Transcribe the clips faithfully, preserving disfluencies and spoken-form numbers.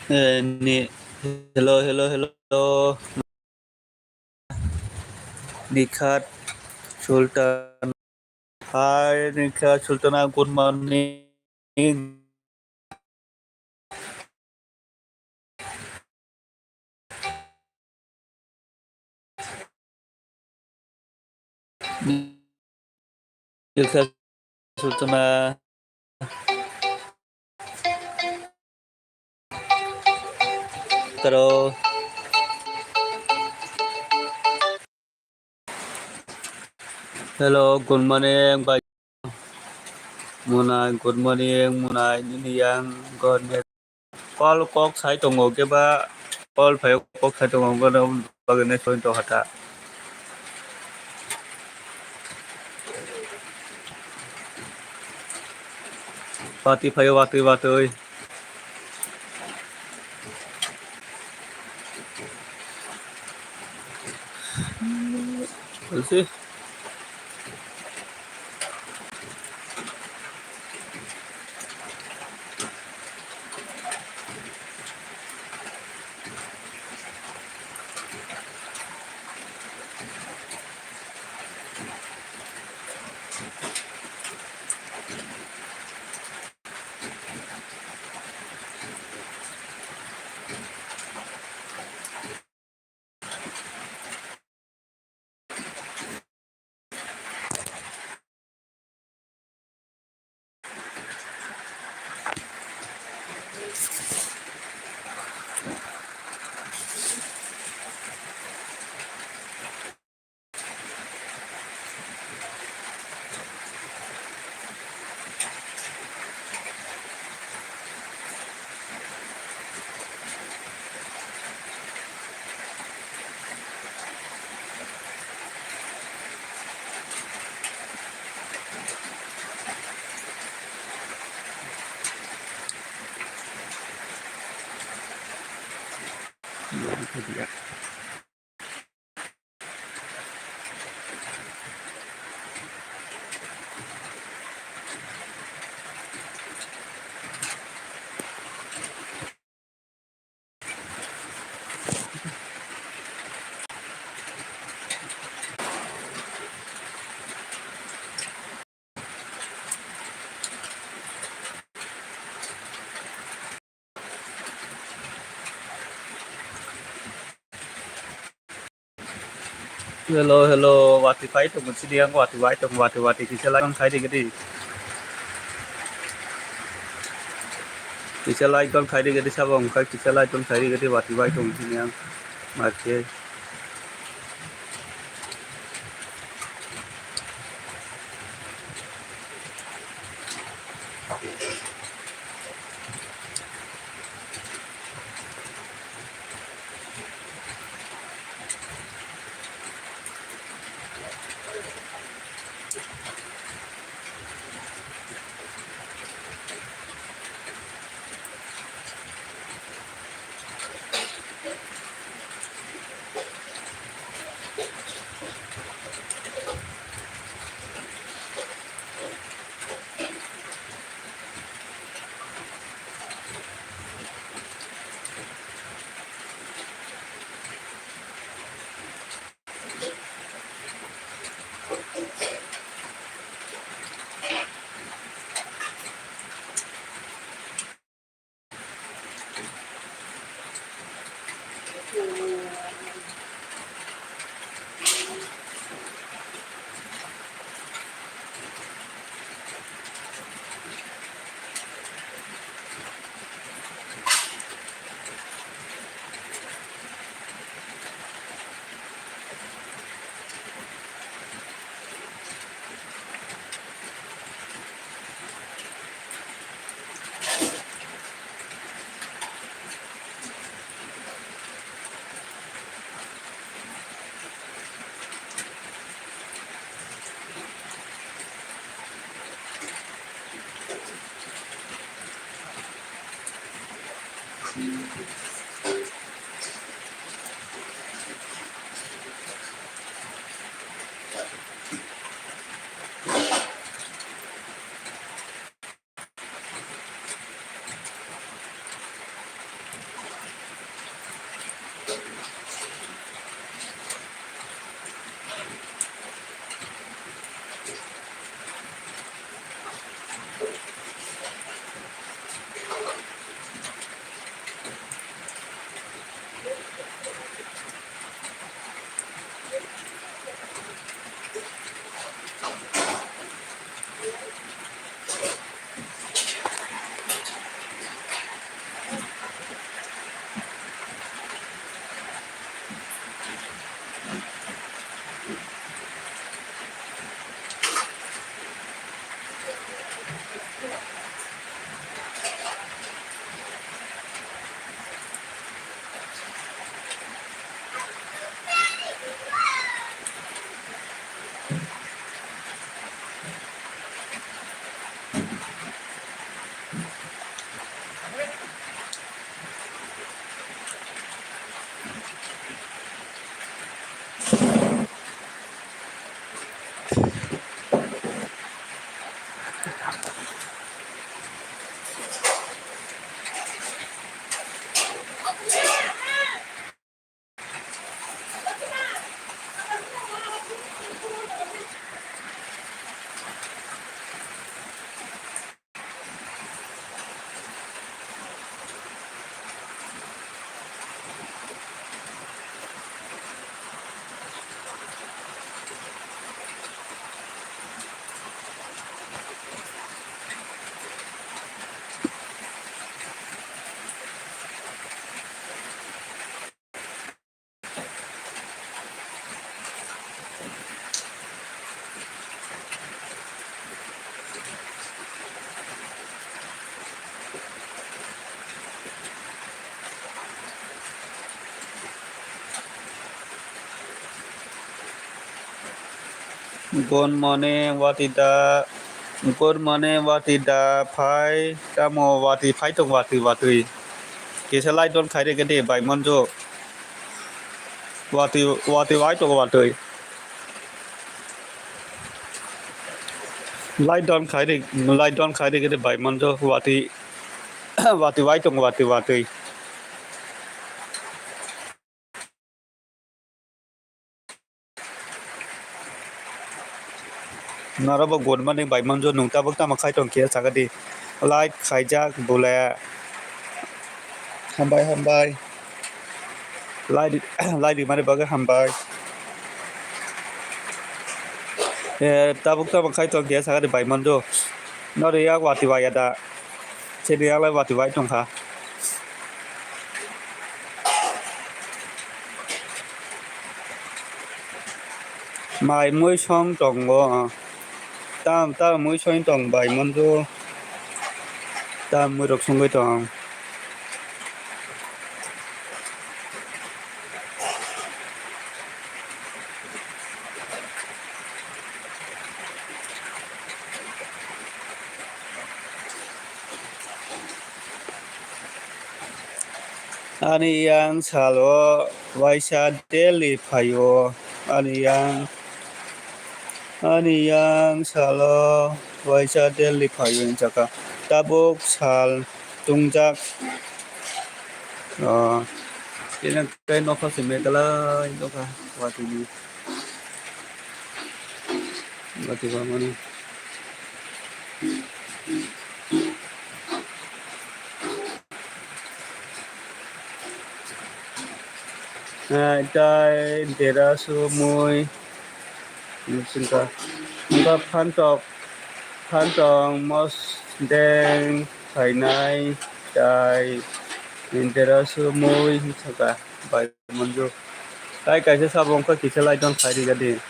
Eh, ni, hello, hello, hello. Nikhat Sultan. Hi, Nikhat Sultana, good morning. Nikhat Sultana. Hello. Hello, good morning, bai. Munai, good morning, Munai, nini yang, good morning. Call kok sai tongo, keba call phaio kok sai tongo, bagwi nai soi tong kha ta. Watwi phaio, watwi, watwi. We'll see. Hello, hello, watwi pai tongo, sidi ang watwi pai tongo, watwi, watwi kisa like khaidi gidi. Kisa like khaidi gidi, sabo wngkha kisa like khaidi gidi, watwi pai tongo, sidi ang. Marche. Good morning, watwi da. Good morning, watwi da. Phai, tamo watwi phai tong, watwi, watwi. Kisa like don khairi gede, bai monjo. Watwi, watwi wai tongo watwi. Light don khai ri, light don khai ri khe bai manjo watwi, watwi wai tongo watwi watwi. Norok bo good morning bai manjo, nwng tabuk tamo khai tong khe saka di. Light khaijak bole. Hambai, hambai. Light, light rimani bagwi hambai. Eh, tabuk tamo khai tong khe saka di bai manjo. Nori yak watwi wai ya da. Sini yak lai watwi wai tong kha. Mai mui song tongo. Tam, tam mui song tong bai manjo. Tam mui rok songwi tong. Ani yang salo waisa daily phaio. Ani yang, ani yang salo waisa daily phaio hinjaka. Tabuk sal tungjak. Oh, ini kai nokha se mekalai nokha watini. Watibamani. Hai, tai dera sumui. Singka. Singka phantok. Phantok mos deng. Phainai. Tai dera sumui. Singka. Bai. Manju. Tai kaisa sabo wngkha kisa light on khai rigadi.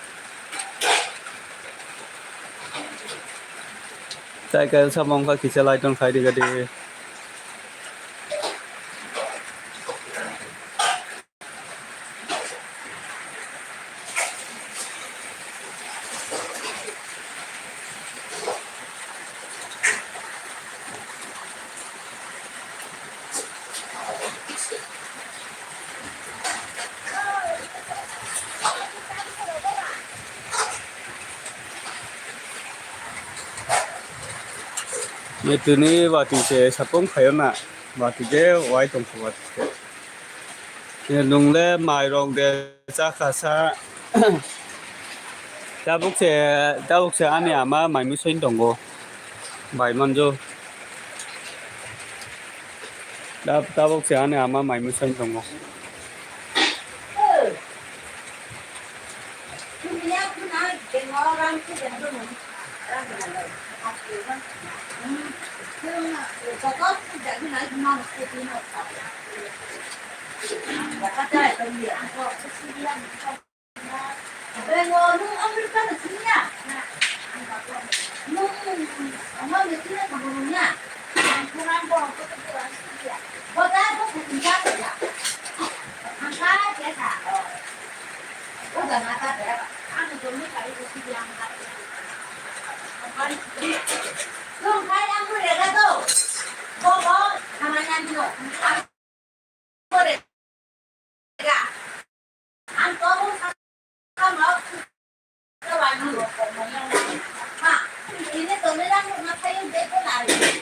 Tai kaisa sabo wngkha kisa light on khai rigadi. Tini watwi se sapung khayo na, watwi je wai tongkha watwi se. Nwng le mairok de chakha sa. Tabuk se, tabuk se ani ama mai mui soi tongo. Bai manjo. Tab-, tabuk se ani ama mai mui soi tongo.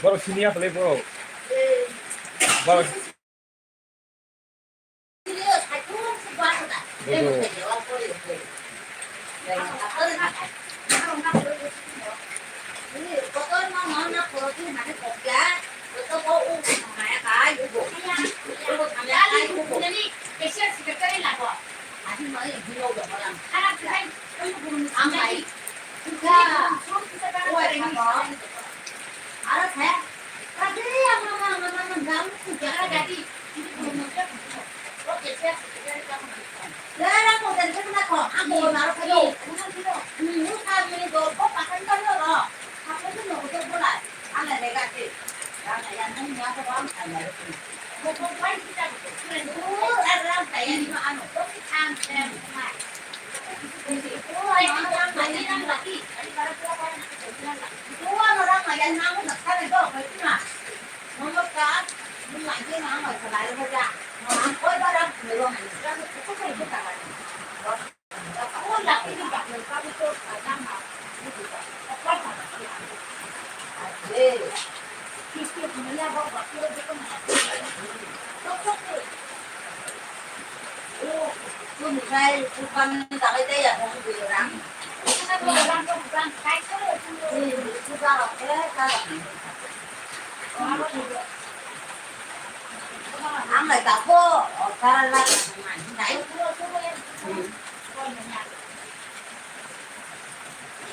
Borok sini ya, borok. Borok.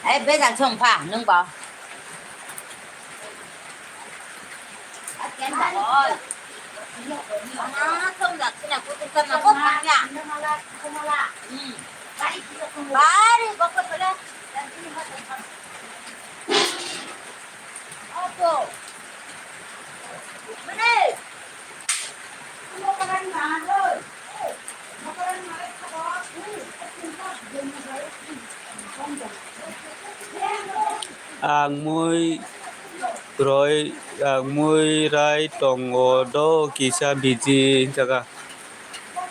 Ai, bejal song pha, nung ba. Oi. Ama, song jak sini, aku tukar na, kok banyak. Hmm. Bari, kok boleh. Apa? Mana? Ang mui roi, ang mui rai tongo do kisa biji jaga.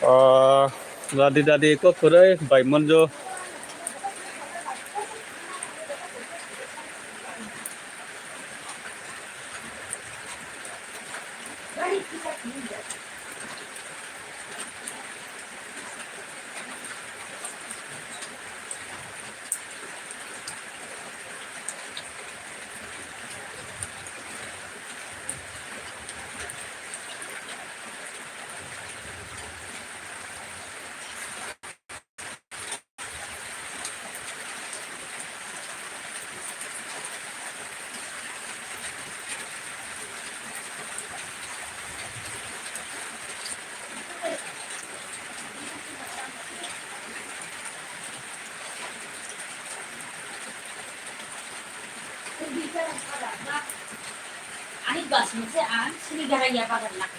O, dadi dadi kok kwrwi bai monjo. Ani bus mo se ang sini gara ya bagan nak.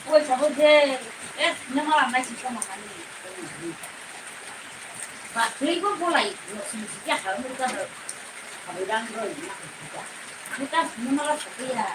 Oi sabo je, eh, nama lamai sih sama kami. Bus ini pun mulai, no sini sih ya kalau mereka ber, kalau yang ber, nak kita. Kita semua malah satu ya.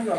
Hello,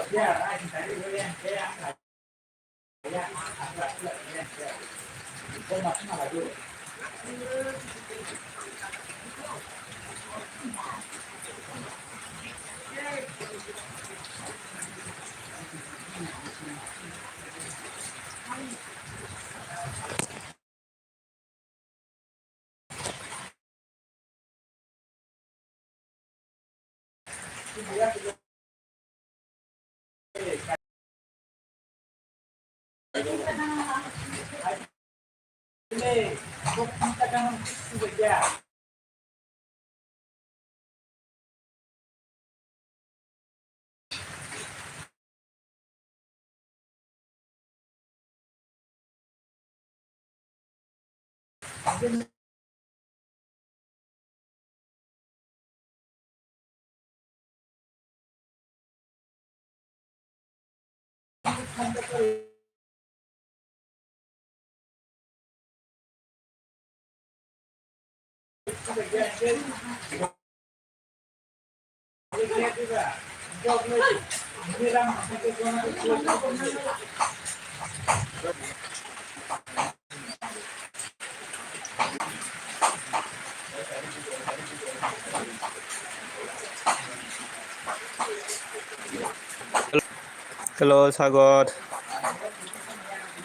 Sagar.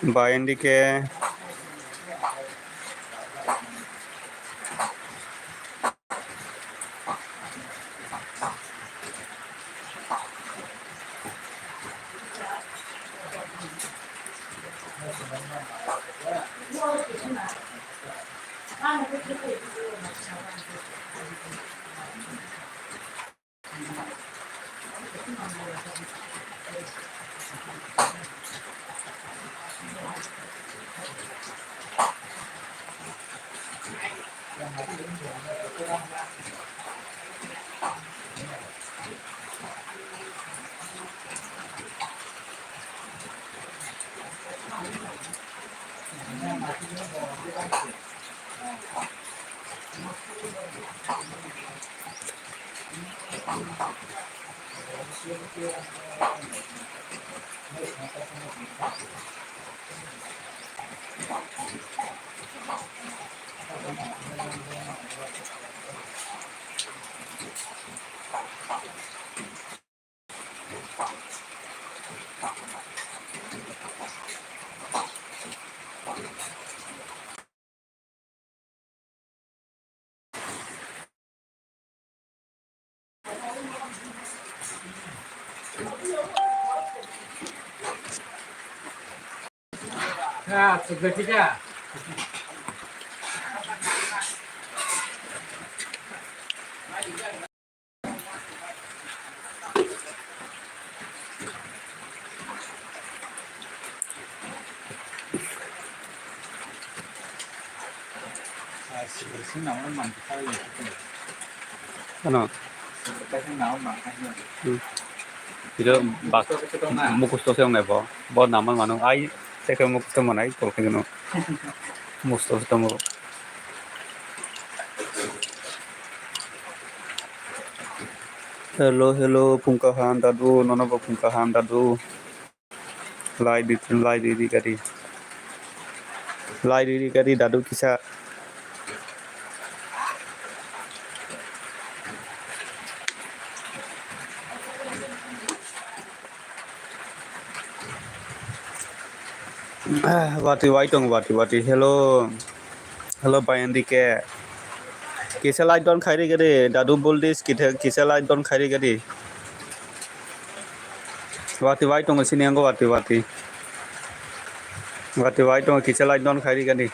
Bhai, N D K. Ano? Hmm. Iro bak mukusto se wngnai bo. Bo naman mano ai teke mukusto manai tol khe no. Musto se tongo. Hello, hello, phung kaham dadu, nono bo phung kaham dadu. Lai di, lai di, di gari. Lai di, di gari, dadu kisa. Ah, wati wai tong, wati, wati. Hello. Hello, Bayan D K. Kisa like don khairi gadi, Dadu Buldis, kisa, kisa like don khairi gadi. Wati wai tongo sini ango wati wati. Wati wai tongo kisa like don khairi gadi.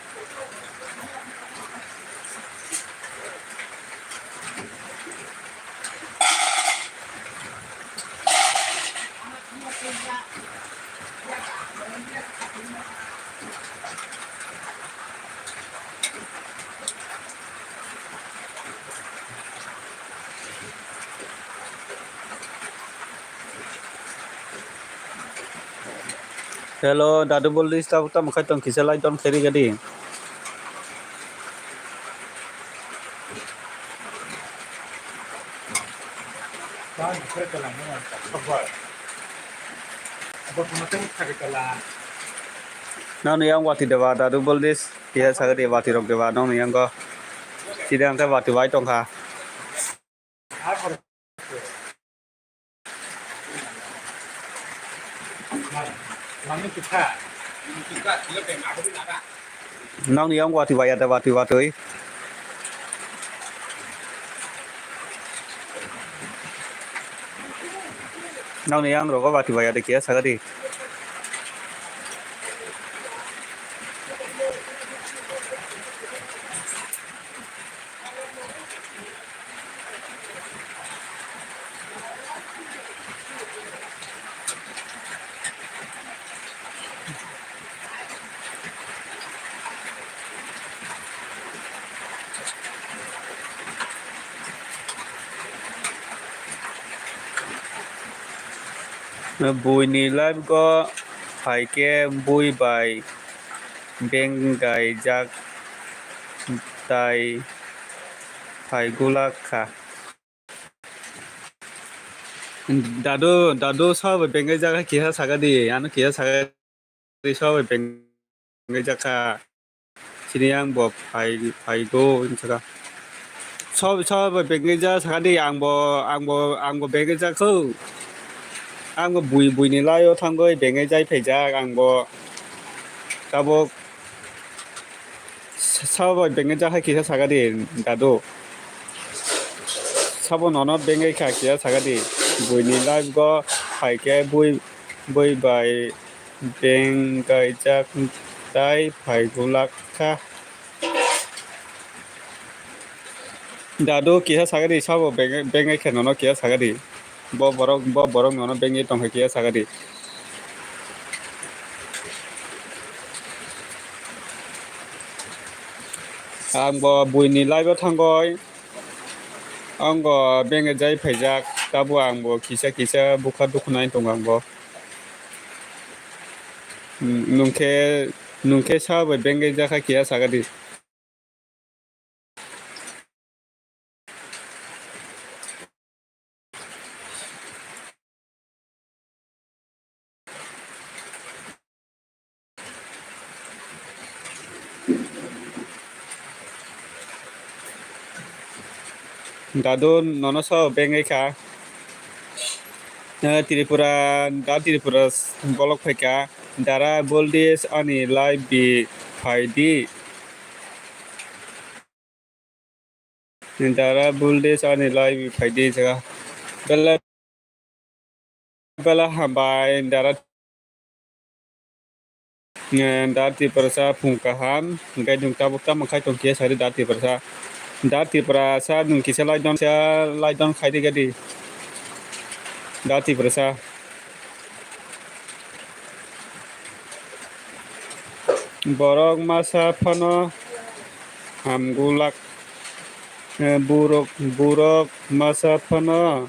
Hello, Dadu Buldis, tabuk tamo khai tong kisa like don khairi gadi. Nokni yang watwi deba, dadu Boldis, kisa sakadi watwi rok deba, nokni yango. Chini ang khe watwi bai tongkha. Nokni yang watwi bai ya da watwi watwi. Nokni yang rogo watwi bai ya da kisa sakadi. Buini life go phaikhe bui bai benggaijak tai phaigulak kha. Dadu, dadu, sobo benggaijak kisa sakadi, ano kisa sakadi, sobo benggaijak kha. Chini yang bo phai, phaigo, hinwi saka. Sob, sob bengwi ja sakadi, ang bo, ang bo, ang bo bengwi jakho. Ang bo bui, buini laio thangwi bengwi jai phaijak, ang bo tabuk sob bengwi jakha kisa sakadi, dadu. Sabo nono bengwi kha kisa sakadi, buini life go phaikhe bui, bui bai bengwi jak tai phaigulak kha. Dadu kisa sagadi sabo beng-, bengwi khe nono kisa sagadi. Bo borok, bo borok nono bengwi tongkha kisa sagadi. Ang bo buini life o thangwi, ang bo bengwi jai phaijak, tabo ang bo kisa kisa bukha dukhu nai tongo ang bo. Nwng khe, nwng khe sa bai bengwi jakha kiya sagadi. Dadu nono so bengwi kha. Eh, Tripura, da Tripura bolok phaikha. Dara Boldis ani live bi phaidi. Dara Boldis ani live bi phaidi jaga. Bela, bela hambai dara. Eh, da Tiprasa phung kaham, hingke nwng tabuk tamo khai tong khe sari da Tiprasa. Da Tiprasa nwng kisa lai don, kisa lai don khai di gadi. Da Tiprasa. Borok masa phano hamgulak, eh, burok, burok masa phano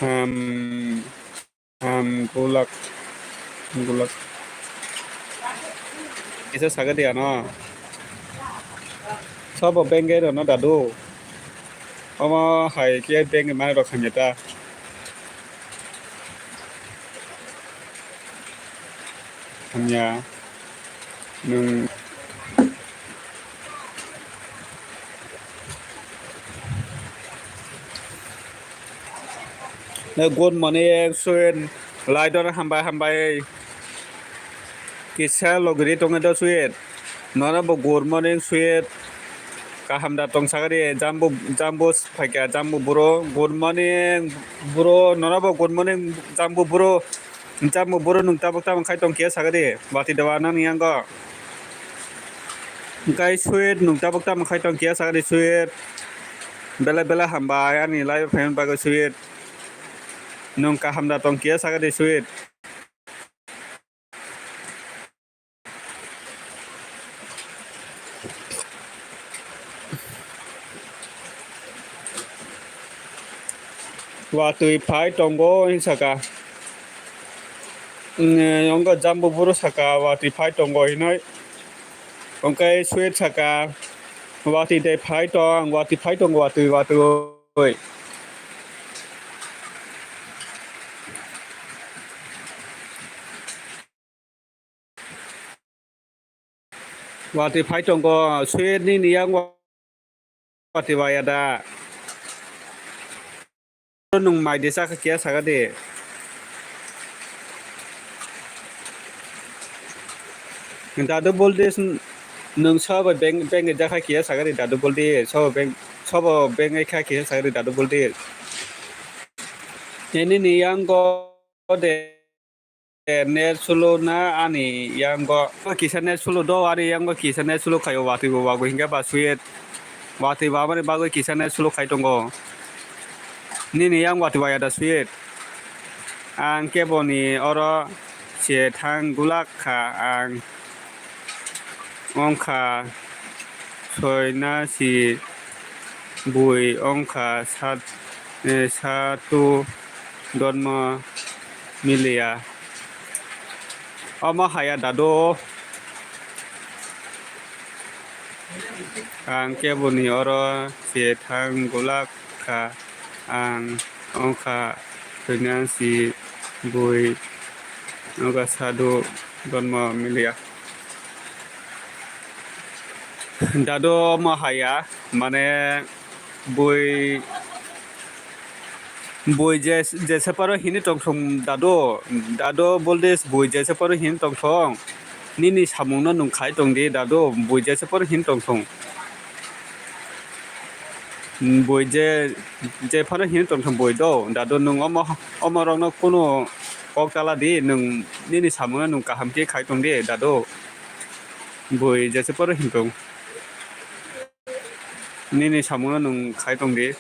ham. Ham gulak, gulak. Kisa sagadi ano. Sobo bengke rono dadu. Omo hai khe bengke mani rok hamya ta. Hamya. Nwng Good morning, sweet. Laidor hambai hambai. Kisa logiri tongo do, sweet. Nono bo good morning, sweet. Kaham da tong sagadi, jambu, jambu phaikha, jambu buro. Good morning, buro. Nono bo good morning, jambu buro. Jambu buro nwng tabuk tabuk khai tong kiya sagadi. Bati dowa nang yango. Hingkai sweet nwng tabuk tamo khai tong kiya sagadi sweet. Bela bela hambai ani live phaimani bagwi sweet. Nwng kaham da tong kiya sagadi sweet. Watwi phai tongo hinwi saka. Wngkha jambu buro saka watwi phai tongo hinwi. Wngkhe sweet saka watwi de phai tong, watwi phai tongo watwi watwi. Watwi phai tongo, suyet nini yang watwi waya da. Nwng mai de chakha kiya saka de. Dadu Boldesh, nwng sobo beng, beng jakha kiya saka de Dadu Boldesh, sobo beng, sobo beng kha kiya saka de Dadu Boldesh. Nini yang go de. Net slow na ani yango kisa net slow do, ani yango kisa net slow khaio, watwi bo bagwi hinkhe ba suyet, watwi bo aboni bagwi kisa net slow khai tongo. Nini yang watwi waya da suyet. Ang keboni oro se thang gulak kha, ang wngkha soinasi bui, wngkha sat, eh, satu donmo miliya. Omo haya dadu. Ang keboni oro se thang gulak kha, ang wngkha soinasi bui, wngkha sadu donmo miliya. Dadu omo haya, mane bui, bui je, jese paro hini tongthong dadu, dadu Boldesh bui jese paro hini tongthong, nini samungno nwng khai tongdi dadu, bui jese paro hini tongthong. Bui je, je phano hini tongthong bui do, dadu nwng omo, omo rokno kunu kok chala di, nwng nini samungno nwng kaham khe khai tongdi dadu. Bui jese paro hini tong. Nini samungno nwng khai tongdi.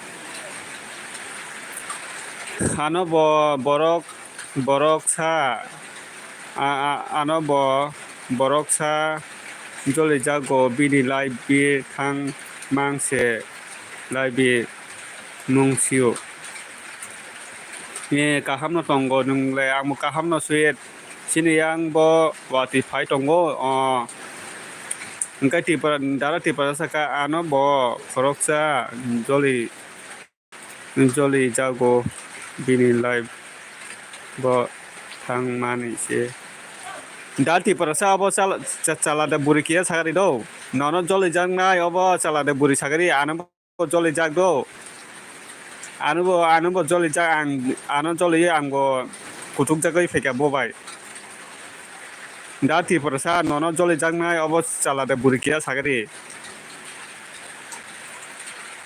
Ano bo borok, borok sa, a, a, ano bo borok sa joli jago bini live bi thang mang se live bi nung sio. E, kaham no tongo nwng le, ang bo kaham no suyet. Chini yang bo watwi phai tongo, o, hwnkhe Tripura, dara Tripura saka ano bo khoroksa joli, joli jago bini live bo thangmani se. Da Tripura sa abo chala, cha-, chala da buri kiya sagari do. Nono joli jaknai obo chala da buri sagari ano bo joli jak do. Ano bo, ano bo joli jak, ang, ano joli ang bo kutuk jagwi phaikha bo bai. Da Tripura sa nono joli jaknai obo chala de buri kiya sagari.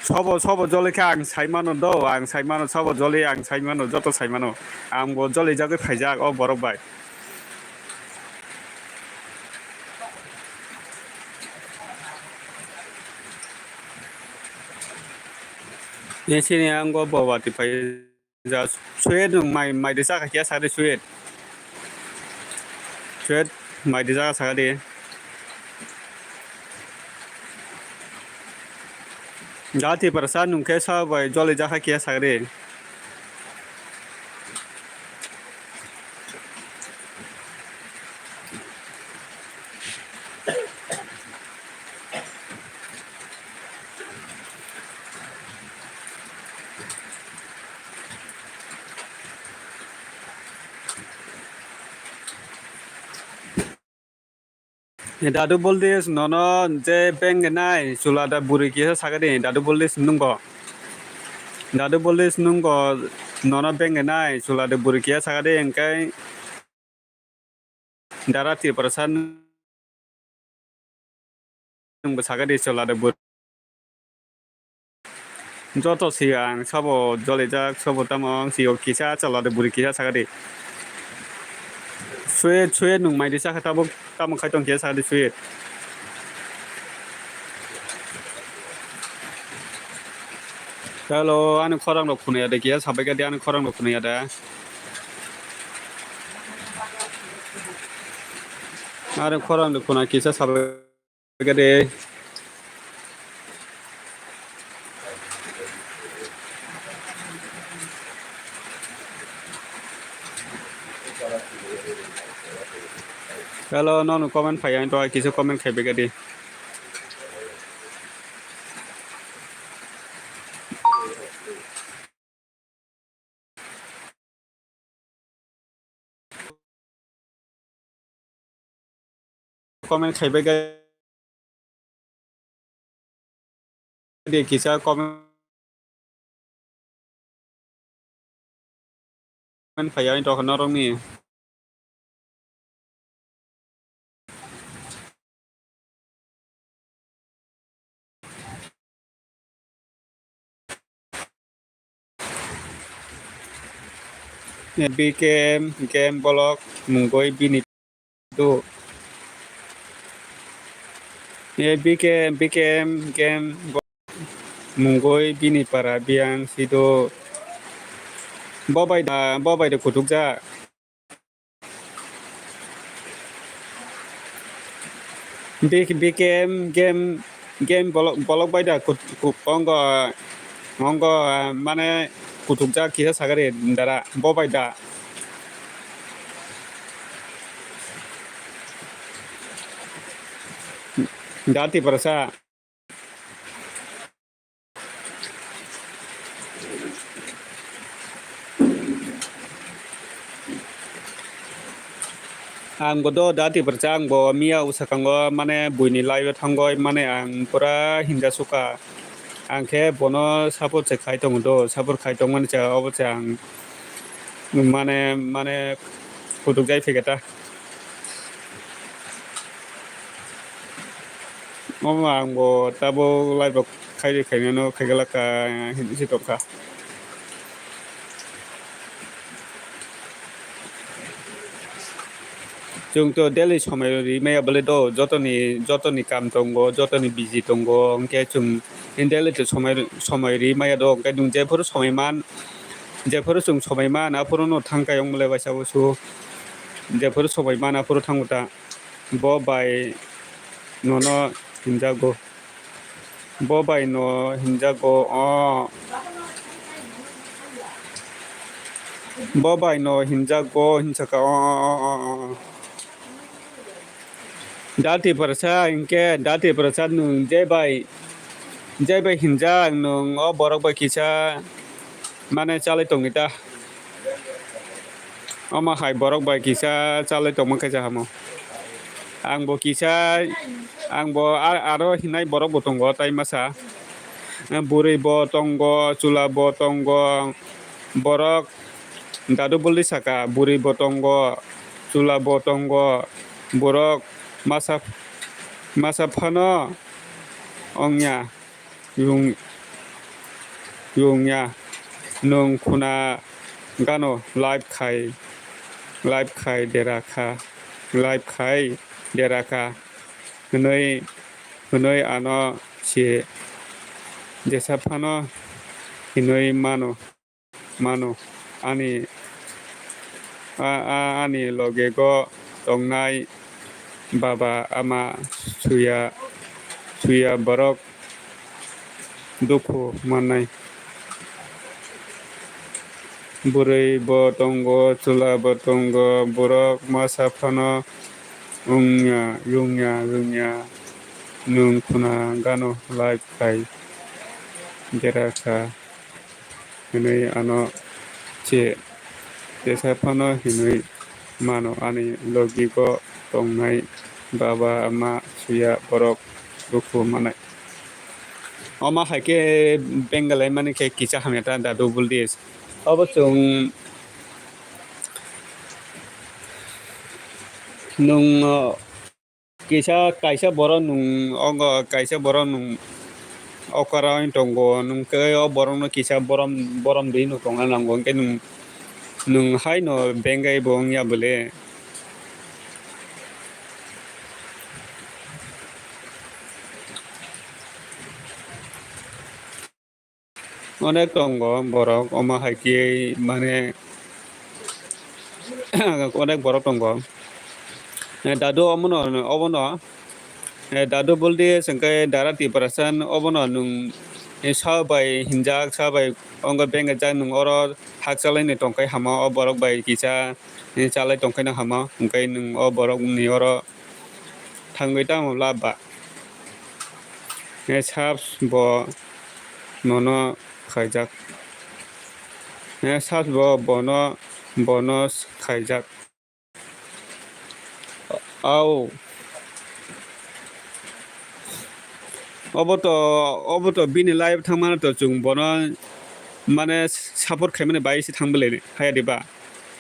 Sobo, sobo joli kha ang sai mano do, ang sai mano sobo joli ang sai mano, joto sai mano. Ang bo joli jagwi phaijak o borok bai. Nini sini ang go bo watwi phai. Ja, suyet nwng mai, mai de chakha kiya sagadi suyet. Suyet mai de chakha sagadi. Da Tripura sa nwng khe sa bai joli jakha kiya sagadi. Dadu Boldesh nono je beng nai chula da buri kisa sagadi Dadu Boldesh nungo. Dadu Boldesh nungo nono beng nai chula da buri kisa sagadi engkai. Dara Tiprasa nwng bo sakadi chwla de bwrwi. Joto si ang sabo jolijak, sabo tamo ang si o kisa chwla de bwrwi kisa sakadi. Sweet, sweet, nwng mai di sakha tabuk, tamo khai tong kisa sakadi sweet. Hello, ani khorang rok khunaya de, kisa sabai kadi ani khorang rok khunaya de. Are khorang de khuna kisa sabai kade. Hello, nono comment phai ang to kisa comment khai bai kade. Comment khai bai kade. di kisa comment phaiya wng tongkha norokni. B K M game bolok mungoi bini do. E B K M, B K M game mungoi bini para biyang sido. Bo bai da, bo bai da kutukjak. B K M game, game bolok, bolok bai da kut-, kut-, ongo, ongo, ah, mane kutukjak kisa sagari dara, bo bai da. Da Tiprasa. Ang bo do da Tiprasa, ang bo miya usakango mane buini live o thangoi mane ang pura hinja suka. Ang khe bono support se khai tongo do, support khai tongmani cha obo cha ang mane, mane kutuk jai phiketa. Omo ang bo tabuk live rok khairi khainano khaigalaka hinwi se tongkha. Chwng to daily somoi ri maya bole do, jotoni, jotoni kam tongo, jotoni busy tongo, hwnkhe chwng daily to somoi, somoi ri maya do, hwnkhe nwng jephuru somoi man, jephuru chwng somoi man, aphuru no thang kayong bole waisa wusu, jephuru somoi man, aphuru thango ta. Bo bai nono hinjago. Bo bai no hinjago, o. Bo bai no hinjago, hinsaka, o, o, o, o, o. Da Tiprasa, hinkhe da Tiprasa nwng je bai, je bai hinjak nwng o borok bai kisa mane chalai tongwi ta. Omo hai borok bai kisa chalai tongma khe kaham o. Ang bo kisa, ang bo a-, aro hinai borok bo tongo tai masa. Bwrwi bo tongo, chwla bo tongo, borok dadu bwlwi saka, bwrwi bo tongo, chwla bo tongo, borok masa, masa phano ongya. Yung, yungya, nwng khuna gano live khai, live khai dera kha, live khai dera kha, hwnwi, hwnwi ano se jesa phano hinwi mano. Mano, ani, a, a, ani logego tongnai baba ama suya, suya borok dukhu mannai. Bwrwi bo tongo, chwla bo tongo, borok masa phano wngya, yungya, yungya, nwng khuna gano live khai dera kha. Hwnwi ano che tesa phano hinwi mano, ani logigo tongnai baba ma suya borok dukhu manai. Omo hai khe Bengal hai mani khe kisa hamya ta da double dis. Obo chwng nwng, uh, Kisa, kaisa borok nwng, ogo kaisa borok nwng okra wng tongo, nwng khe o borokno kisa borom, borom di no tongna nango, hwnkhe nwng, nwng haino bengaibo wngya bwle. Onek tongo borok, omo hai khe mane onek borok tongo. Eh, dadu omono, obono, eh, dadu buldi hwnkhe dara Tiprasa obono nwng, eh, sa bai hinjak, sa bai ongkha bengajak nwng oro hakchalai ni tongkhe hama o borok bai kisa, eh, chalai tongkhe no hama hwnkhe nwng o borok ni oro thangwi tamo lab ba. Eh, subs bo nono khaijak. Eh, subs bo bono, bono khaijak. Au. Obo to, obo to bini life thangmano to chwng bono mane support khaimani bai se thang bwle haya diba?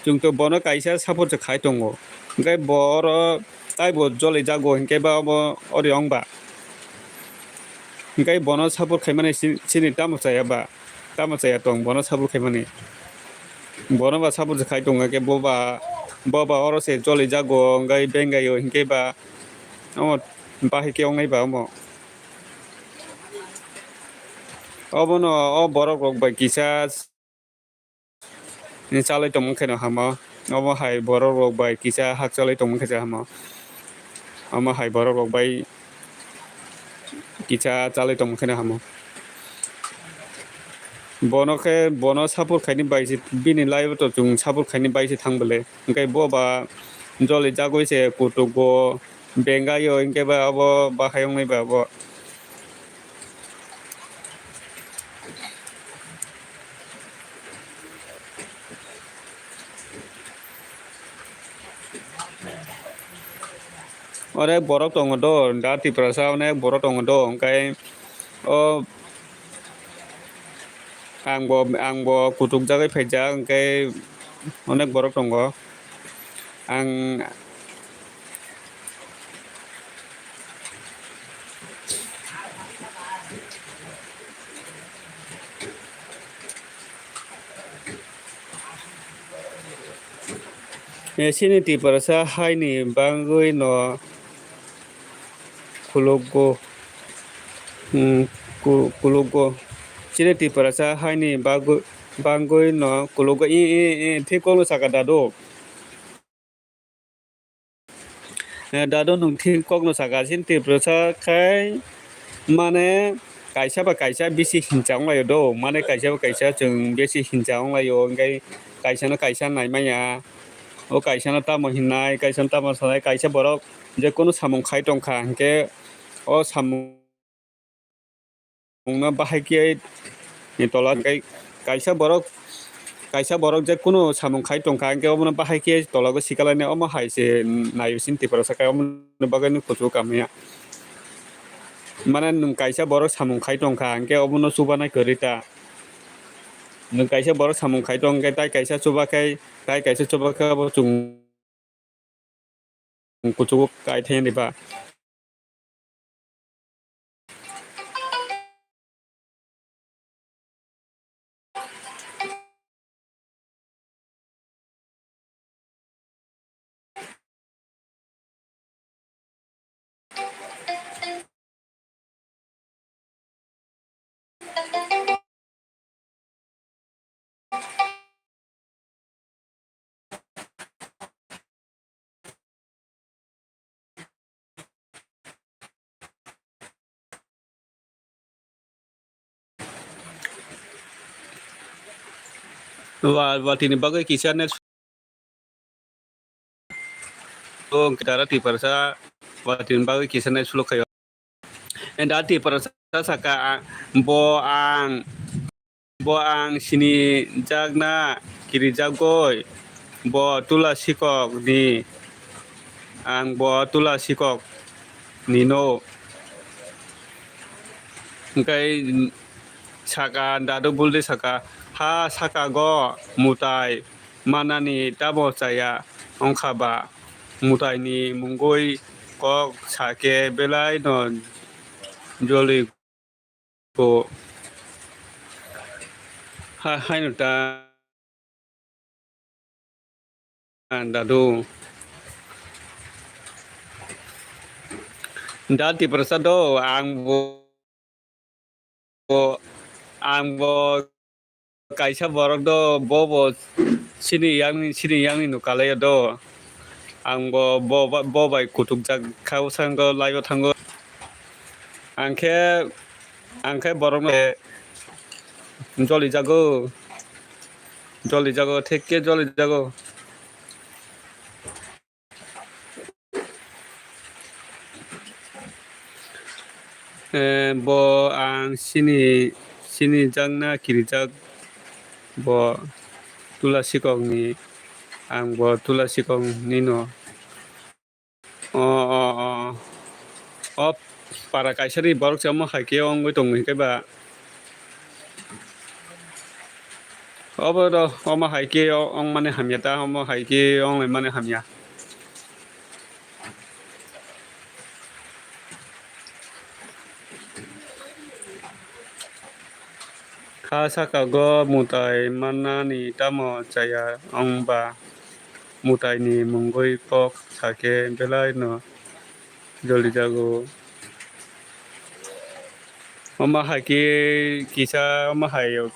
Chwng to bono kaisa support se khai tongo. Hwnkhe bo oro taibo joli jago hinkhe ba obo ori wng ba. Hinkhe bono support khaimani si-, sini tamo chaya ba? Tamo chaya tong bono support khaimani? Bono ba support se khai tongo khe bo ba, bo ba oro se joli jago, hwnkhe bengaio hinkhe ba omo bahai khe wngnai ba omo. Obono o borok rok bai kisa chalai tongmung khe no hamo. Omo hai borok rok bai kisa hak chalai tongmung khe hamo. Omo hai borok rok bai kisa chalai tongmung khe no hamo. Bono khe, bono support khaini bai se, bini life o to chwng support khaini bai se thang bwle. Hwnkhe bo ba joli jagwi se kutugo, bengaio, hinkhe ba abo bahai wngnai ba abo. Onek borok tongo do, da Tiprasa onek borok tongo do, hwnkhe o ang bo, ang bo kuchuk jagwi phaijak, hwnkhe onek borok tongo. Ang Eh, chini Tiprasa haini bagwi no khulukgo, hmm, ku-, khulukgo. Chini Tiprasa haini bagwi, bagwi no khulukgo. I, i, i, thik kokno saka dadu. Eh, dadu nwng thik kokno saka, chini Tiprasa khai mane kaisa ba kaisa bisi hinsa wnglaio do, mane kaisa ba kaisa chwng bisi hinsa wnglaio, hwnkhe kaisa no kaisa naimaya, o kaisa no tamo hinnai, kaisa no tamo sanai, kaisa borok je kunu samung khai tongkha, hwnkhe o samung no bahai khe ni tola kai-, kaisa borok, kaisa borok je kunu samung khai tongkha, hwnkhe omono bahai khe tolago sikalainai, omo hai se naio chini Tiprasa khai, omoni bagwi no kuchugo kamya. Mane nwng kaisa borok samung khai tongkha, hwnkhe omono chubanai kwrwi ta. Nwng kaisa borok samung khai tong khe, tai kaisa chuba khai, tai kaisa chuba khe abo chwng kuchugo kai thai ni ba. Wa-, watini bagwi kisa next. O kitara Tiprasa watini bagwi kisa next vlog khayo. Enda Tiprasa saka, bo ang, bo ang sini jakna kirijagoi, bo tula sikok ni, ang bo tula sikok ni no. Hwnkhe saka, dadu buldi saka, ha saka go mutai manani tamo chaya wngkha ba? Mutai ni mungwi kok sakhe belai no joli go. Ha, haino ta. Ah, dadu. Da Tiprasa do, ang bo, bo, ang bo kaisa borok do, bo, bo chini yakni, chini yakni no kalai do. Ang bo, bo, bo bai kutuk jak kha, bwskango live o thango. Ang khe, ang khe borok no joli jago. Joli jago, thik khe joli jago. Eh, bo ang sini, sini jakna kirijak, bo tula sikok ni, ang bo tula sikok ni no. O, o, o. O, Para kaisa ri borok se omo hai khe wngwi tongo hinkhe ba. Obo do omo hai khe o-, wng mani hamya ta, omo hai khe wng lai mani hamya. Kha saka go mwtai mannani tamo chaya wng ba? Mwtaini mungwi kok sa khe belai no jolijago. Omo hai khe kisa omo hai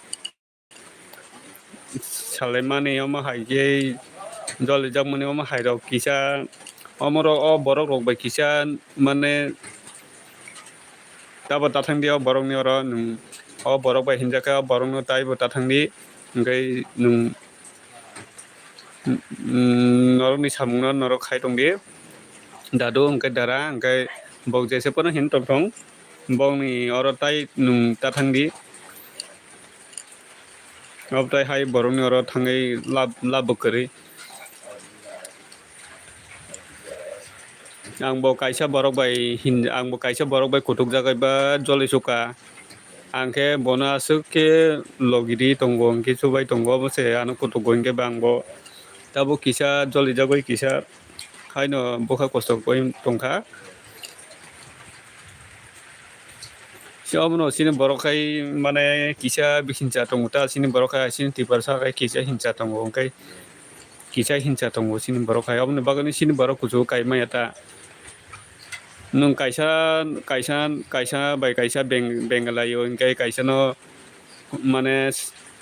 salaimani omo hai khe jolijakmani omo hai rok kisa omorok o borok rok bai kisa mane tabo tathang di o borok ni oro nwng o borok bai hinjakha o borok no taibo tathang di hwnkhe nwng norok ni samung no norok khai tong di dadu hwnkhe dara hwnkhe bok jesa phano hin tong thong bok ni oro tai nwng tathang di. Obwtai hai borokni oro thangwi lab-, lab bwkharwi. Ang bo kaisa borok bai hin-, ang bo kaisa borok bai kutukjak eba joli suka. Ang khe bono aswk khe logi ri tongo, hwnkhe chubai tongo, obo se ano kutugo, hwnkhe ba ang bo tabuk kisa jolijagwi kisa haino bwkha kosto koi tongkha. Se omono chini borok khai mane kisa hinsa tongo ta, chini borok khai chini tiprasa khai kisa hinsa tongo, hwnkhe kisa hinsa tongo chini borok khai, oboni bagwi chini borok kuchugo kai manya ta. Nwng kaisa, kaisa, kaisa bai kaisa beng-, bengalaio, hwnkhe kaisa no mane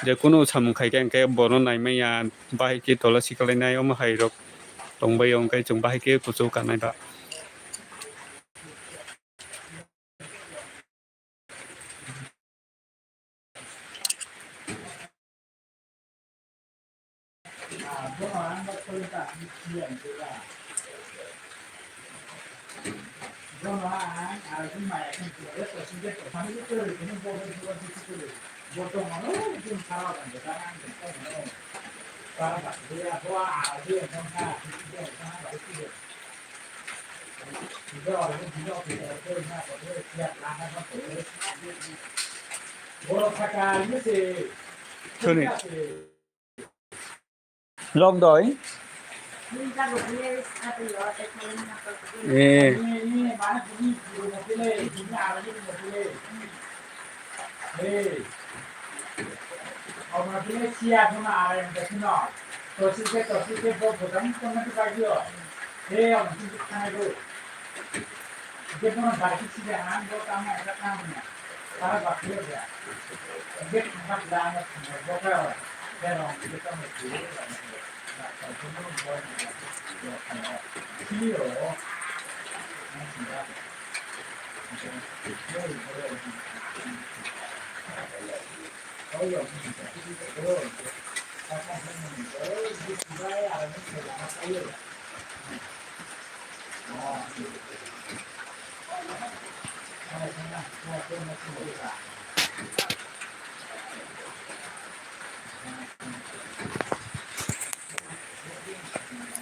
je kunu samung khai khe hwnkhe bono nai manya, bahai khe tola sikalainai omo hai rok tongbaio, hwnkhe chwng bahai khe kuchugo kanai ba. Soni. Long doi. Eh.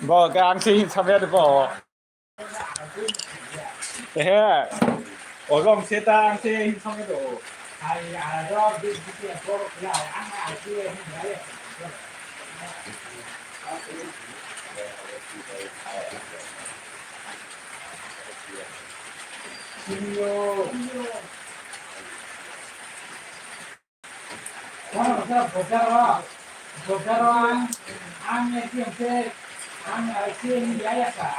Bo, khe ang se hin samya de bo. Ehe. Obo ang se ta, ang se hin samya de bo. Bojaro, bojaro ang, ang A T M se, ang A T M ni yaya sa.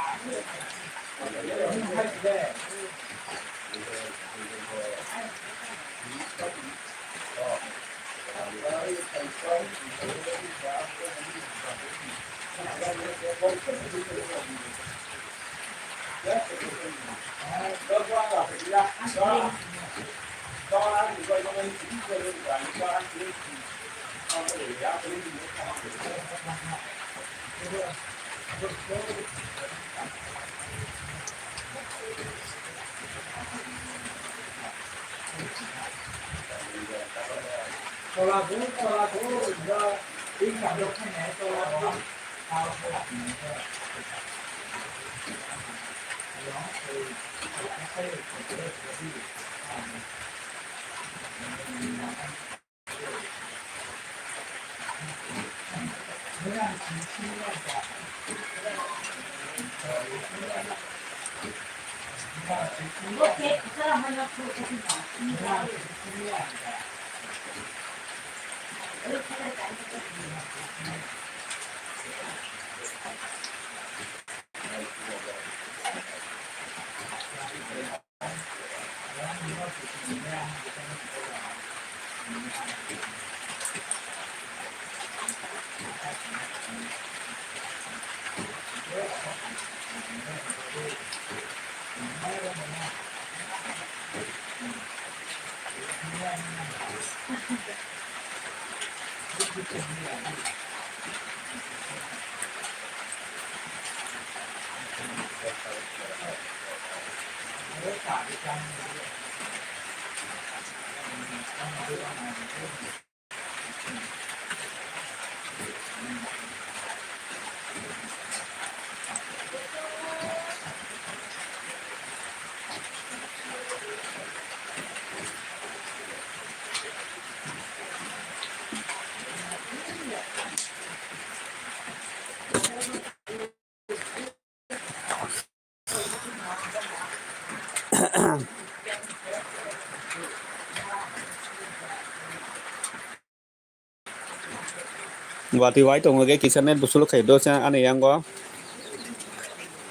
Watwi wai tongo khe kisa net busuluk khai do se ani yango.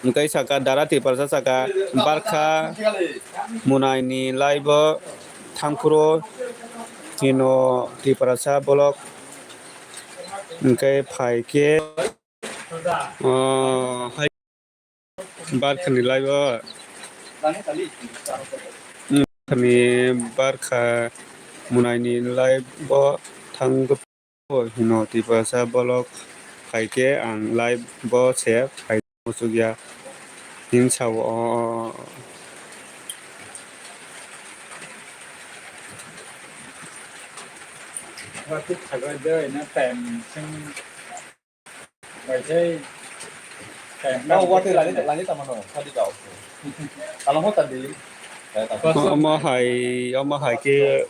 Hwnkhe saka dara tiprasa saka barkha munaini live o thangphuru hino tiprasa bolok hwnkhe phaikhe, o, hai. Barkhani live o. Barkhani barkha munaini live o thangwi hino tiprasa bolok phaikhe ang live o se phai muchukya hin sao. Watwi thagwi de na time sing. Bai tei. Kau watwi lani, lani tamo no, sadi kau. Kalau mau tadi. Omo hai, omo hai khe,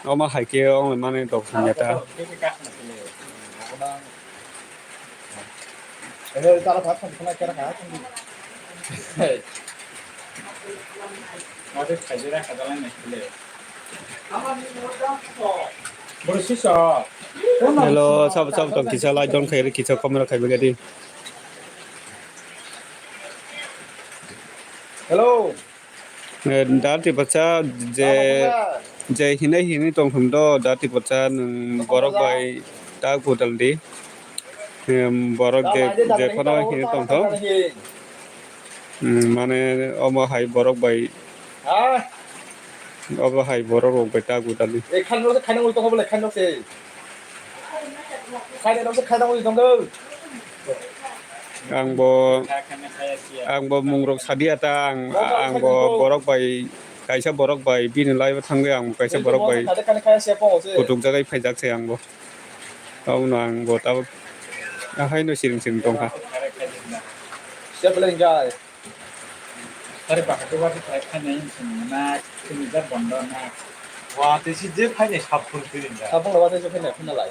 omo hai khe ong mani dok sanya ta. Eh, tara pat kan kena kera kan. Hei. Mate khajira khajala ne khule. Bro, sisa. Hello, sabo, sabo tong kisa like don khairi kisa comment khairi gadi. Hello. Eh, dati bacha je, je hinai hinai tong thum do, dati bacha nung borok bai ta kudal di. Em, borok je, je phano hinai tong thum. Hmm, mane omo hai borok bai. Obo hai borok rok bai ta kudal di. Eh, khan rok khan rok tong bole khan rok se. Khan rok khan rok tong do. Ang bo, ang bo mung rok sadia ta ang, ang bo borok bai, kaisa borok bai bini live o thangwi ang kaisa borok bai kutuk jagai phaijak se ang bo. Tabukno ang bo tabuk haino siring siring tongkha. Sari bakha khe watwi khlai phainai wngkha na, chini jak bondo na. Watwi si je phainai sabphuru twi rinda. Sabphuru watwi se phainai phunalai.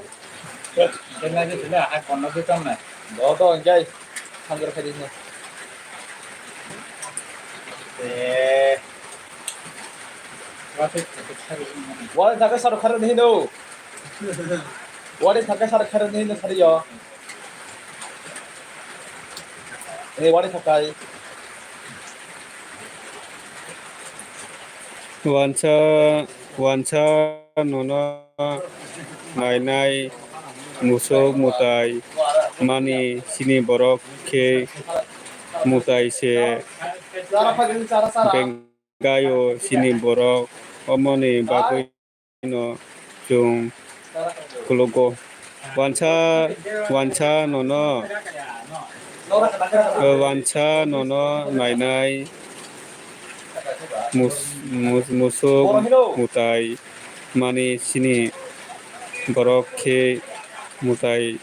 Kena je thila hai bondo je tongnai. Do do enjoy. Thangjar khai dino. Eh. Watwi khlai phainai. Watwi thaka sar khare ni no. Watwi thaka sar khare ni no sari yo. Ni wari sakai. Wansa, wansa nono nainai musuk mutai mani sini borok khe mutai se beng gayo sini borok omoni bagwi no chwng khulugo. Wansa, wansa nono, wansa nono nainai mus-, mus-, musuk mutai mani sini borok khe mutai,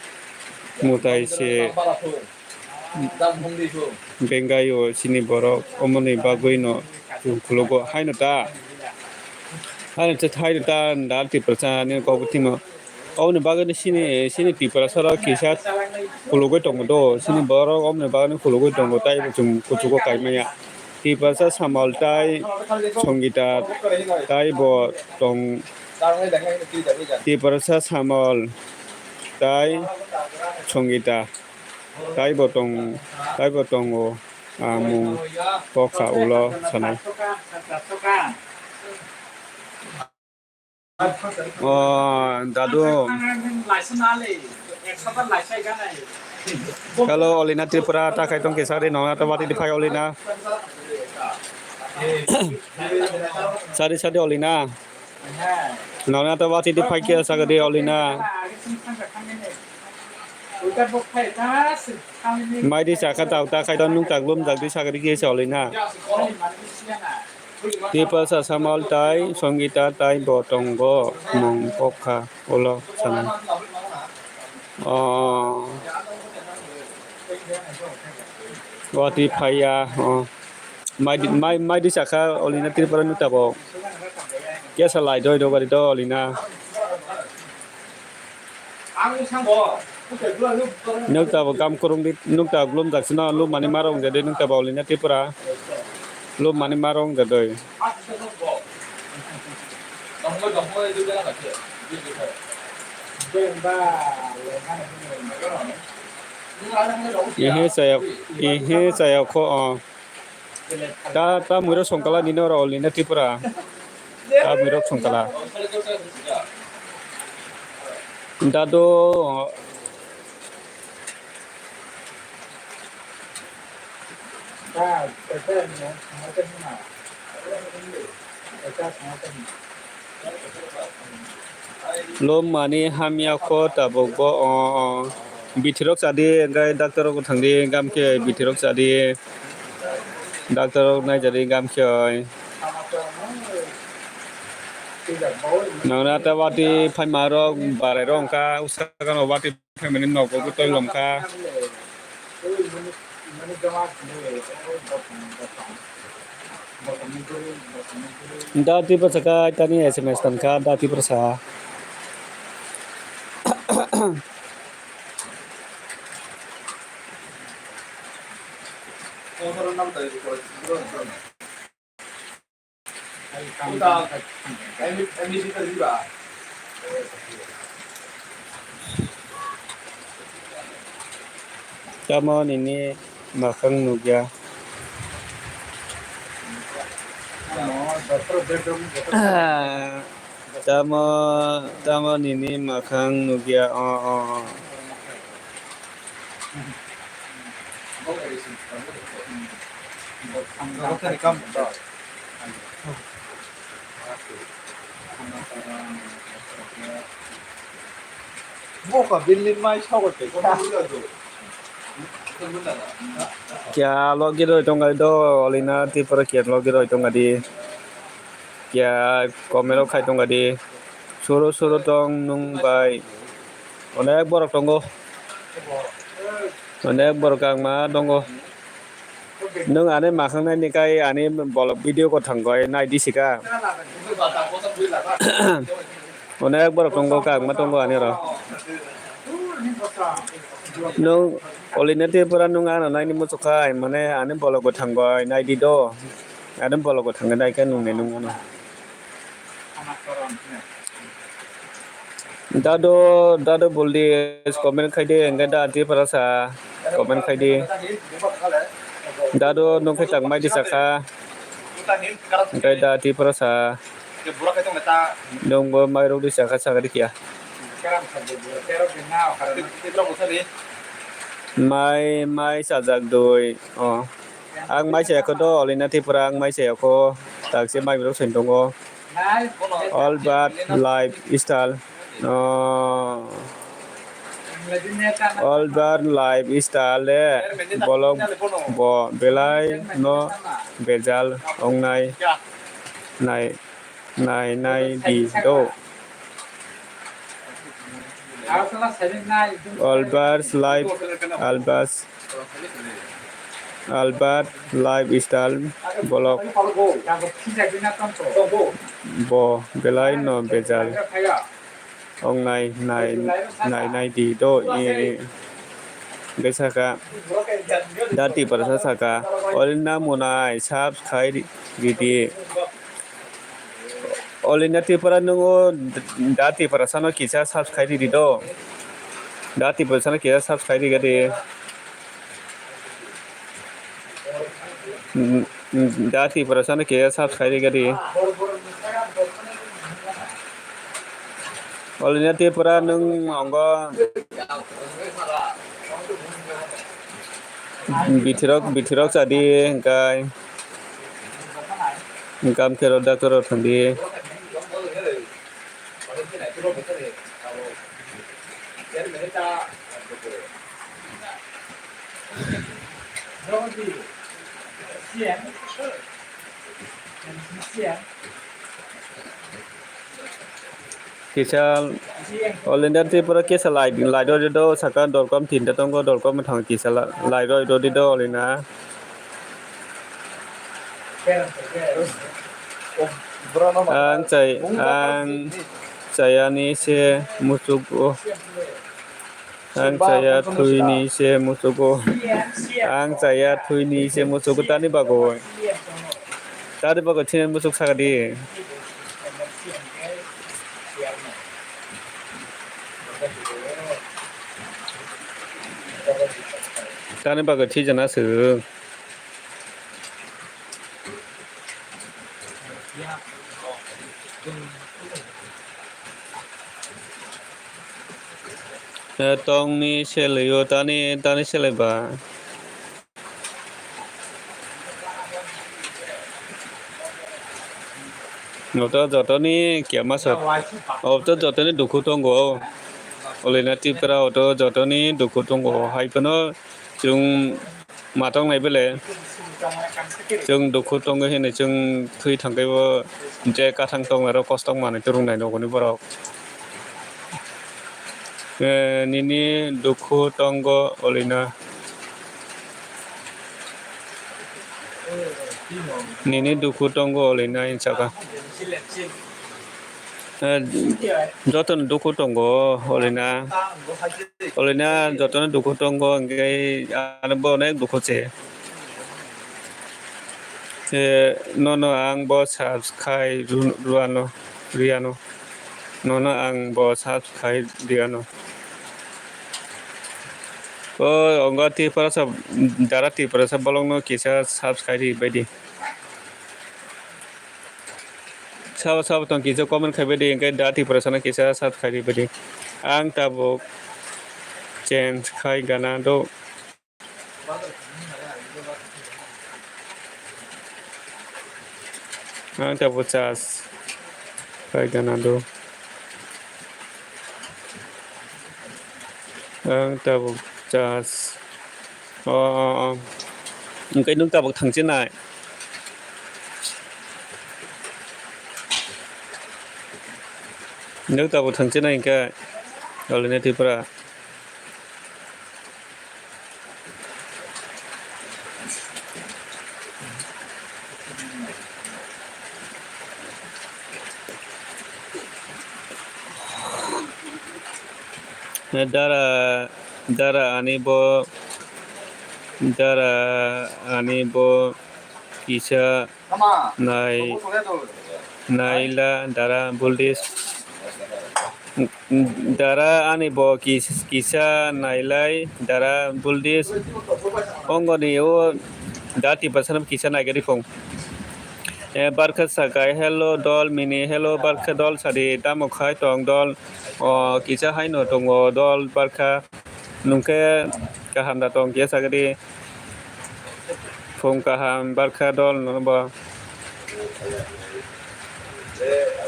mutai se. Bengaio chini borok omoni bagwi no chwng khulugo haino ta. Haino ta, haino ta da Tiprasa ni kok thima. Oboni bagwi no chini, chini Tiprasa rok kisa khulugwi tongo do. Chini borok oboni bagwi no khulugwi tongo, tei bo chwng kuchugo kaimaya. Tiprasa Samal tai Songita tai bo tong, Tiprasa Samal tai Songita tai bo tong, tai bo tongo, ah, mung kokha ulo sanai. Oh, dadu. Hello, Olina Tripura, ta khai tong kisa ri nona ta wati di phai Olina. Sari sari Olina. Nona ta wati di phai kisa ri Olina. Mai di chakha tau ta khai tong nung tak lum jak di sakari kisa Olina. Tiprasa Samal tai Songita tai bo tongo mung kokha ulo sana. Oh. Wati phaiya, oh. Mai di, mai, mai di sakha Olina Tripura nukta bo. Kesa lai doi do gari do Olina. Nukta bo gam kurung di, nukta glum jak sino lum mani marong jadi nukta bo Olina Tripura. Lum mani marong jadi. Ihe saya, ihe saya ko, oh. Ta, ta mwiro songkala nini oro Olina Tripura. Ta mwiro songkala. Dadu. Lom mani hamya kho tabuk bo, o, o. Bithirok chadi, hwnkhe doctor rok thangdi, gamkhe bithirok chadi. Doctor rok naijadi, gamkhe oi. Nangna ta wati phaima rok, barai rok wngkha, usakano wati phaimani nogo bwtwi lomkha. Da Tiprasa kha tani S M S tangkha, da Tiprasa. Tamo nini makhang nukya. Tamo, tamo nini makhang nukya. O, o, o. Boka bini mai sogo te. Kya logi roi tongga do, Olina Tripura kya logi roi tongga di. Kya komero khai tongga di. Suru suru tong nung bai. Onek borok tongo. Onek borok ang ma tongo. Nwng ani makhang naini kai ani bolok video kwthang koi nai di sika. Onek borok tongo, kagma tongo ani oro. Nwng Olina Tripura nwng ano naini muchuk khai mane ani bolok kwthang koi nai di do. Ani bolok kwthang khe nai khe nwng nai nwng ano. Dado, dado buldi comment khai di, hwnkhe da Tiprasa comment khai di. Dado nung khe tang mai di sakha, hwnkhe da Tiprasa nungbo mai rok di sakha, sakha di kiya. Mai, mai sajak dui, oh. Ang mai saya kho do, Olina Tripura, ang mai saya kho, tak se mai rok soi tongo. All but lifestyle. Oh. All but lifestyle le bolok bo belai no bejal ongnai nai, nai, nai di do. Albert Life, Albert, Albert Lifestyle Vlog. Bo belai no bejal. Ong nai, nai, nai, nai di do, e, hingke saka, da Tiprasa saka, ori na monai, subscribe ri di. Ori na Tripura nungo, da Tiprasa no kisa subscribe ri di do. Da Tiprasa no kisa subscribe ri di. Mm, mm, da Tiprasa no kisa subscribe ri di. Ori na Tripura nung ongo. Bithirok, bithirok chadi, hingkai. Hingkam khe rw doctor rw thangdi. Kisa All India Tripura kisa lai, lai rw di do, saka dolkom tinta tongo, dolkom thang kisa la-, lai rw di do, All India. Ang chai, ang chayani se muchugo. Ang chaya thwini se muchugo. Ang chaya thwini se muchugo tani bagwi. Tani bagwi thwini muchuk sakadi. Tani bagwi thwijana se. Eh, tongni selai o tani, tani selai ba. Oto jotoni kema sok. Oto jotoni dukhu tongo. Olina Tripura oto jotoni dukhu tongo. Hai phano chwng ma tongnai bele, chwng dukhu tongo hwnwi chwng thwi thangkhe bo je kathang tongnai rok kostok manwi twrwngnai nokni borok. Eh, nini dukhu tongo olina. Nini dukhu tongo olina hinsaka. Eh, jotono dukhu tongo, olina, olina jotono dukhu tongo, hingke ano bo onek dukhu se. Eh, nono ang bo subscribe ru-, ruano, riano. Nono ang bo subscribe riano. O, ongo Tiprasa, dara Tiprasa bolongno kisa subscribe ri baidi. Sabo sabo tong kisa comment khai baidi, hingke da Tiprasa no kisa subscribe ri baidi. Ang tabuk change khai gana do. Ang tabuk charge khai gana do. Ang tabuk charge. O, o, o. Hingke nwng tabuk thangchinai. Nwng tabuk thangchinai hingke. Olina Tripura. Dara, dara ani bo, dara ani bo kisa nai, naila dara Buldis. Dara ani bo kis-, kisa nailai dara Buldis. Ongoni o da Tiprasa no kisa naigari phung. Eh, barkha sakai, hello dol, mini hello, barkha dol sadi, tamo khai tong dol. O, kisa haino tongo dol, barkha. Nwng khe kaham da tong khe sagadi. Phung kaham barkha dol nono bo.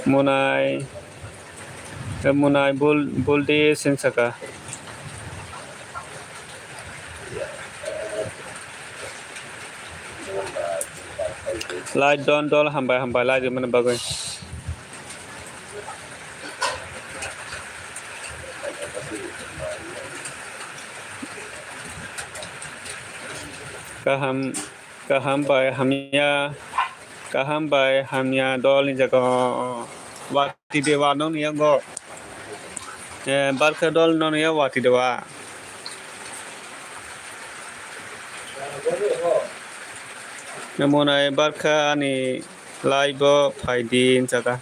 Munai, munai bul, bul di sing saka. Like don dol hambai hambai like rimani bagwi. Kaham, kaham bai hamya, kaham bai hamya dol ni jaga o. Wati dewa no ni yango. Eh, barkha dol no ni ya wati dewa. Namunai barkha ani live o phaidi jaga.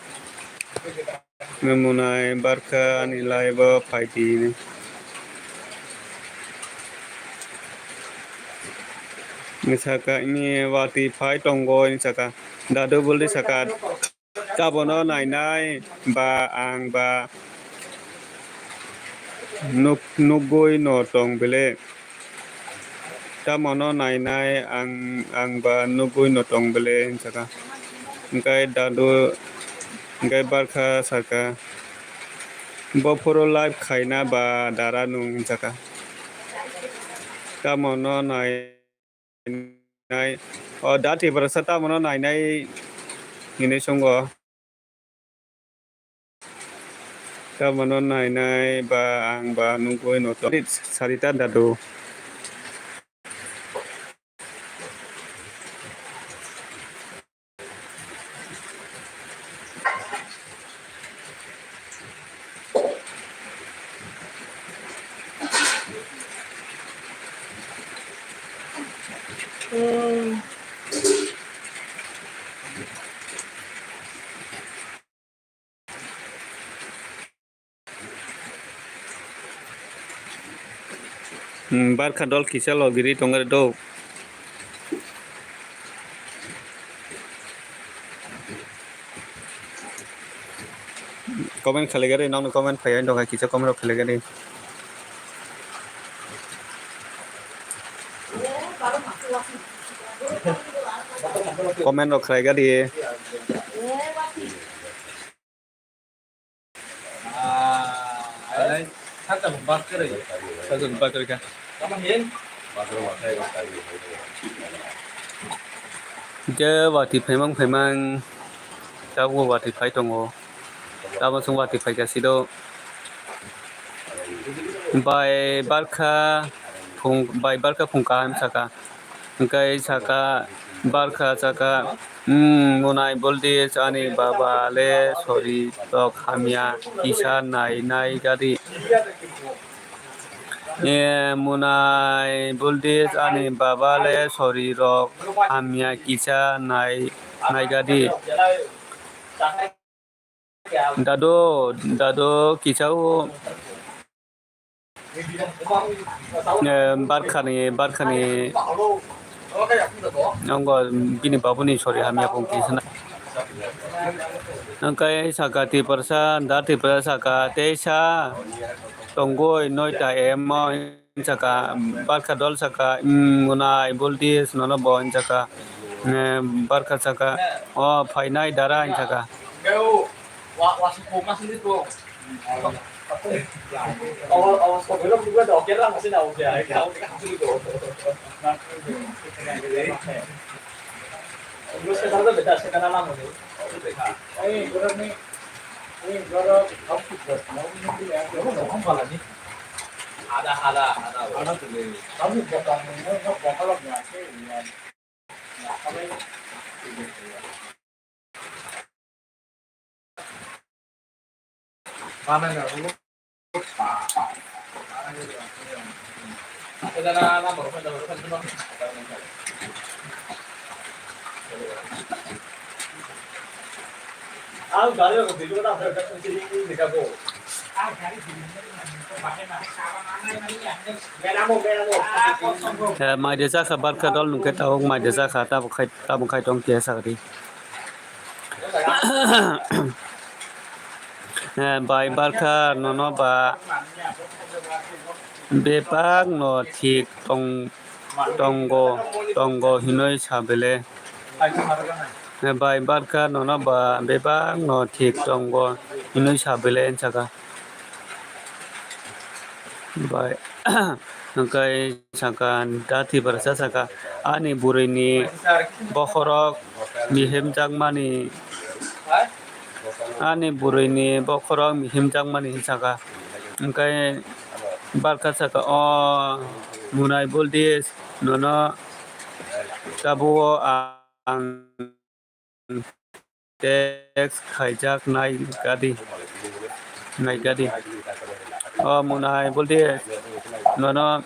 Namunai barkha ani live o phaidi ni. Ni saka ini wati phai tongo ni saka. Dadu buldi saka. Tabono nainai ba ang ba nuk-, nugui no tong bele. Tamono nainai ang, ang ba nugui no tong bele, hinjaka. Hingkai dadu, hingkai barkha saka, "Bophuru live khaina ba dara nung?" hinjaka. Tamono nai-, nai, o da Tiprasa tamono nainai hinui songo. Tamono nainai ba ang ba nugui no to-, sarita dadu. Hmm, barkha dol kisa logiri tongre do. Comment khalai gari, nang comment phai, ang dong kisa comment rok khalai gari. Comment rok khalai gari. Hingke wati phaimang phaimang tabuk wati phai tongo. Tamo chwng wati phaikha sido. Bai barkha phung, bai barkha phung kaham saka. Hingke saka, barkha saka, "Hmm, munai buldi ani baba le sori rok hamya kisa nai nai gadi." E, munai buldi ani baba le sori rok hamya kisa nai nai gadi. Dado, dado kisa o, eh, barkhani, barkhani nongo bini babuni sori hamya kong kisa na. Nangkai saka Tiprasa, da Tiprasa saka teisa tongoi noita M o. Saka, barkha dol saka, "Hmm, munai buldi nono bo," hinjaka. Eh, barkha saka, "O phainai dara," hinjaka. Eh, mai de jakha barkha dol nungkhe tabuk mai de jakha, tabuk khai, tabuk khai tong khe sakri. Eh, bai barkha nono ba bebak no thik tong, tongo, tongo hinui sa bele. Eh, bai barkha nono ba bebak no thik tongo hinui sa bele, hinjaka. Bai, hingkai saka, da Tiprasa saka, "Ani bwrwini bokhorok mihimjakmani, ani bwrwini bokhorok mihimjakmani," hinjaka. Hingkai barkha saka, "O munai buldi nono Tabuk ang text khaijak nai gadi, nai gadi. O Munai, buldi nono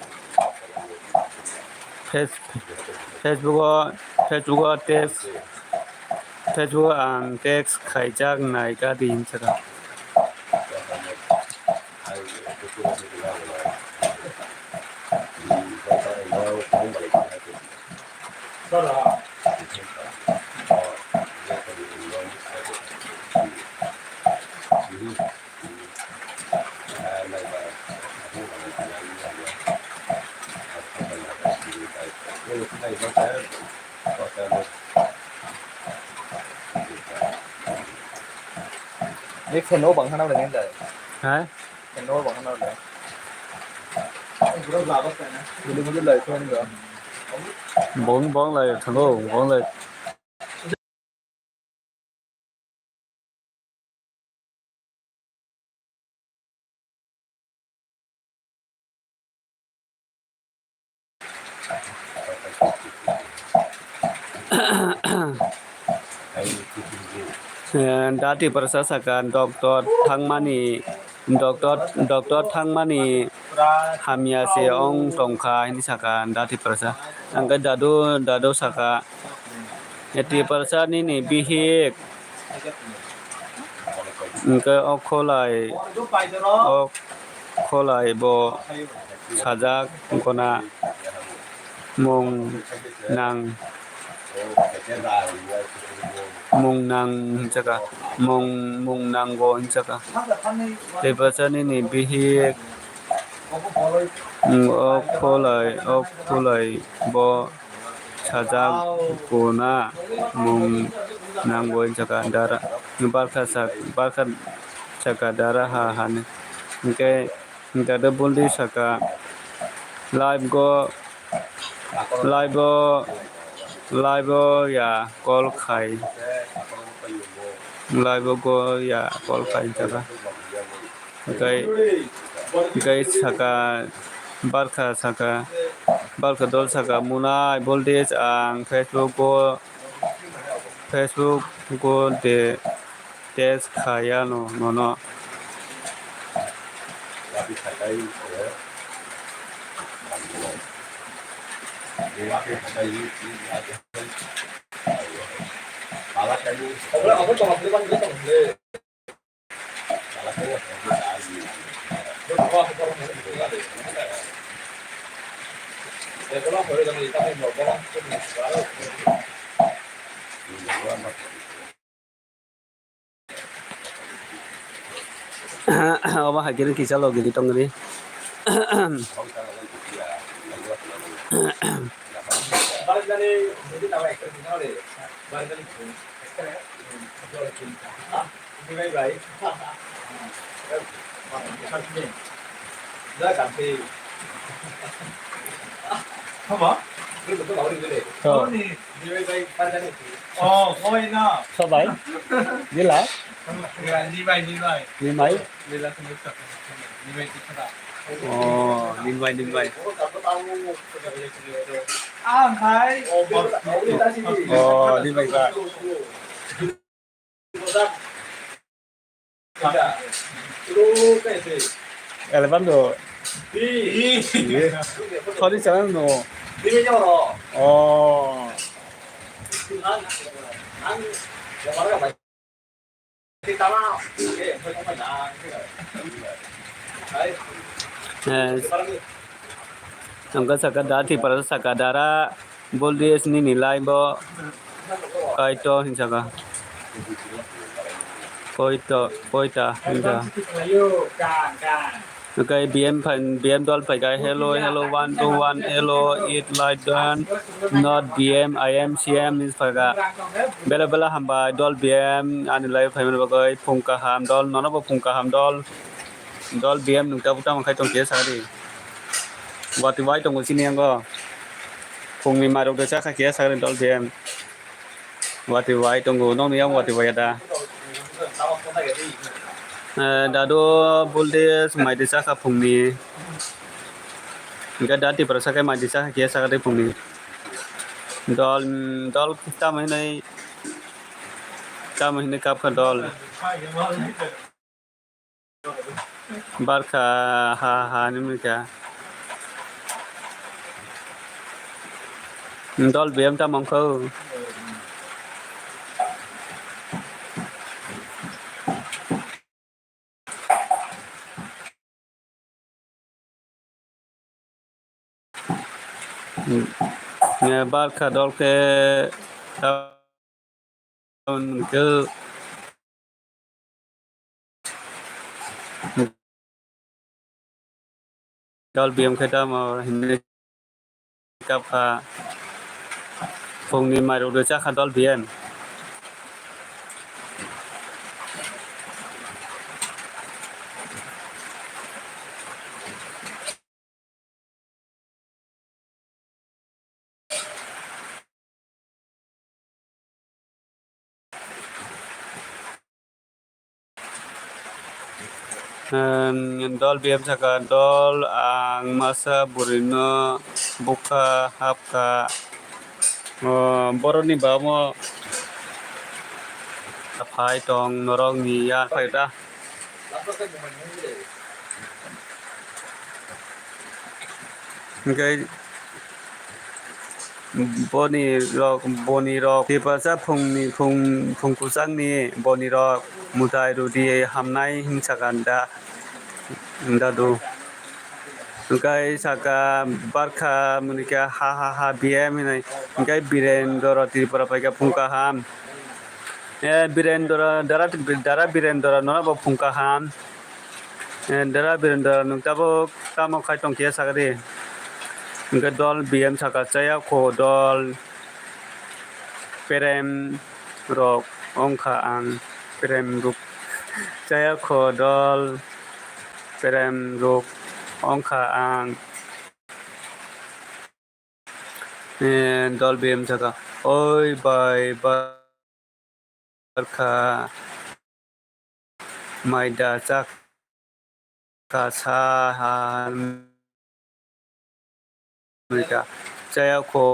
Face-, Facebook o, Facebook o text, Facebook o ang text khaijak nai gadi hinsa kha. Ni fan o bang hana le ngai da. Ha? Fan o bang hana le. Bili bili lai fan da. Bong bong lai thango, bong lai. Eh, da Tiprasa saka, doctor thangmani, doctor, doctor thangmani hamya se ong tongkha, hini saka da Tiprasa. Ang khe dadu, dadu saka, Tiprasa nini bihik, hwnkhe o kholai, o kholai bo sajak gona mung nang, mung nang hinjaka, mung, mung nango hinjaka. Tiprasa nini bihik, o kholai, o kholai bo sajak guna mung nango hinjaka dara, barkha sak-, barkha saka dara ha hani. Hwnkhe, hwnkhe dadu buldi saka live go, live o, live o ya call khai, live o go ya call khai hinjaka. Hwnkhe, hwnkhe saka, barkha saka, barkha dol saka, Munai, Voltage, ang Facebook o, Facebook o de text kha ya no, nono. Obo hai khe kisa logi di tongri. Oh. Sobai? Gila? Nimai, nimai. Nimai? Oh, nimai, nimai. Oh, nimai ba. Eleven do. Sorry, channel no. Oh. Eh, ang kha saka da Tiprasa saka dara. Voltage nini live o kaito hinjaka. Koito, koita hinja. Oke, B M phan, B M dol phaikha. Hello, hello, one two one, hello, it live done. Not B M, I M C M hinwi phaikha. Bela bela hambai dol B M ani live phaimani bagwi. Phung kaham dol, nono bo phung kaham dol. Dol B M nwng tabuk tamo khai tong khe sakdi. Watwi bai tongo chini yango. Phungni mairok de chakha khe sakdi dol B M. Watwi bai tongo, nokni yang watwi bai da. Eh, dadu Voltage mai de chakha phungni. Hingke da Tiprasa khe mai de chakha khe sakdi phungni. Dol, dol tamo hinwi, tamo hinwi kapkha dol. Barkha ha ha hinwi wngkha. Dol biyam tamo wngkha o. Barkha dol khe dol biyam khe tamo hinwi kapkha. Phungni mairok rwchakha dol biyam. Dol biyam saka dol ang masa bwrwino bukha hapkha. O borokni babo phai tong norokni ya phai ta. Hingke boni rok, boni rok tipasa phungni, phung, phung kwchangni boni rok mwtai rwdi hamnai hinsakha da, dadu. Hingke saka barkha mwnike ha ha ha biyem hinui hingke Birendra Tripura paikha phung kaham. Eh, Birendra, Dara, Dara Birendra nono bo phung kaham. Eh, Dara Birendra nwng tabuk tamo khai tongkhe sakadi. Hingke dol biyem saka chaya kho dol perem rok wngkha ang perem rok chaya kho dol perem rok wngkha ang. Eh, dol biyem saka, "Oi bai, barkha mai da chakha sa ha, mai da chaya kho."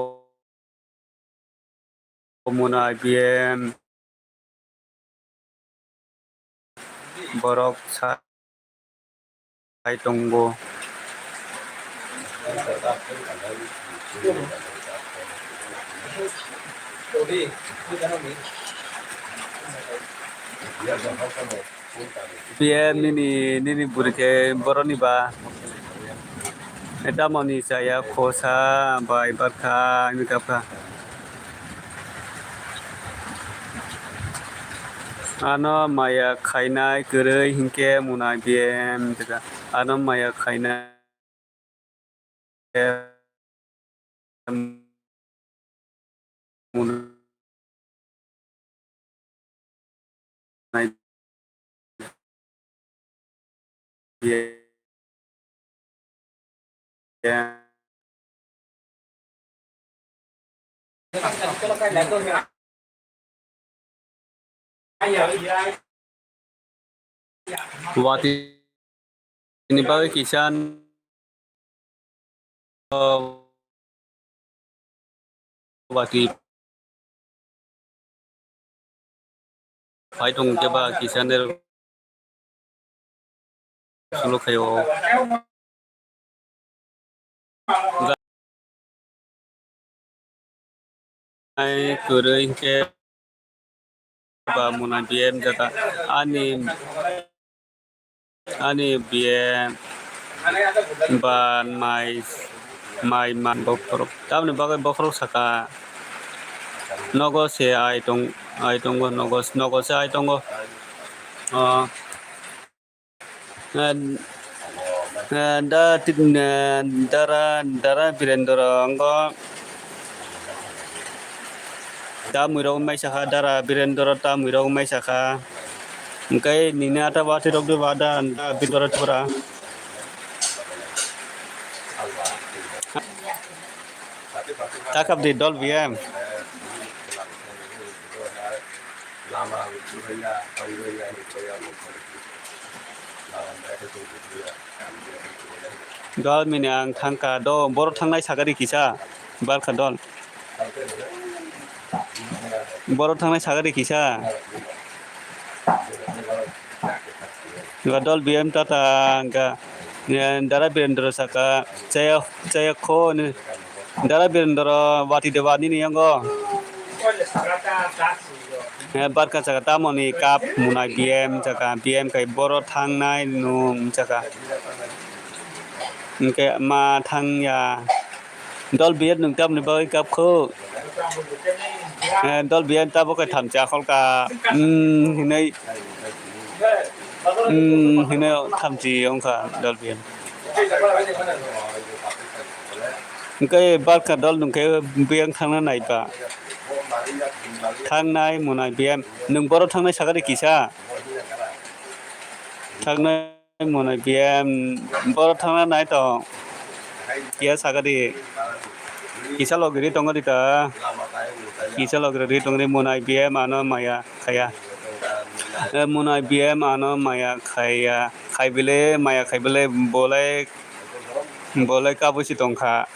Mwnai biyem borok sai tongo. Biyem nini, nini bwrwi khe boroni ba. Damoni chaya khosa bai barkha wngwi kapkha. Ano maya khainai kwrwi hinkhe mwnai biyem. Ano maya khainai. Watwi ni bagwi kisa watwi phai tong khe ba kisa nero solo khaio. Ai kwrwi hinkhe ba mwnai biyem jata ani, ani biyem ba mai, mai man bokhorok tamni bagwi bokhorok saka nogo se ai tong, ai tongo nogo, nogo se ai tongo. Ah. Eh, eh, da, eh, dara, dara Birendra wngkha. Tamwi rok wngmai sakha, dara Birendra tamwi rok wngmai sakha. Hwnkhe nini ata watwi rok de ba da, da Birendra Tripura. Takap di dol biyem. Dol mini ang thangkha do, boro thangnai sakari kisa, barkha dol. Boro thangnai sagari kisa. Ga dol B M tata ga, eh, Dara Birendra saka chaya, chaya kho ni. Dara Birendra wati de wani ni yango. Eh, barka saka tamoni kap munai B M saka, B M kai boro thangnai nung saka. Hingke ma thangya. Dol B M nwng tamoni bagwi kap kho? Eh, dol B M tabuk khe thamchi akhol ka. Hmm, hinui. Hmm, hinui thamchi wngkha dol B M. Hingke barka dol nwng khe biyang thangna nai ba. Thangnai munai B M. Nwng boro thangnai sakari kisa. Thangnai. Mwnai B M, boro thangna nai tong. Kiya sakadi. Kisa logi ri tongo di ta. Kisa logi ri tongo di mwnai B M ano maya khaya. Eh, mwnai B M ano maya khaya. Khaibele maya khaibele bolai, bolai kabusi tongkha.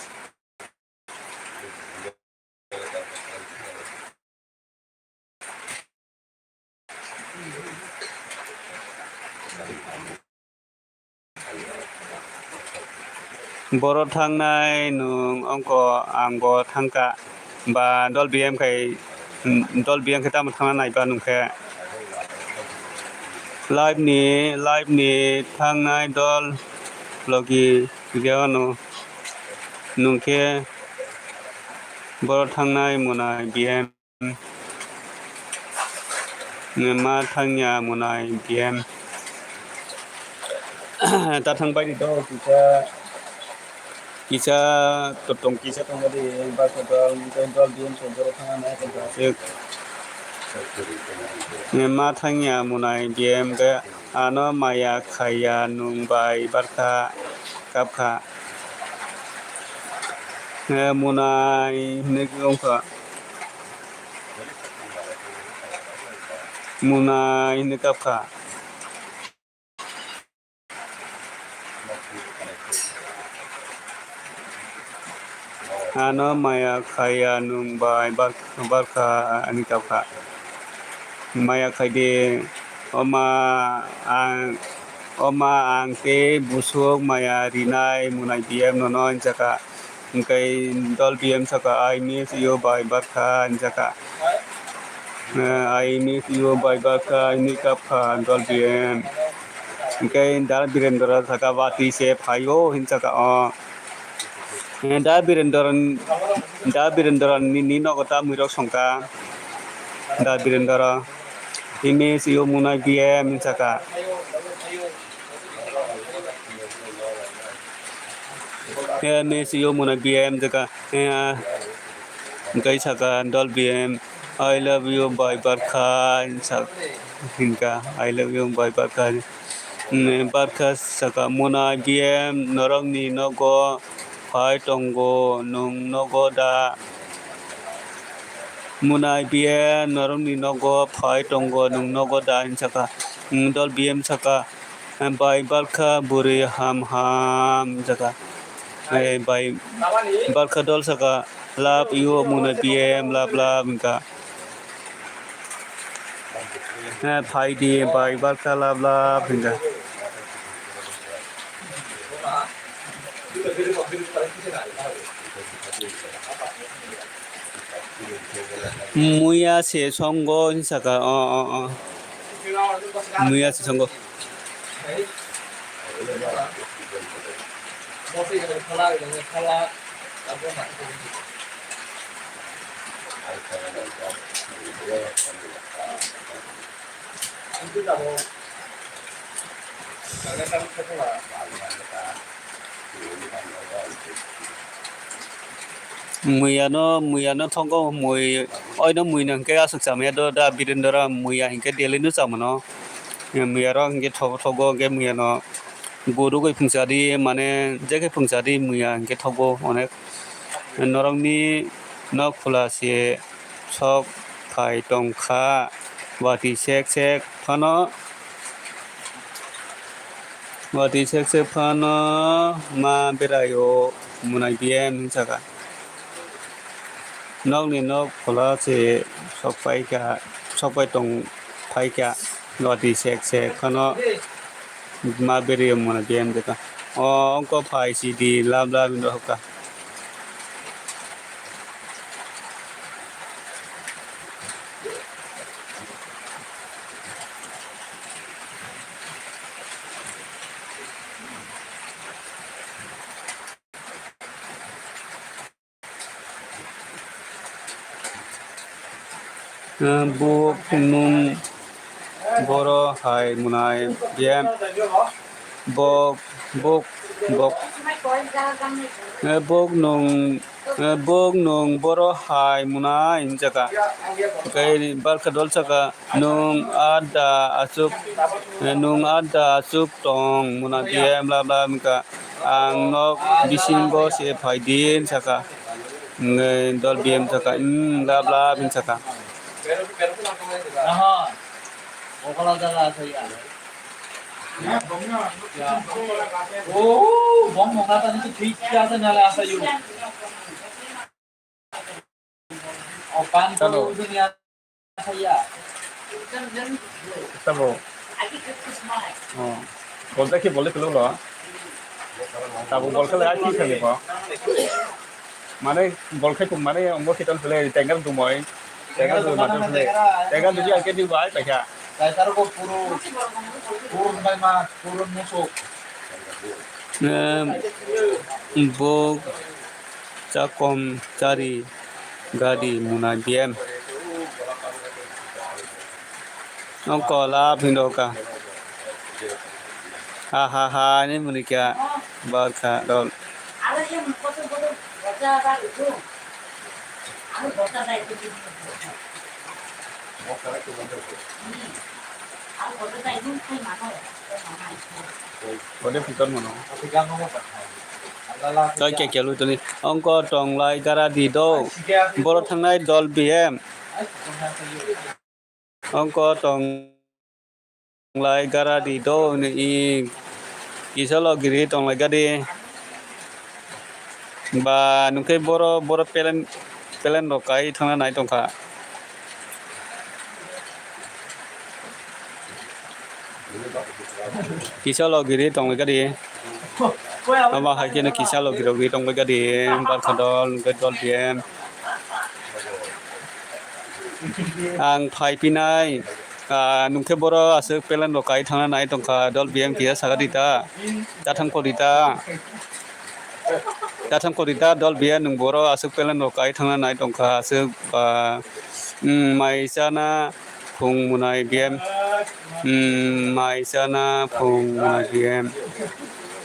Boro thangnai nwng wngkha, ang bo thangkha, ba dol B M khai, dol B M khai tamo thangna naiba nwng khe. Live ni, live ni thangnai dol logi hwnkhe ano nwng khe boro thangnai mwnai B M. Ma thangya mwnai B M. Ta thang bai di do kisa, kisa totong kisa tong di, ba ko dol, dol B M tong dol thang na tong asik. Ma thangya mwnai B M ga ano maya khaya nwng bai barkha kapkha. Mwnai hinwi wngkha. Mwnai hinwi kapkha. Ano maya khaya nwng bai barkha ani kapkha. Maya khaidi, oma ang, oma ang tei busuk maya rinai mwnai B M nono hinjaka. Hingke dol B M saka, "I miss you bai barkha," hinjaka. Eh, "I miss you bai barkha," hinwi kapkha dol B M. Hingke da Birendra saka, "Watwi se phaio," hinjaka o. Eh, da Birendra, da Birendra ni, ni nogo ta mwirok songka. Da Birendra, "I miss you mwnai B M," hinjaka. Eh, miss you mwnai B M jaka. Eh, ah, hingke saka dol B M, "I love you bai barkha," hinsa-, hinka, "I love you bai barkha." Hmm, barkha saka mwnai B M norokni nogo phai tongo, nwng nogo da? Mwnai B M norokni nogo phai tongo, nwng nogo da? Hinsaka, hmm, dol B M saka, Bai barkha bwrwi ham ham jaka. Eh, bai barkha dol saka, "Love you mwnai B M, love, love," hinka. Eh, phaidi bai barkha love, love hinka. Muya se songo hinwi saka, o, o, o. Muya se songo. Muya no, muya no thogo mui, oino mui no hinkhe aswk chamaya do da Birendra, muya hinkhe daily no chamano. Muya rok hinkhe thogo thogo hinkhe muya no gurugwi phungsa di, mane jekhe phungsa di muya hinkhe thogo onek. Norokni nok khula se sok phai tongkha, watwi sek sek phano, watwi sek sek phano ma beraio mwnai B M hinwi saka. Nokni nok phola se sokpai kha, sokpai tong phai kha, watwi sek sek phano ma beri muna biyam jeta. O ongko phai sidi lab lab wngkha. Buk nung boro hai mwnai biyem. Bok, bok, bok. Eh, bok nung, eh, bok nung boro hai mwnai hinjaka. Tei barkha dol saka, nung ada asuk, eh, nung ada asuk tong muna biyem bla bla hinka. Ang nok bisingo se phai din saka. Nge dol biyem saka, hmm, bla bla bin saka. Aha. Okala jaga asai ya. Oh, bom mokha tani to thik kya asa nala asa yu. Oh, pan ko Hello. Dunia asai ya. Tabo. Oh. Bolta ki bole kelo lo. Tabo bol kelo ai ki khali ko. Mane bol khai kum mane ombo khiton pele tengar dumoi. Tengar dumoi mator pele. Tengar duji alke di bai paikha. Dai tar ko puro, puro bai ma, puro musuk. Em, bok chakom chari gadi muna biyem. Ongko lab hindo ka. Ha ha ha ni muni kya barkha dol. Bode piton mano. Tei kya kya lui toni. Ongko tonglai gara di do. Boro thangnai dol biyem. Ongko tonglai gara di do ni i kisa lo giri tonglai gadi. Ba nungkhe boro, boro pelen, pelen rok kai thangna nai tongkha. Kisa lo giri tonglai gadi. Ama hai khe no kisa lo giri tonglai gadi. Barkha dol, nungkhe dol biyem. Ang phai pinai, ah, nungkhe boro aswk pelen rok kai thangna nai tongkha, dol biyem kisa saka di ta, ta thang kori ta, ta thang kori ta, dol biyem nung boro aswk pelen rok kai thangna nai tongkha, aswk, ah, mm, mai chana phung mwnai biyem, mm, mai chana phung mwnai biyem.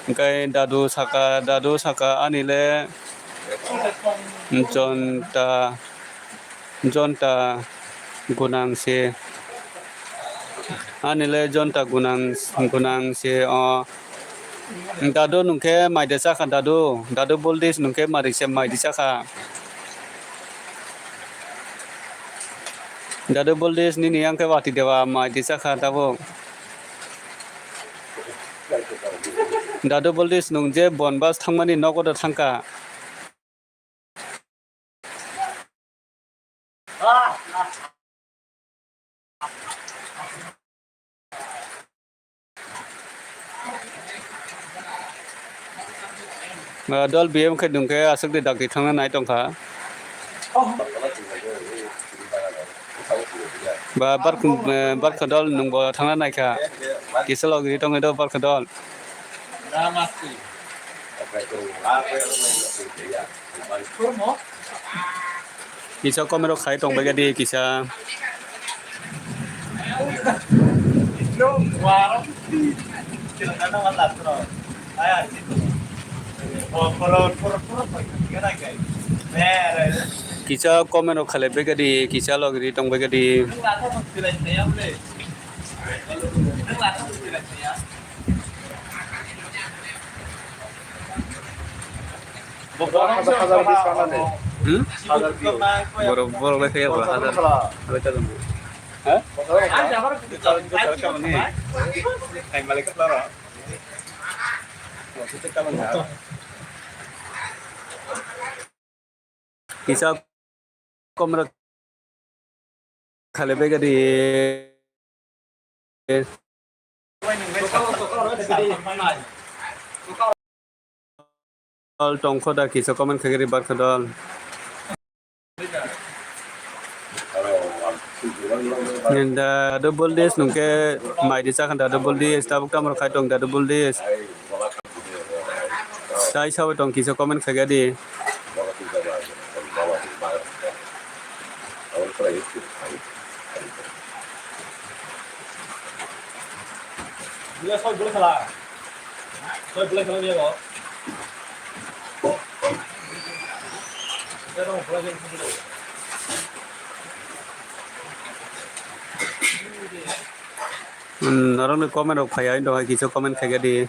Hwnkhe dadu saka, dadu saka ani le jonta. Jonta gwnang se, ani le jonta gwnang, gwnang se o. Dadu nungkhe mai de chakha dadu, dadu Boldish nungkhe mai de se mai de chakha. Dadu Boldish nini yang khe wati dewa mai de chakha tabuk. Dadu Boldish nung je Bonbas thangmani nogo da thangkha. Ah, dol biyem khe nungkhe aswk de dakti thangna nai tongkha. Ba bark-, eh, barkha dol nungbo thangna naikha. Kisa logiri tongwi do barkha dol. Kisa komero khai tongbaikha di kisa. Kisa komero khalaibaikha di, kisa logiri tongbaikha di. Hmm? Borok, borok lai kaya ba, hazar, hazar ka dong. Ha? Kisa komrok khale begadi. Dol tongkho da kisa comment khaigari barkha dol. Da double dis nungke mai di chakhan da double dis tabuk tamro khai tong da double dis. Sai sawi tong kisa comment khaigadi. Hmm, norokni comment rok phaiya, wngtong hai kisa comment khaigadi.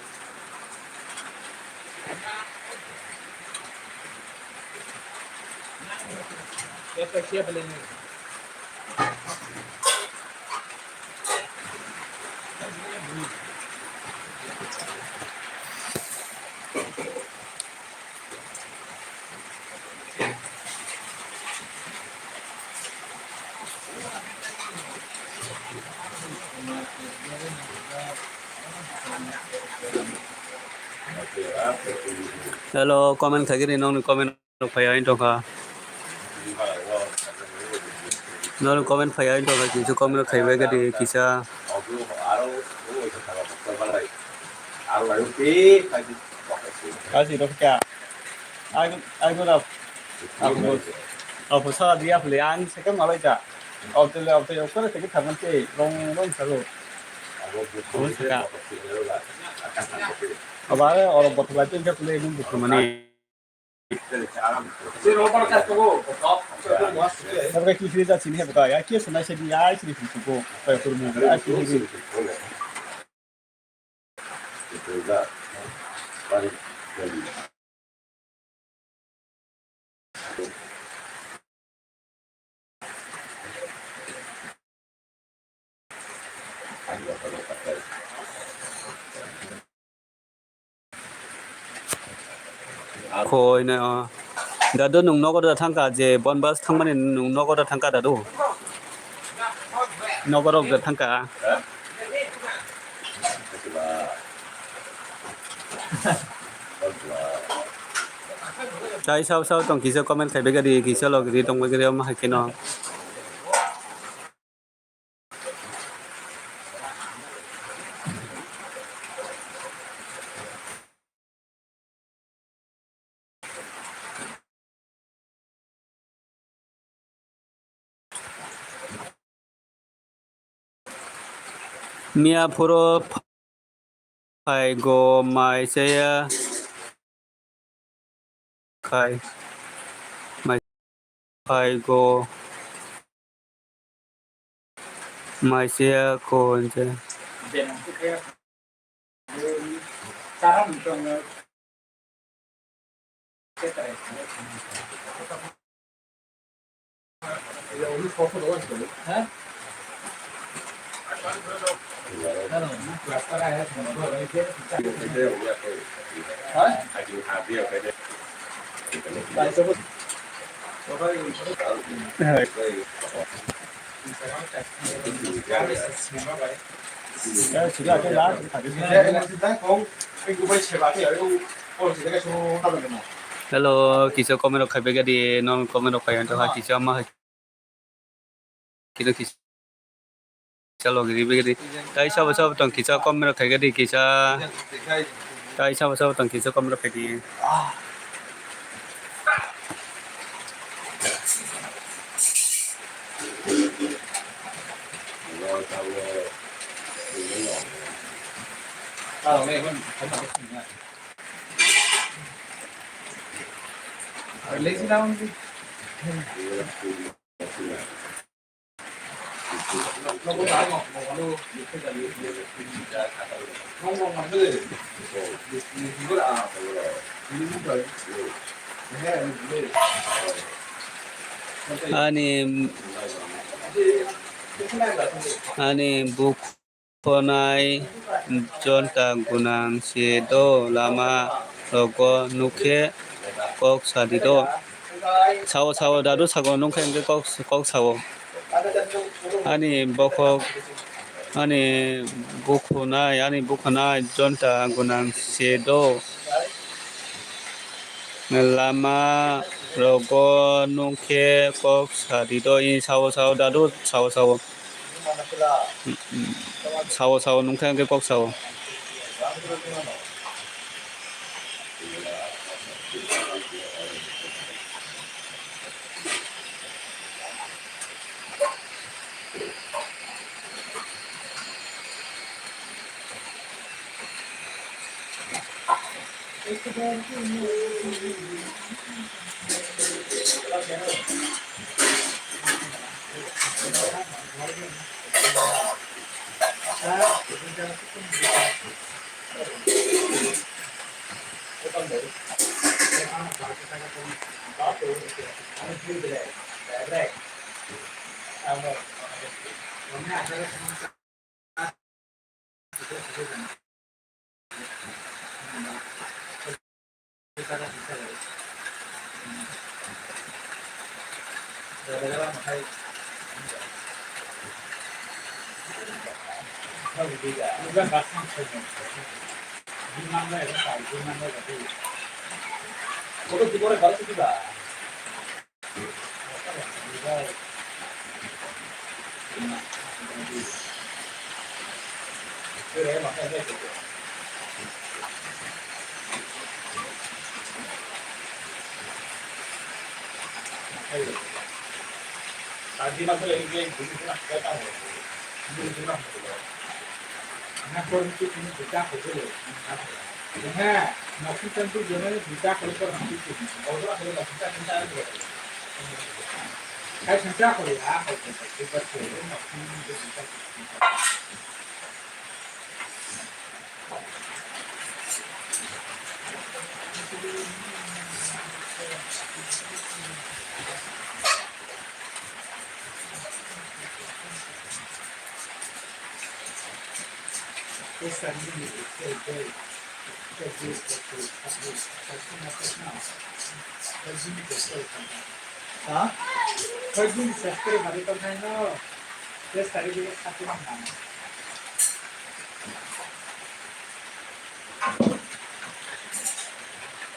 Hello, comment khaigini nongni comment. Rok phai ai tongkha. Norok comment phai ai tongkha, kisa comment rok khaibai gadi kisa. Kasi rok kya? Ai, ai guna. Aku, aku sa dia pele ang sekarang malah ja. Au tele, au tele, au tele, teke thaman te, rong, rong sago. Rong saka. Abare, oro botol lai tengke pele, nung buku mani. Nabra ki fili da sini heba ya, ki sana se di ya, sini fili ko, pa kurmu, ya, sini fili. Khoi na, o. Dadu, nwng nogo da thangka je Bonbas thangmani, nwng nogo da thangka dadu? Nogo rok da thangka. Tai sao sao tong kisa comment khaibai gadi, kisa log ri tong bai gadi, omo hai kheno. Miya phuru phai go mai chaya khai mai phai go mai chaya ko je. Hello, kisa comment rok khaibai gadi, non comment rok khaibai tongkha, kisa ma hai. Kisa kisa logi ribai gadi. Tai sabo sabo tong kisa comment rok khaibai gadi, kisa. Tai sabo sabo tong kisa comment rok khaidi. Ani, ani buk khonai jonta gwnang se do, lama rogo nukhe kok sadi do. Sao, sao, dadu sago nungkha hwnkhe kok, kok sao. Ani bokhok, ani bukhunai, ani bukhunai jonta gwnang se do. Lama rogo nungkhe kok sadi do, i sao, sao, dadu sao, sao. Sao, sao, nungkha hwnkhe kok sao.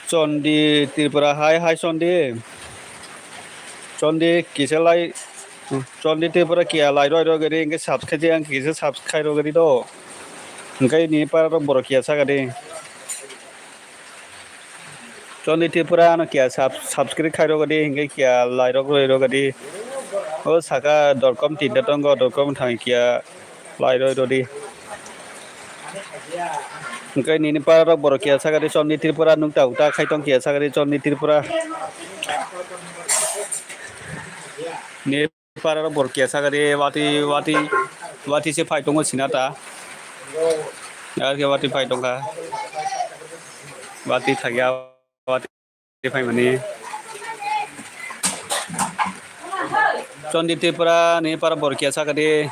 Chondi Tripura, hai, hai, Chondi. Chondi kisa lai, Chondi Tripura kiya lai roi roi gari, hingke subscribe ang kisa subscribe roi gari do. Hingke ni para rok borok kiya sa gari. Chondi Tripura ano kiya sub-, subscribe khai rogadi, hingke kiya lai rok roi rogadi. O saka dorkom tinta tongo, dorkom thang kiya lai roi rodi. Hingke nini para rok borok kiya sakadi Chondi Tripura nukta ukta khai tong kiya sakadi Chondi Tripura. Ni Para rok borok kiya sakadi, wati, wati, wati se phai tongo sinata. Ar ke wati phai tongkha. Wati thakya, wati phai mani. Chondi Tripura ni para borok kiya sakadi.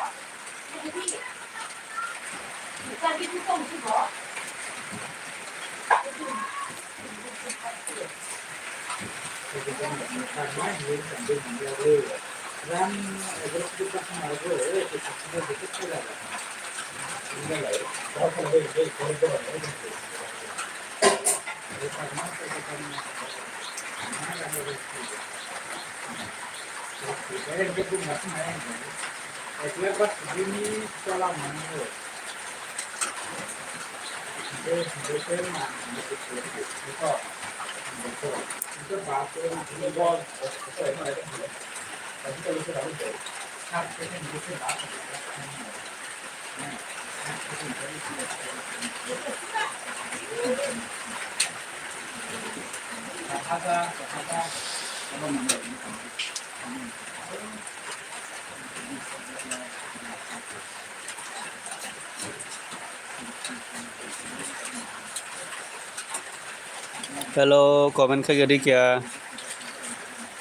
Hello, comment khaikhe di kya?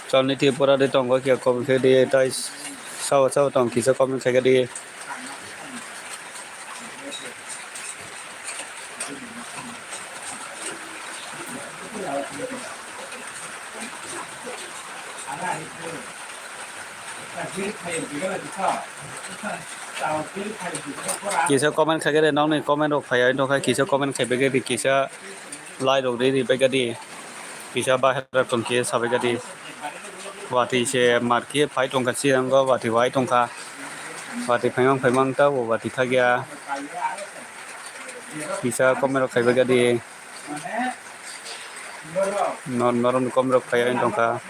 Chondi Tripura de tongo kya comment khaikhe di, tai sao sao tong kisa comment khaikhe di. Kisa comment khaikhe de, nokni comment rok phaiya wngtongkha, kisa comment khaibagadi, kisa like rok ri ribagadi, kisa bahai rok tongkhe sabagadi. Watwi se markhe phai tongkha, siyango watwi wai tongkha, watwi phaimang phaimang tabuk watwi thakya, kisa comment rok khaibagadi. Nor-, norok ni kom rok phai wng tongkha.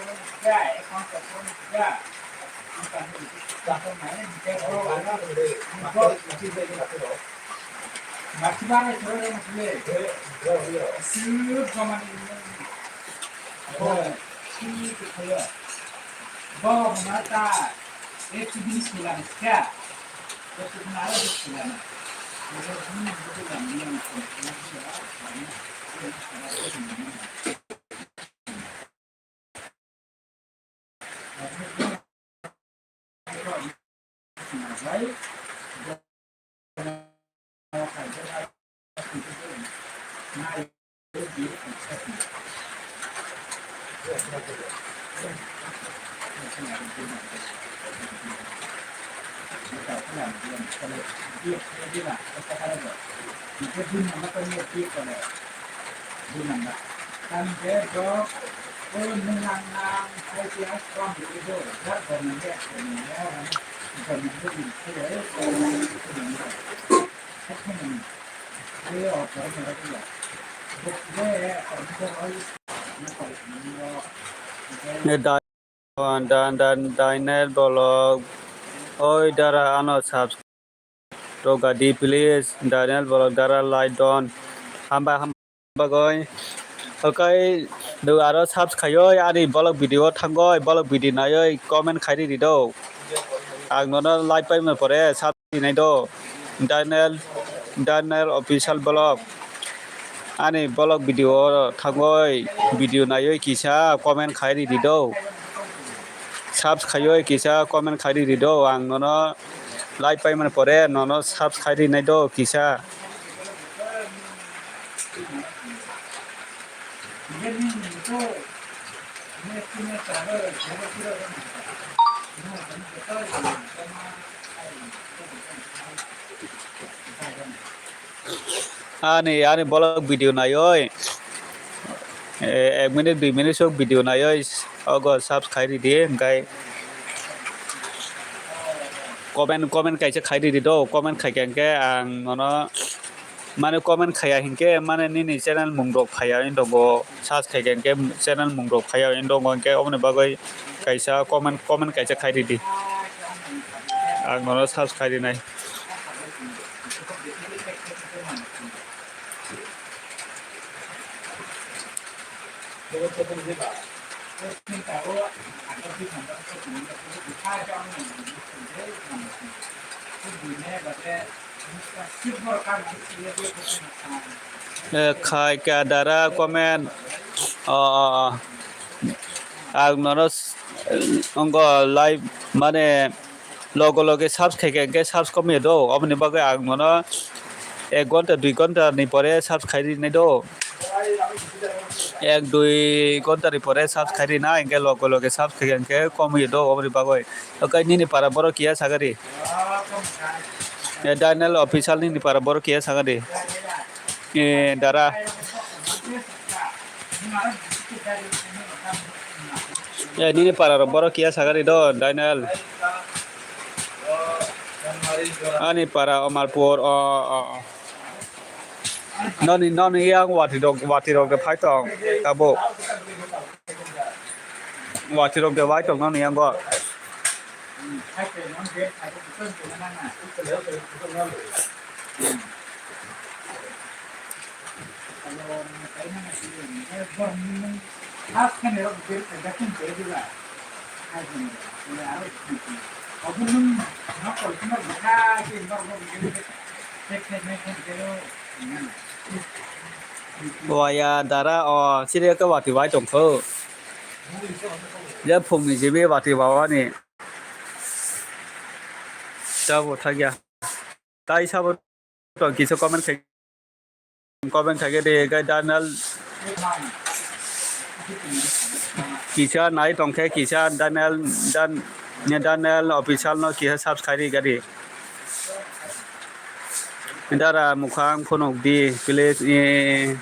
Daniel Vlog. Oi dara ano subscribe rogadi please. Daniel Vlog dara like don. Hambai hambai bagoi. Okai do aro subscribe khaioi ani vlog video thangoi vlog video naioi comment khairi rido. Ang nono like paimani pore sub rinai do. Daniel, Daniel Official Vlog. Ani vlog video o thangoi video naioi kisa comment khairi rido. Subs khaioi kisa comment khairi rido. Ang nono like paimani pore nono subs khairi nai do kisa. Ani, ani vlog video naioi. Eh, ek minute, dui minute sok video naioi. Ogo subs khairi di, hingkai comment, comment kaisa khairi di do, comment khaikha hingke ang nono mane comment khaiya hingke mane nini channel mung rok phaiya wng tongo, search khaikha hingke channel mung rok phaiya wng tongo, hingke oboni bagoi kaisa comment, comment kaisa khairi di. Ang nono search khairi nai. Eh, khai ka dara comment. Oh, oh, oh. Ang nono s-, ongo live mane logo loge subs khaikha hingke subs komye do. Oboni bagwi ang nono ek ghonta dui ghonta ni pore subs khairi nai do. Ek dui ghonta ni pore subs khairi na hingke logo loge subs khaikha hingke komye do oboni bagwi. Okai nini para borok kiya sagari. Eh, Daniel Official nini para borok kiya sagari. Eh, dara. Eh, nini para rok borok kiya sagari do, Daniel. Ani para Omarpur, o, o, o. Noni, noni yang wati rok, wati rok de phai tong, abo. Wati rok de wai tong noni yang go. Waya dara o siri ke wati wai tong kho. Ya phung ni jibi wati wawani. Tabo thakya. Tai sabo to kisa comment khai, comment khai de gai Daniel. Kisa nai tongkhe kisa Daniel, Dan-, Daniel official no kisa subscribe ri gadi. Dara mukhang phunuk di, please, eh.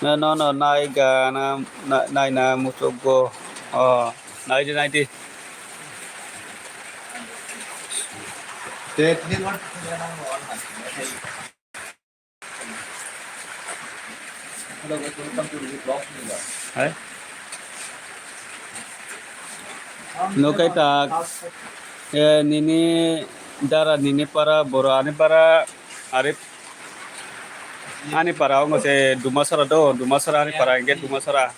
No, no, no, nai gana, na-, nai na muchuk go. Oh, nai di, nai di. Hai. Nokai ta, eh, nini dara, nini para, boro ani para, ari ani para, ongo se Dumasara do, Dumasara ani para, engke Dumasara.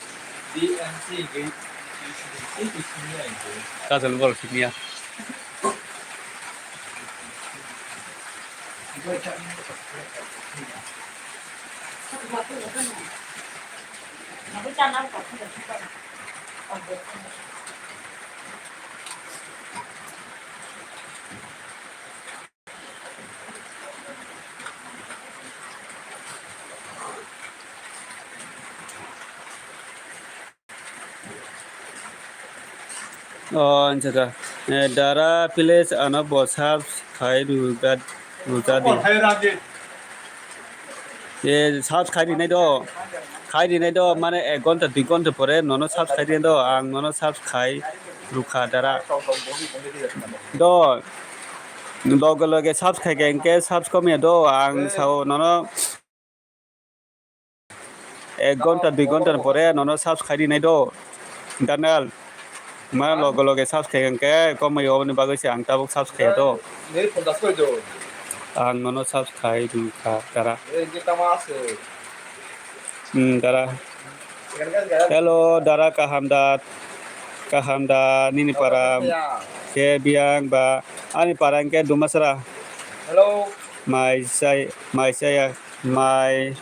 Kajal bol siniya. Oh, anjaka. Eh, dara, please, ano bo subs khai ruga, ruga di. Eh, subs khai rinai do. Khai rinai do, mane ek gonta, dui gonta pore nono subs khai rinai do. Ang nono subs khai rukha, dara. Do. Loge loge subs khai ke engke subs komiya do. Ang sao nono. Ek gonta, dui gonta ni pore nono subs khai rinai do, Daniel. Ma loge loge subs khai hwnkhe komai oboni bagwi se ang tabuk subs khai do. Ang nono subs khai rwkha, dara. Hmm, dara. Hello, dara, kaham da, kaham da, nini para khe biyang ba, ani para hwnkhe Dumasara. Hello. Mai chai, mai chaya. Mai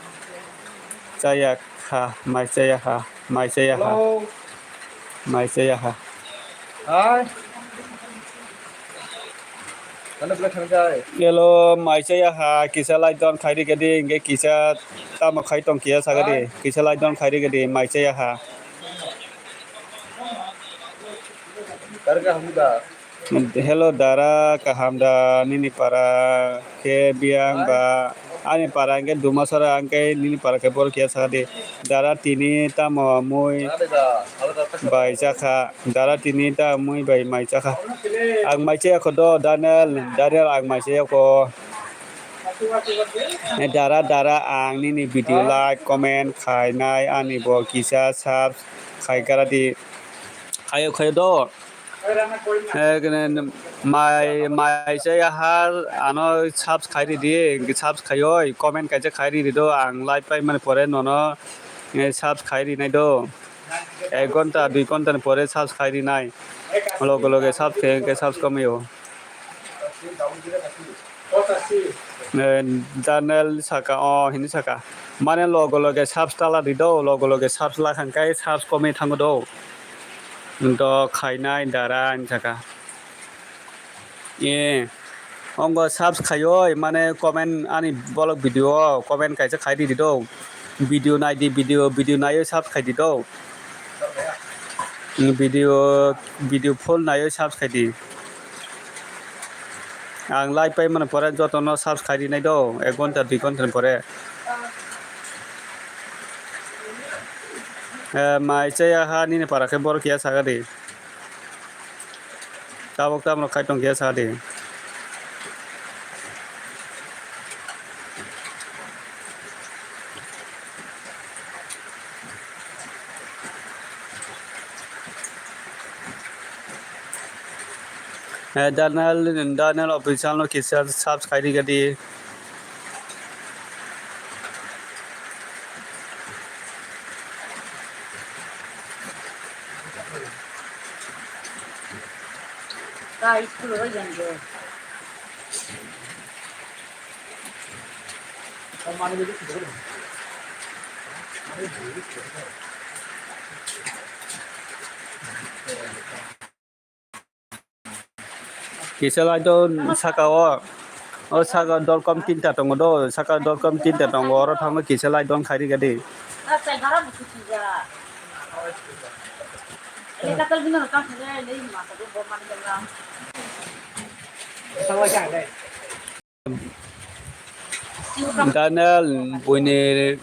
chaya kha, mai chaya kha, mai chaya kha. Hello. Mai chaya kha. Hi. Ano bwlai thang jai. Hello, mai chaya kha, kisa like don khai ri gedi, inge kisa tamo khai tong kiya saga di. Hi. Kisa like don khai ri gedi, mai chaya kha. Karga hamda. Hello, dara, kaham da, nini para khe biyang ba, ani para hwnkhe Dumasara, hwnkhe nini para khe borok ya sakha di, dara tini tamo mui bai chakha, dara tini tamo mui bai mai chakha, ang mai chaya kho do, Daniel, Daniel, ang mai chaya kho. Dara, dara, ang nini video like, comment khainai, ani bo kisa subs khai kara di, khayo, khayo do. Eh, kene, mai, mai chaya ha, ano subs khai ridi, subs khayoi, comment kaisa khai ridi do, ang live pai mani pore nono, eh, subs khai rinai do. Ek gonta, dui gonta ni pore subs khai rinai. Loge loge subs khai, hwnkhe subs komio. Eh, Daniel saka, oh, hini saka. Mane loge loge subs tala di do, loge loge subs la khankai subs komwi thango do. Do khainai dara ani saka. Eh, ongo subs khayoi, mane comment ani vlog video o comment kaisa khai di do. Video nai di, video, video naiyo subs khai di do. Video, video full naiyo subs khai di. Ang live pai mani pore jotono subs khai rinai do, ek gonta dui gonta ni pore. Eh, mai chaya ha nini para khe borok ya saga di. Tabok tamo khai tong khe sa de. Eh, Daniel, Daniel official no kisa subscribe di. Ka school ro jang jo. Kisa lai do saka o. O saka dolkom tinta tongo do, saka dolkom tinta tongo, oro thango kisa lai don khairi gadi. Daniel buini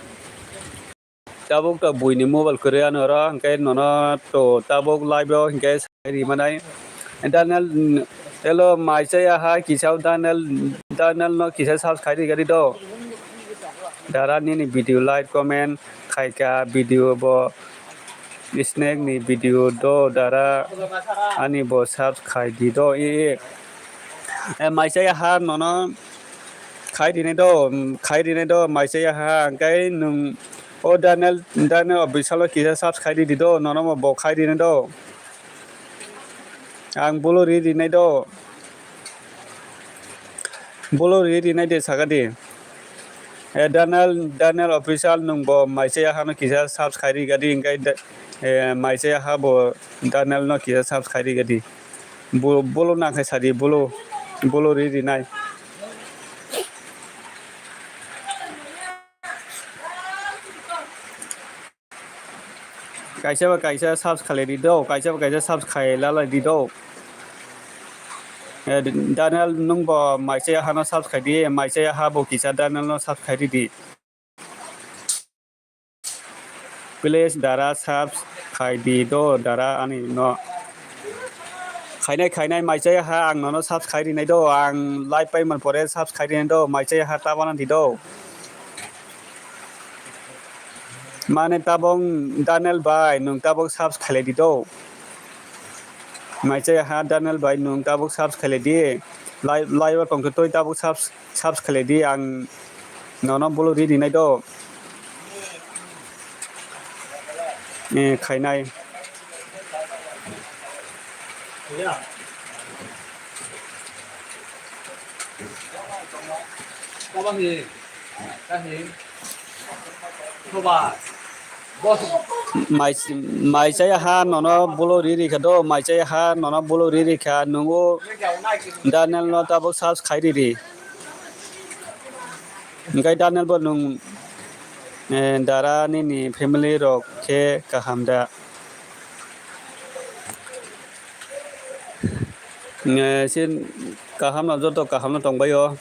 tabuk to buini mobile kwrwi ano oro, hwnkhe nono to tabuk live o hwnkhe sai ri manai. Daniel, mm, hello, mai chaya ha kisa o Daniel, Daniel no kisa subscribe ri gari do. Dara nini video like, comment khaika, video bo snack ni video do dara ani bo subscribe di do. E, e. E, mai chaya ha nono khai rinai do, mm, khai rinai do, mai chaya ha, hwnkhe nwng o Daniel, Daniel o bisalo kisa subscribe di do, nono bo khai rinai do. Ang bolo ri rinai do. Bolo ri rinai de saka di. E, Daniel, Daniel official nwng bo mai chaya hano kisa subscribe ri gadi, hwnkhe da-, e, mai chaya ha bo Daniel no kisa subscribe ri gadi. Bo-, bolo nang khai sadi, bolo, bolo ri rinai. Kaisa ba kaisa subscribe di do, kaisa ba kaisa subscribe lalai di do. Eh, Daniel nwng bo mai chaya hano subscribe di, mai chaya ha bo kisa Daniel no subscribe di. Please dara subs khai di do dara ani no. Khainai khainai mai chaya ha ang nono subs khai rinai do, ang live paimani pore subs khai rinai do, mai chaya ha tabana di do. Mane tabong Daniel bai nwng tabok subs khailai di do. Mai chaya ha Daniel bai nwng tabok subs khailai di. Live live o tongtwi tabok subs subs khailai di, ang nono bolo ri rinai do. Eh, khainai. Mai, mai chaya ha nono bolo ri ri kha do, mai chaya ha nono bolo ri ri kha, nungo Daniel no tabok subs khai ri ri. Hwnkhe Daniel bo nwng, eh, dara nini family rok khe kaham da? Eh, sin kaham no joto kaham no tongbai o.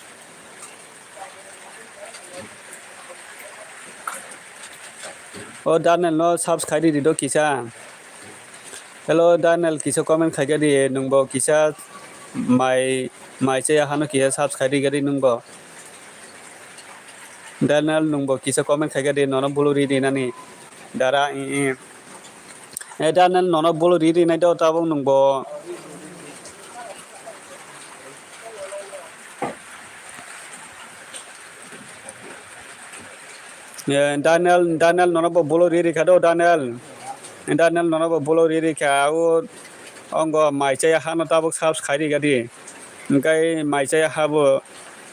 O Daniel no subscribe ri do kisa. Hello Daniel, kisa comment khaika di, nwng bo kisa mai, mai chaya hano kisa subscribe ri gari nwng bo. Daniel nwng bo kisa comment khaika di, nono bolo ri di nani. Dara i, i. Eh, Daniel nono bolo ri rinai do tabok nwng bo. Eh, Daniel, Daniel nono bo bolo ri ri kha do, Daniel. Daniel nono bo bolo ri ri kha, o ongo mai chaya hano tabok subs khai ri gadi. Hwnkhe mai chaya ha bo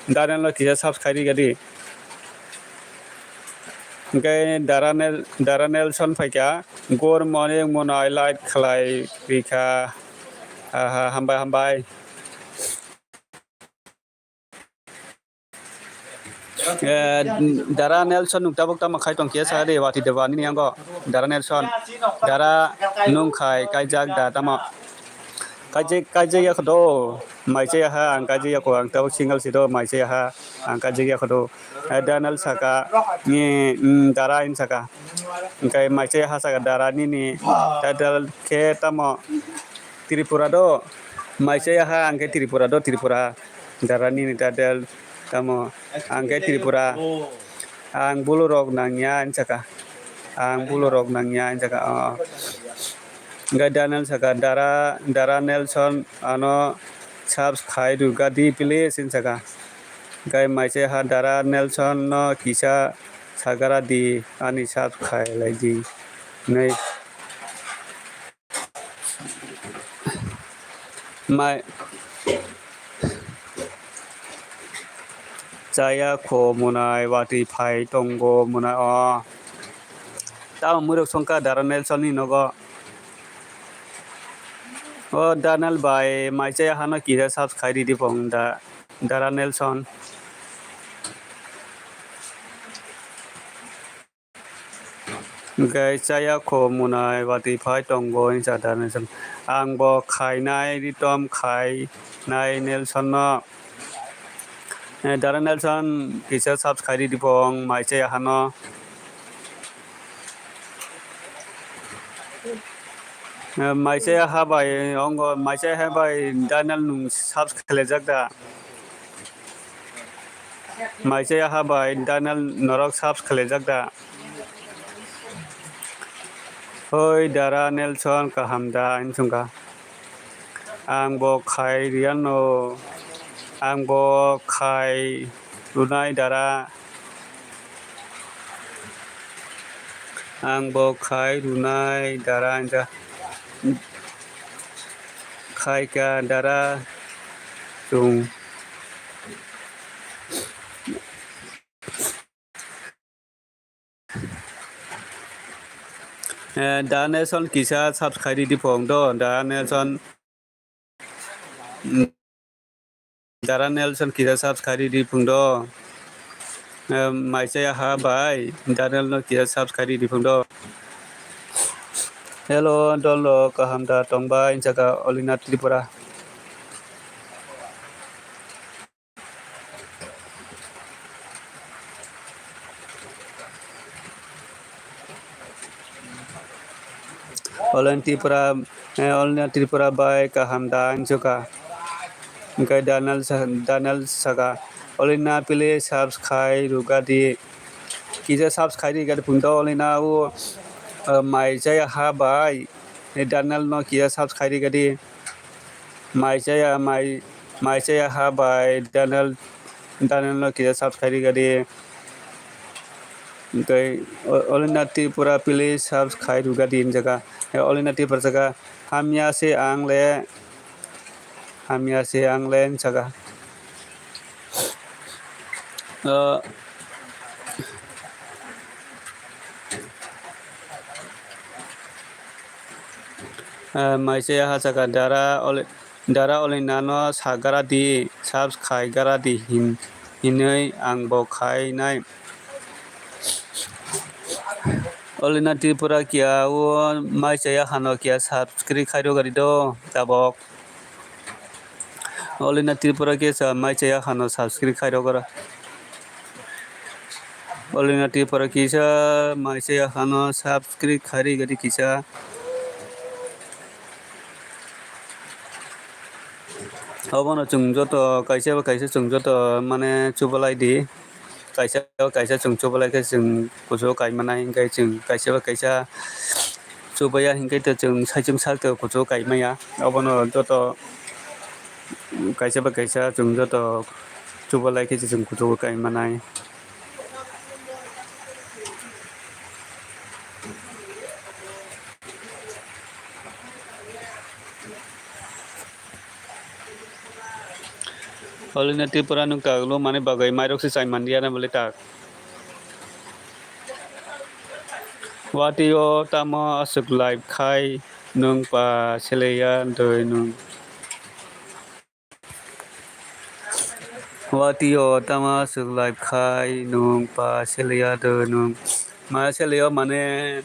Daniel no kisa subs khai ri gadi. Hwnkhe Dara Nel-, Dara Nelson phaikha, "Good morning, mwnai like khlai rikha." Aha, hambai, hambai. Eh, Dara Nelson nwng tabuk tamo khai tongkhe sa de, wati de ba nini yango. Dara Nelson, Dara nwng khai kaijak da tamo. Kaijak, kaijak ya kho do, mai chaya ha, ang kaijak ya kho, ang tabuk single si do, mai chaya ha, ang kaijak ya kho do. Eh, Daniel saka, ni, mm, Dara in saka. Hwnkhe mai chaya ha saka Dara nini title khe tamo Tripura do, mai chaya ha, ang khe Tripura do, Tripura. Dara nini title tamo, ang khe Tripura. Ang bulu rok nangya, ang saka. Ang bulu rok nangya, ang saka. Oh. Hwnkhe Daniel saka, Dara, Dara Nelson ano subs khai rwgadi please, hin saka. Hwnkhe mai chaya ha Dara Nelson no kisa sagara di, ani subs khai lai di. Hinwi. Mai chaya kho mwnai, wati phai tongo mwnai o. Tamo mwrwk songkha Dara Nelson ni nogo. O Daniel bai, mai chaya hano kisa subscribe ridi phung da, Dara Nelson. Hwnkhe chaya kho munai watwi phai tongo hinsa Dara Nelson. Ang bo khainai, ritom khainai Nelson no. Eh, Dara Nelson kisa subscribe ridi phung mai chaya hano. Eh, mai chaya ha bai, ongo mai chaya ha bai Daniel nung subscribe khlajak da. Mai chaya ha bai Daniel norok subscribe khlajak da. Hoi Dara Nelson kaham da hinsungkha. Ang bo khai riyano, ang bo khai runai dara, ang bo khai runai dara hinsa, khaika dara chwng. Eh, Da Nelson kisa subscribe ridi phung do, Da Nelson. Dara Nelson kisa subscribe ridi phung do. Eh, mai chaya ha bai, Daniel no kisa subscribe ridi phung do. Hello, dolo kaham da tongbai, hinsa ka Olina Tripura. Olen Tripura, eh, Olina Tripura bai kaham da hinsukha. Hwnkhe Daniel sa-, Daniel saka, Olina please subscribe rwgadi. Kisa subscribe rwgadi phung do Olina o, eh, mai chaya ha bai. Eh, Daniel no kisa subscribe rwgadi. Mai chaya, mai, mai chaya ha bai Daniel, Daniel no kisa subscribe rwgadi. Tei o-, Olina Tripura please subscribe rwgadi hinjaga. Eh, Olina Tripura saka, hamya se ang le, hamya se ang le hinjaga. O, eh, mai chaya ha saka Dara Oli-, Dara Olina no sa gara di, subscribe gara di hin-, hinwi ang bo khai nai. Olina Tripura kiya o mai chaya hano kiya subscribe khai rwgadi do tabok. Olina Tripura kisa mai chaya hano subscribe khai rwgara. Olina Tripura kisa mai chaya hano subscribe khai rwgadi kisa. Obono chwng joto kaisa ba kaisa chwng joto mane chubalai di. Kaisa ba kaisa chwng chubalai khe chwng kuchugo kai manai, hwnkhe chwng kaisa ba kaisa chubaya hinkhe to chwng saichung sak to kuchugo kai maya. Obono joto kaisa ba kaisa chwng joto chubalai khe chwng kuchugo kai manai. Olina Tripura nwng kaglo mani bagwi mairok se chai manliya na bole tak. Watwi o tamo aswk live khai nwng pa seleya doi nwng. Watwi o tamo aswk live khai nwng pa seleya doi nwng. Ma seleyo mane.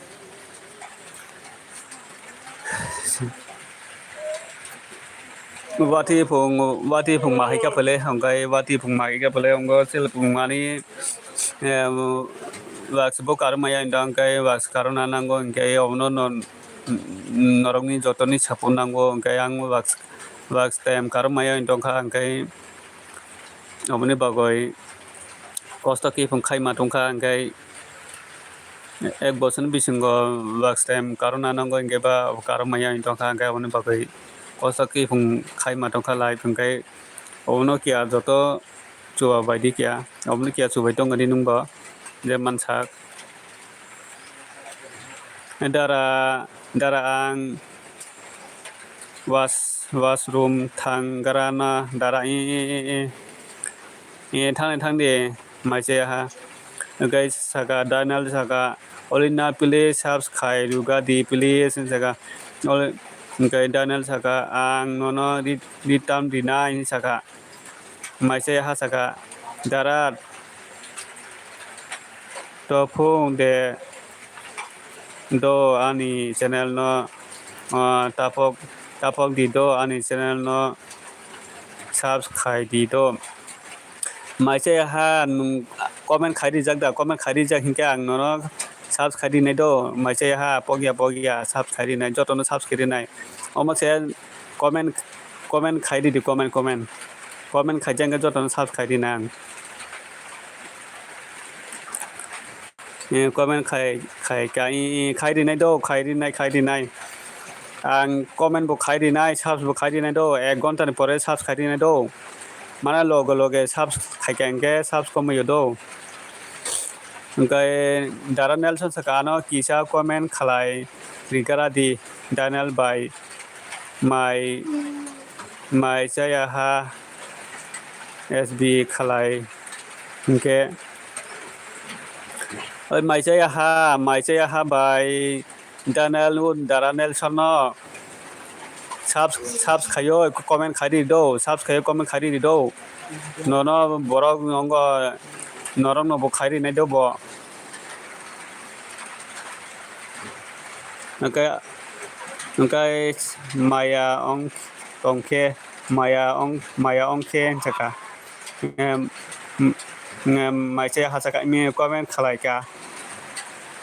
Watwi phung, watwi phung ma hai kha pele, hwnkhe watwi phung ma hai kha pele, hwnkhe chwla phung mani, em, wax bo karwi maya, hwnkhe wax karwi na nango, hwnkhe obono no, norokni jotoni support nango, hwnkhe ang wax, wax time karwi maya wng tongkha, hwnkhe oboni bagwi kosto kiphung khaima tongkha, hwnkhe ek bosorni bisingo wax time karwi na nango, hwnkhe ba karwi maya wng tongkha, hwnkhe aboni bagwi kosto kiphung khaima tongkha live, hwnkhe obono kiya joto chubabaidi kiya, obono kiya chubai tongani nwngbo je mansak. Dara, dara ang was-, washroom thang gra na dara, e, e, e, e. E, thang, thang de, mai se ha. Guys, saka, Daniel saka, Olina, please subscribe, ruga di, please, saka. Oli-, Hwnkhe Daniel saka, "Ang nono ri-, ritam rinai," hinwi saka. Maisai ha saka, "Dara, tophung de do ani channel no, ah, tapok, tapok di do ani channel no subscribe di do." Maisai ha nwng comment khai rijak da, comment khai rijak hinkhe ang nono subscribe rinai do, maisai ha pokya pokya subscribe rinai, jotono subscribe rinai. Omo se comment, comment khai ridi, comment, comment. Comment khaijak hinkhe jotono subscribe rinai ang. Eh, comment khai, khai, khai, khai rinai do, khai rinai, khai rinai. Ang comment bo khai rinai, subs bo khai rinai do, ek ghonta ni pore subs khai rinai do. Mana loge loge subs khai kha hinkhe subs komwi o do. Hwnkhe Dara Nelson saka ano kisa comment khlai rigra di Daniel bai mai, mai chaya ha S B khlai hinkhe. Oi, mai chaya ha, mai chaya ha bai Daniel, Dara Nelson no subs-, subs khaio, comment khai di do, subs khaio, comment khai di do. Nono borok nongo, norok no bo khai rinai do bo. Hwnkhe, hwnkhe maya ong tongkhe, maya ong, maya ongkhe hinchaka. Em, em, maisai ha saka, imi comment khlai kha.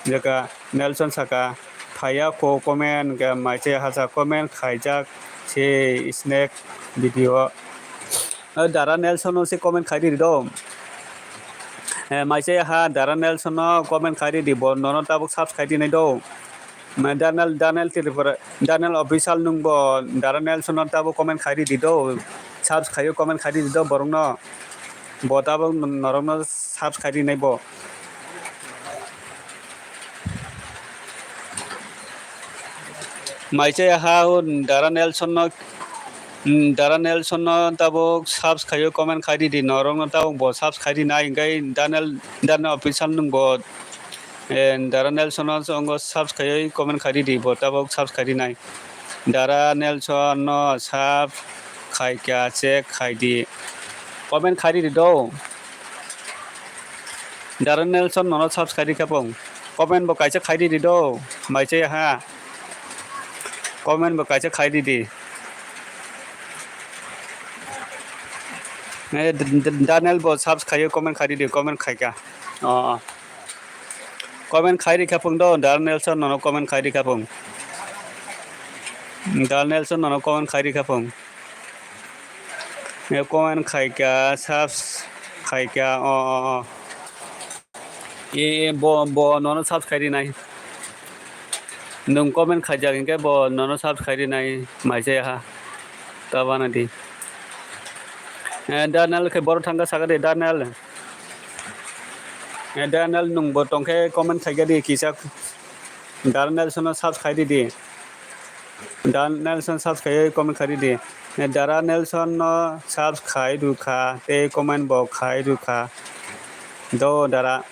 Jaka Nelson saka, "Phaiya ko comment," hwnkhe maisai ha saka comment khaijak se snack video. O Dara Nelson no se comment khai ridi do. Eh, maisai ha Dara Nelson no comment khai ridi, bo nono tabuk subscribe rinai do. Ma Daniel, Daniel Tripura, Daniel Official nwng bo Dara Nelson no tabuk comment khai ridi do. Subs khaio comment khai ridi do borok no. Bo tabuk norok no subs khai rinai bo. Maisai ha o Dara Nelson no, mm, Dara Nelson no tabuk subs khaio comment khai ridi norok no tabuk bo subs khai rinai hinkhe Daniel, Daniel Official nwng bo. Eh, Dara Nelson no chwng o subs khaiwi comment khai ridi, bo tabuk subs khai rinai. Dara Nelson no subs khai kha check khai di. Comment khai ridi do. Dara Nelson nono subs khai rikha pung. Comment bo kaisa khai ridi do. Maisai ha. Comment bo kaisa khai ridi. Eh, D-, D-, Daniel bo subs khaiwi comment khai ridi, comment khai kha. Oh, oh. Comment khai rikha pung do, Dara Nelson nono comment khai rikha pung. Dara Nelson nono comment khai rikha pung. E comment khai kha, subs khai kha, o, o, o. E, e, bo, bo nono subs khai rinai. Nwng comment khaijak hinkhe bo nono subs khai rinai, maisai ha. Tabana di. Eh, Daniel khe borok thangkha sakha di, Daniel. Eh, Daniel nwng bo tongkhe comment khaikha di kisa. Dara Nelson no subs khai ridi. Dara Nelson subs khaiwi comment khai ridi. Eh, Dara Nelson no subs khai rwkha tei comment bo khai rwkha. Do Dara.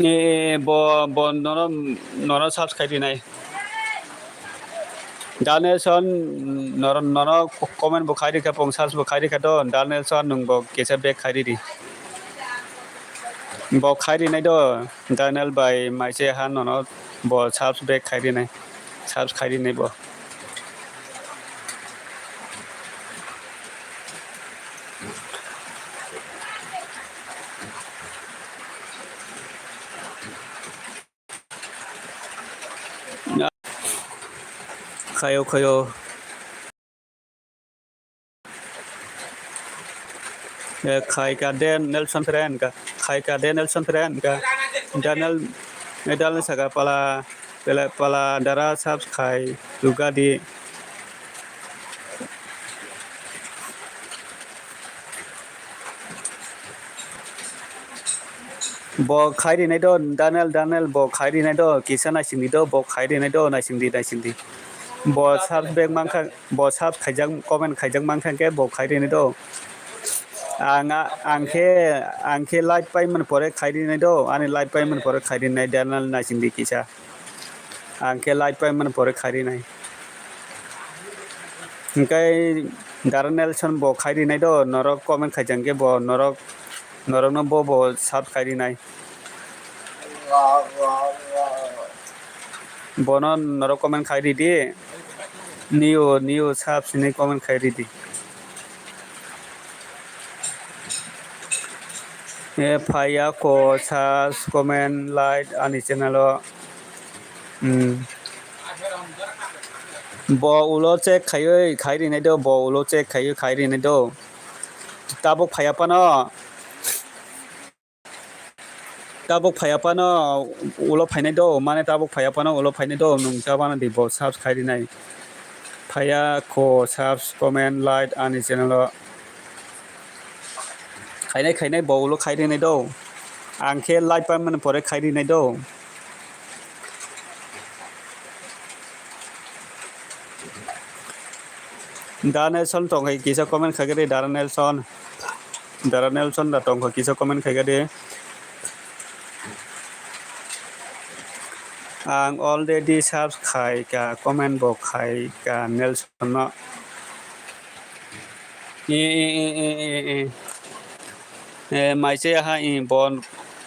Eh, bo, bo nono, nono subs khai rinai. Dara Nelson, noro-, nono comment bo khai rikha, pung subs bo khai rikha do, Dara Nelson nwng bo kisa back khai ridi. Bo khai rinai do, Daniel bai maisai ha nono bo subs back khai rinai, subs khai rinai bo. Khayo, khayo. Eh, khai ka de Nelson friend ka, khai ka de Nelson friend ka. Daniel, eh, Daniel saka pala, pala, pala Dara subs khai, duga di. Bo khai rinai do, Daniel, Daniel, bo khai rinai do, kisa naising di do, bo khai rinai do, naising di, naising di. Bo subs back mankha, bo subs khaijak, comment khaijak mankha khe bo khai rinai do. Ang, ang khe, ang khe live paimani pore khai rinai do, ani live paimani pore khai rinai, Daniel, naising di kisa. Ang khe light paimani pore khairi nai. Hwnkhe Dara Nelson bo khairi nai do, norok comment khaijak khe bo norok, norokno bo bo sub khairi nai. Bono norok comment khairi di. New, new sub sini comment khairi di. E phaiya ko sub, comment, like ani channel o. Hmm. Bo ulo check khaiwi khairi nai do, bo ulo check khaiwi khairi nai do. Tabuk phaiya phano. Tabuk phaiya phano ulo phainai do, mane tabuk phaiya phano ulo phainai do, nwng ta bana di bo subs khairi nai. Phaiya ko subs, comment, like ani channel o. Khainai khainai bo ulo khairi nai do. Ang khe light paimani pore khairi nai do. Dara Nelson tongkhai kisa comment khaikhe de, Dara Nelson. Dara Nelson da tongkha kisa comment khaikhe de. Ang already subs khaika, comment bo khaika Nelson no. E, e, e, e, e, e. E, maise aha, e, bo,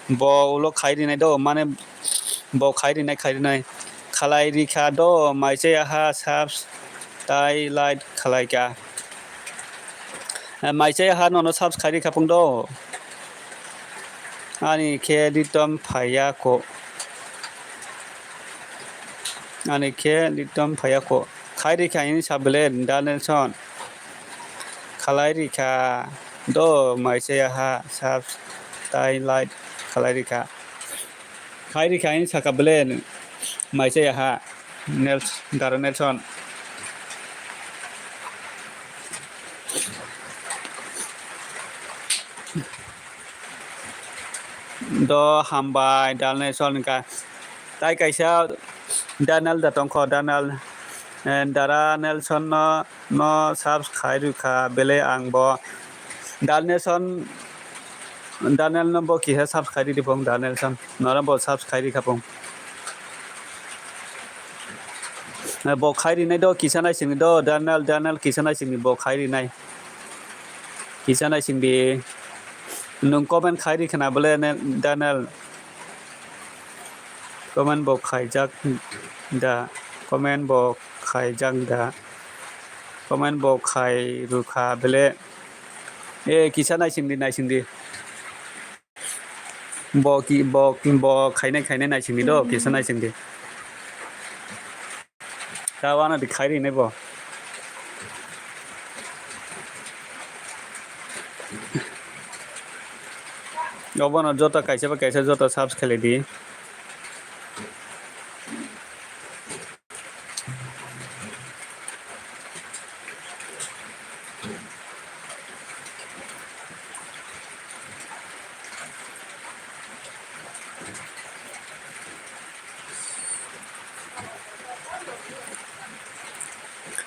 bo ulo khairi nai do, mane bo khairi nai, khairi nai. Khalai rikha do, maise aha subs tai like khalai ka. E, maise aha nono subs khairi khapung do. Ani khe litom phaiya ko. Ani khe litom phaiya ko. Khairi kha hini sa bele Dara Nelson. Khalai rikha do maise aha subs tai like khalai rikha. Khairi kha hini saka bele maise aha Nels-, Dara Nelson. Do hambai Dara Nelson ka. Tai kaisa Daniel da tongkho, Daniel, eh, Dara Nelson no, no subs khai rwkha bele ang bo. Dara Nelson, Daniel no bo kisa subs khai ridi phung, Dara Nelson. Nora bo subs khai rikha phung. Eh, bo khai rinai do, kisa naisingni do, Daniel, Daniel kisa naisingni bo khai rinai. Kisa naisingdi. Nwng comment khai ri khna bole ne, Daniel. Comment bo khaijak da. Comment bo khaijak da. Comment bo khai rwkha bele. E, kisa naisingdi, naisingdi. Bo ki, bo, bo khainai, khainai naisingdi do, kisa naisingdi. Ta wana di khairi nai bo. Obono joto kaisa bai kaisa joto subs khelai di.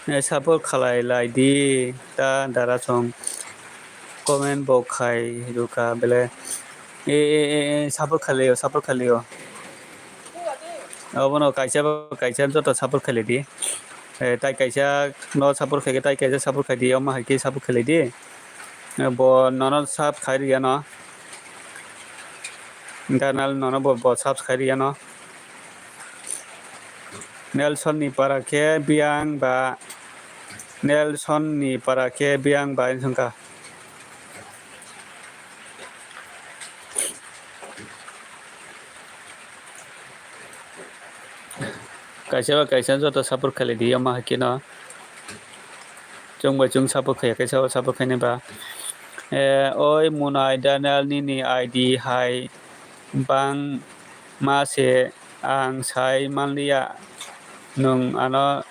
Eh, support khalai lai di ta Dara song. Comment bo khai rwkha bele. Eh, eh, eh, eh, support khalai o, support khalai o. Obono kaisa ba kaisa joto support khalai di. Eh, tai kaisa no support khai, tai kaisa support khai di, omo hai khe support khalai di. Eh, bo nono sub khai rwya no. Daniel nono bo, bo subs khai riyano. Nelson ni para khe biyang ba, Nelson ni para khe biyang ba wngkha. Kaisa ba kaisa joto support khlai di, omo hai kheno chwng bai chwng support khaiya, kaisa o support khainai ba. Eh, oi Munai Daniel, nini I D hai bang ma se ang sai manliya, nwng ano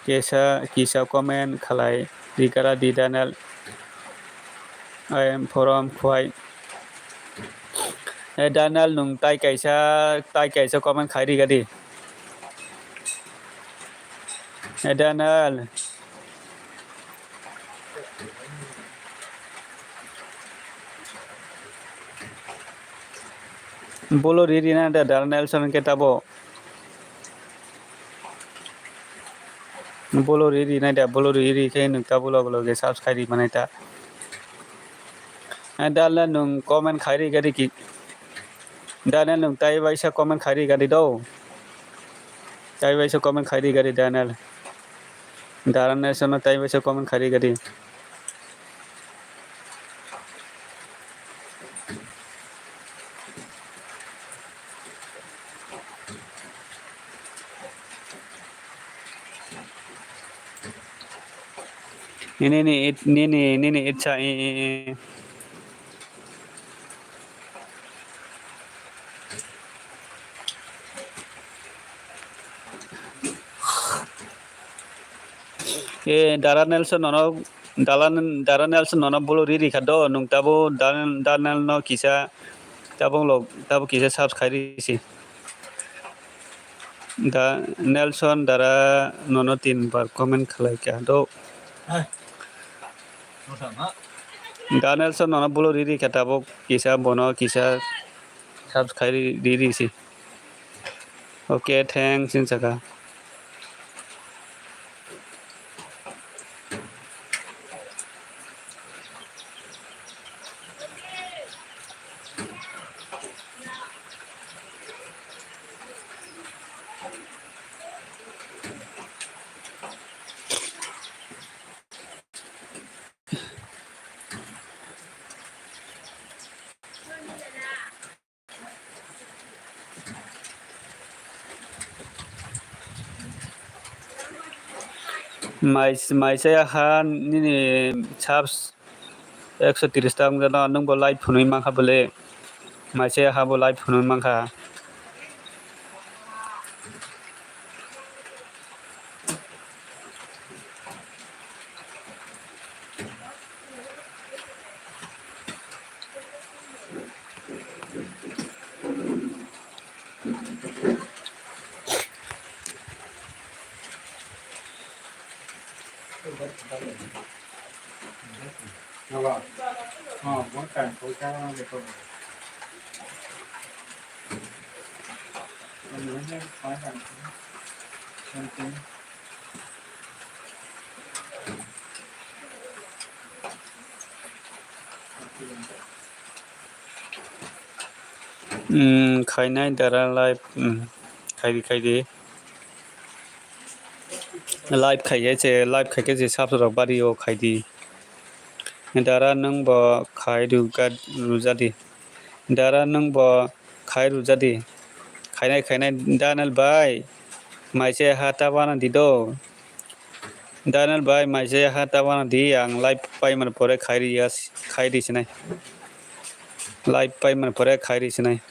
kisa, kisa comment khlai di gara di Daniel. I am from Khwai. Eh, Daniel, nwng tai kaisa, tai kaisa comment khai rwgadi. Eh, Daniel. Bolo riri na da Daniel Nelson ke tabo. Bolo riri nai da, bolo riri khe nwng ta bolo bolo khe subscribe ri manai ta. Eh, Daniel nwng comment khai ri gadi ki. Daniel nwng tai baisa comment khai ri gadi do. Tai baisa comment khai ri gadi Daniel. Dara Nelson no tai baisa comment khai ri gadi. Nini, nini, nini, nini ichha, eh, eh, eh. Eh, Dara Nelson nono, Dara, Dara Nelson nono bolo riri kha do, nwng tabo Dan-, Daniel no kisa, tabo lo, tabo kisa subscribe ri si. Da Nelson Dara nono tin bar comment khlai kha do. Hai. Da Nelson nono bolo riri kha tabuk kisa bono kisa subscribe ri-, riri si. Okay, thanks, in saka. Mais-, maisa ya ha nini subs ekso tris ta wng jano, nwng bo live phunui mankha bole. Maisa ya ha bo live phunui mankha. Hmm, khainai Dara live, hmm, khaidi, khaidi. Live khai khe se, live khai khe se subs rok bari o khaidi. Dara nwng bo khai rwga-, rwjadi. Dara nwng bo khai rwjadi. Khainai, khainai Daniel bai, maisa ha ta wana di do. Daniel bai, maisa ha ta wana di, ang live paimani pore khai ri ya, khai ri sinai. Live paimani pore khai ri sinai.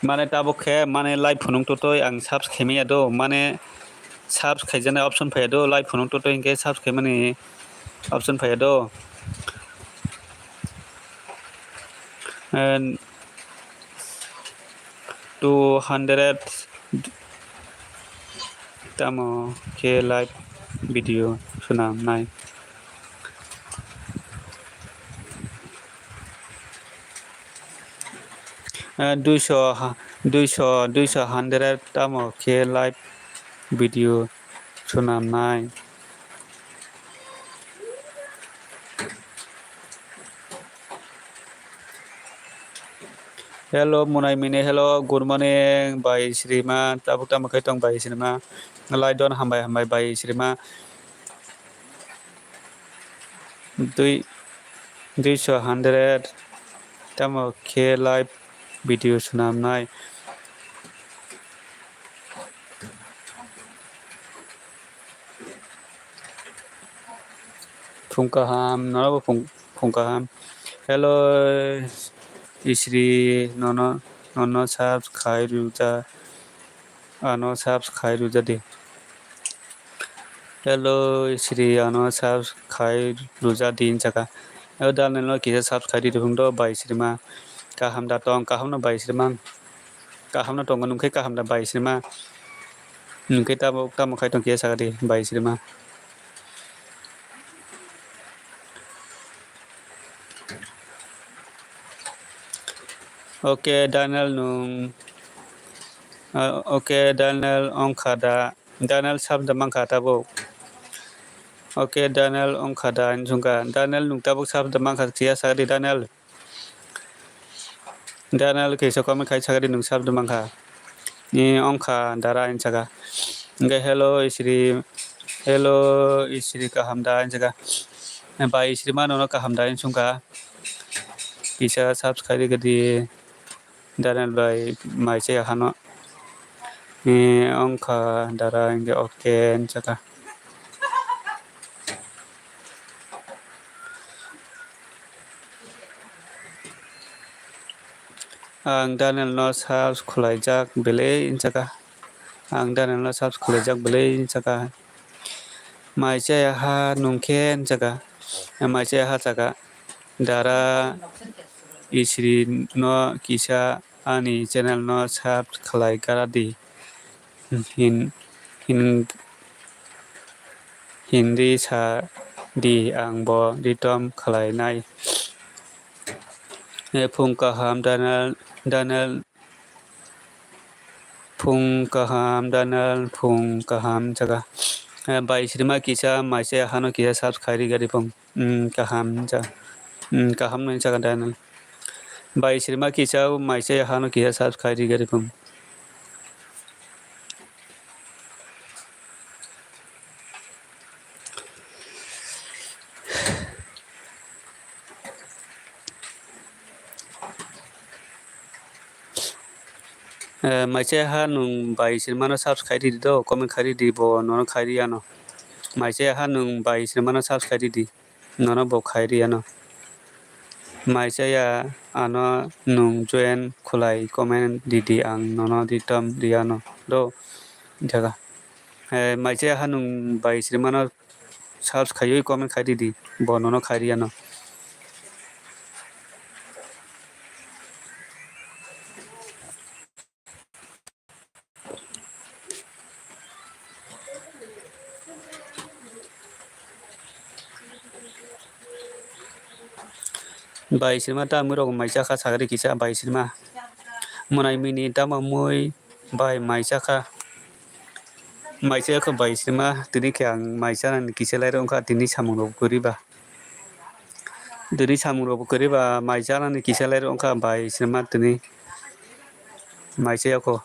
Mane tabuk khe mane live phunuk totoi ang search khaimaya do, mane search khaijaknai option phaiya do, live phunuk totoi hinkhe search khaimani option phaiya do. And two hundred tamo khe live video swnamnai. Eh, duiso ha-, duiso, duiso hundred tamo khe live video swnamnai. Hello, Munai Mini, hello, good morning, bai Srima, tabuk tamo khe tong bai Srima, lai don hambai, hambai bai Srima, dui, duiso hundred, tamo khe live video swnamnai. Phung kaham, norokbo phung, phung kaham. Hello, Isri, nono, nono subs khai rwja, ano subs khai rwja di. Hello, Isri, ano subs khai rwja di, hinjaka. Hello, Daniel no kisa subs khai di, phung do, bai Srima. Kaham da tong, kaham no bai Srima. Kaham no tongo, nwng khe kaham da bai Srima. Nwng khe tamo, tamo khai tong khe saka di, bai Srima. Okay, Daniel nwng Ah, okay, Daniel wngkha da? Daniel sab da mankha tabuk. Okay, Daniel wngkha da? Hinwi swngkha. Daniel, nwng tabuk sab da mankha, kiya sakdi, Daniel. Daniel kisa comment khai sakdi, nwng sab da mankha. Ni wngkha dara, hinwi saka. Hwnkhe, "Hello, Isri. Hello, Isri, kaham da?" hinwi saka. Bai Isri mano no kaham da, hinwi swngkha. Kisa subscribe rwgwdi. Daniel bai mai chaya hano. Ni wngkha dara, hwnkhe okay hinwi saka. Ang Daniel no search khwlaijak belai hinwi saka. Ang Daniel no search khwlaijak belai hinwi saka. Mai chaya ha nwng khe hinwi saka. Mai chaya ha saka. Dara Isri no kisa ani channel no search khwlai gra di. Hin, hin, Hindi sa di, ang bo return khwlainai. Eh, phung kaham, Daniel, Daniel, phung kaham, Daniel, phung kaham, hinwi saka. Eh, bai Srima kisa, mai chaya hano kisa subscribe rwgwdi phung. Hmm, kaham, hinwi saka. Hmm, kaham no, hinwi saka, Daniel. Bai Srima kisa, mai chaya hano kisa subscribe rwgwdi phung. Eh, mai chaya ha nwng bai Srima no subscribe rwdi do, comment khai rwdi, bo nono khai rwya no. Mai chaya ha nwng bai Srima no subscribe rwdi, nono bo khai rwya no. Mai chaya ano nwng join khwlai comment rwdi, ang nono return rwya no do. Hinwi saka. Eh, mai chaya ha nwng bai Srima no search khaiwi comment khai rwdi, bo nono khai rwya no. Bai Srima ta mui rok mai chakha, sagri kisa bai Srima. Mwnai mini tamo mui bai mai chakha. Mai chaya kho bai Srima, tini khe ang mai chanani kisa lai rw wngkha, tini samung rok kwrwi ba. Tini samung rok bo kwrwi ba, mai chanani kisa lai rw wngkha bai Srima, tini mai chaya kho.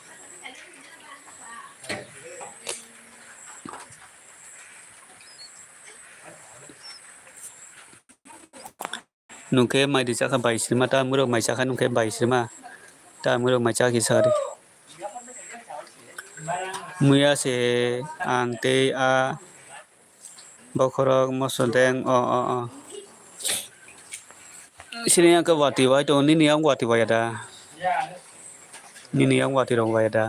Nwng khe mai di chakha bai Srima, ta mui rok mai chakha nwng khe bai Srima, ta mui rok mai chakha kisa ri. Muya se ang tei a bokhorok moso deng, o, o, o. Sini yang khe wati wai tongo, nini yang wati wai ya da? Nini yang wati rok wai ya da?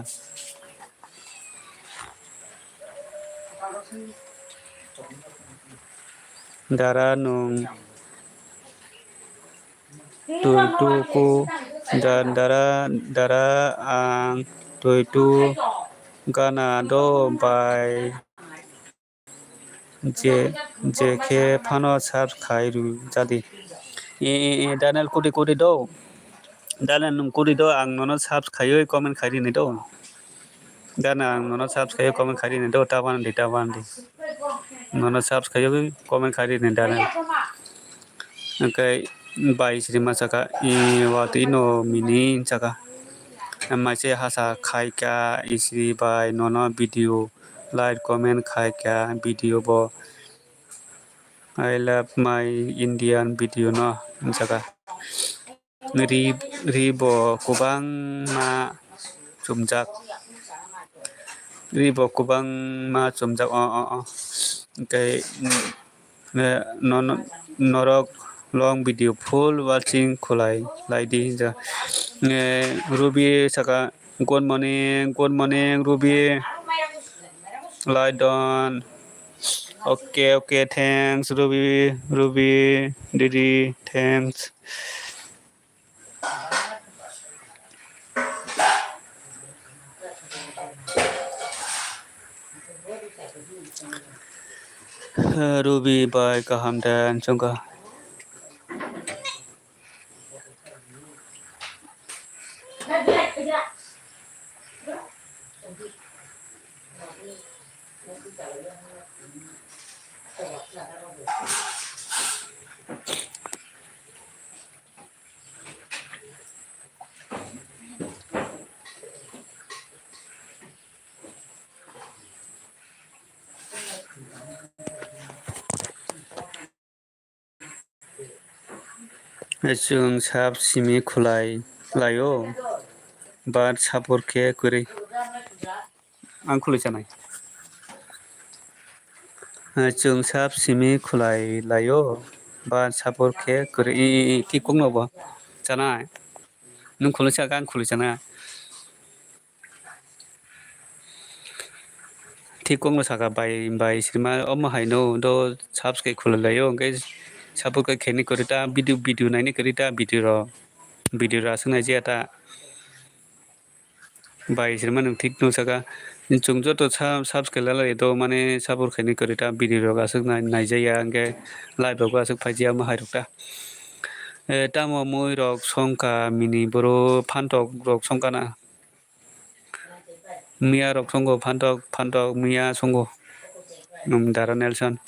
Dara nwng twi tuku, da-, dara, dara ang twi tu gana do bai je, je khe phano search khai rw jadi. E, e, e, Daniel kudi kudi do? Daniel nwng kudi do, ang nono search khaiwi comment khai rini do. Dana ang nono subscribe comment khai rini do, ta ban di, ta ban di. Nono subscribe comment khai rini dana. Hwnkhe bai Srima saka, "I watwi no mini," saka. Maise hasa khaika, "Isri bai nono video like comment khaika video bo. I love my Indian video no," saka. Ri, ri bo kwbangma chumjak. Ri bo kwbangma chumjak. O, o, o. Hwnkhe, mm, eh, no, no, norok long video full watching khulai lai di hinjak. Eh, Ruby saka, "Good morning, good morning, Ruby." Lai don. Okay, okay, thanks, Ruby, Ruby, didi, thanks. Ruby bai kaham de, chwngkha. Chwng sap simi khulai laio, but sapor khe kwrwi. Ang khulai chanai. Chwng sap simi khulai laio, but sapor khe kwrwi. I, i, i, thik kokno bo chanai. Nwng khulai chak, ang khulai chanai. Thik kokno saka bai, bai sima omo haino do subscribe khulai laio, hwnkhe support khe khaini kwrwi ta video, video naini kwrwi ta video rok, video rok aswk naijakya ta. Bai sima nwng thik no saka, chwng joto sa-, subscribe lalai do mane support khaini kwrwi ta video rok aswk nai-, naijakya, hwnkhe live rok bo aswk phaijakya omo hai rok ta. Eh, tamo mui rok songkha mini boro phantok rok songkha na. Miya rok songo, phantok, phantok, miya songo. Um, Dara Nelson.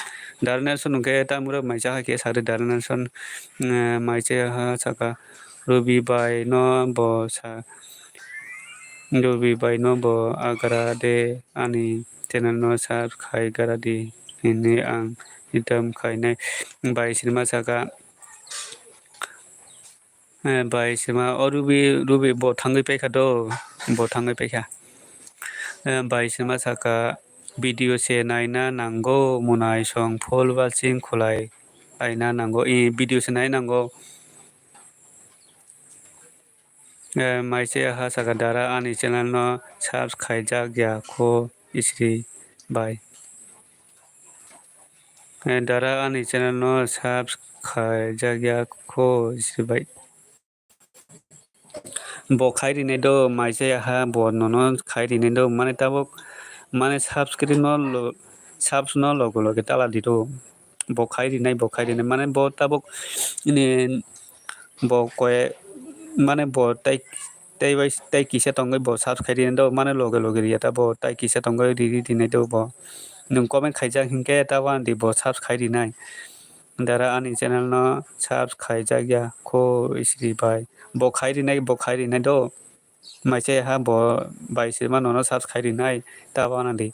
Dara Nelson hwnkhe tamura mai cha hai khe sakri Dara Nelson, eh, mai cha ha saka. Rubi bai no bo sa, Rubi bai no bo agra de ani channel no sub khai gara di hinwi ang itam khainai bai sinima saka. Eh, bai sima o Rubi, Rubi bo thangwi paikha do, bo thangwi paikha. Eh, bai sima saka video se naina nango, munai song phol ba ching khulai aina nango, i video se nai nango. Eh, mai se ha saka dara ani channel no subscribe jak ya kho isri bai. Eh, dara ani channel no subscribe jak ya kho isri bai. Bo khai rinai do, mai se ha bo nono khai rinai do, mane tabuk mane subscribe no lo-, subs no logo loge tala di do. Bo khai rinai, bo khai rinai, mane bo tabuk ini bo koi, mane bo tai, tai bai, tai kisa tongwi bo subs khai rinai do, mane loge loge riya ta bo tai kisa tongwi ri, ri rinai do bo. Nwng comment khaijak hinkhe ta wandi bo subs khai rinai. Dara ani channel no subs khai jak ya kho isri bai. Bo khai rinai, bo khai rinai do. Mai se ha bo bai se mano no subs khai rinai ta wana di.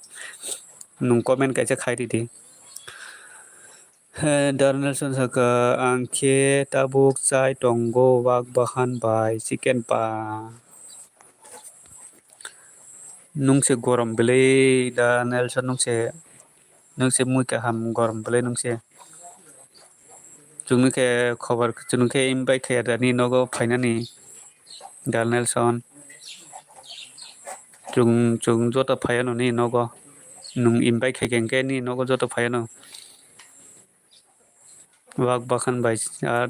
Nwng comment kaisa khai ridi. He, Dara Nelson saka, ang khe tabuk chai tongo wak bahan bai chicken pa. Nwng se gorom belai da Nelson, nwng se, nwng se mui kaham gorom belai nwng se. Chwngno khe khobor, chwngno khe invite khaiya da ni nogo phainani Dara Nelson. Chwng, chwng joto phaiya no ni nogo. Nwng invite khai khe ni nogo joto phaiya no. Wak bahan bai, ah,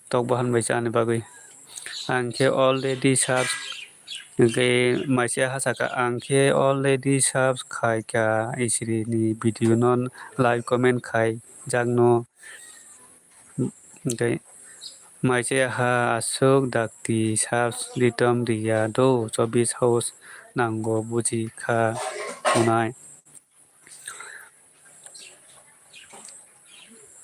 tok bahan bai chani bagwi. Ang khe already subs, hwnkhe mai se ha saka, ang khe already subs khai kha isri ni video no like comment khai jak no. Hwnkhe mai se ha aswk dakti subs ritom riya do, chobis hours nango buji kha hwnai.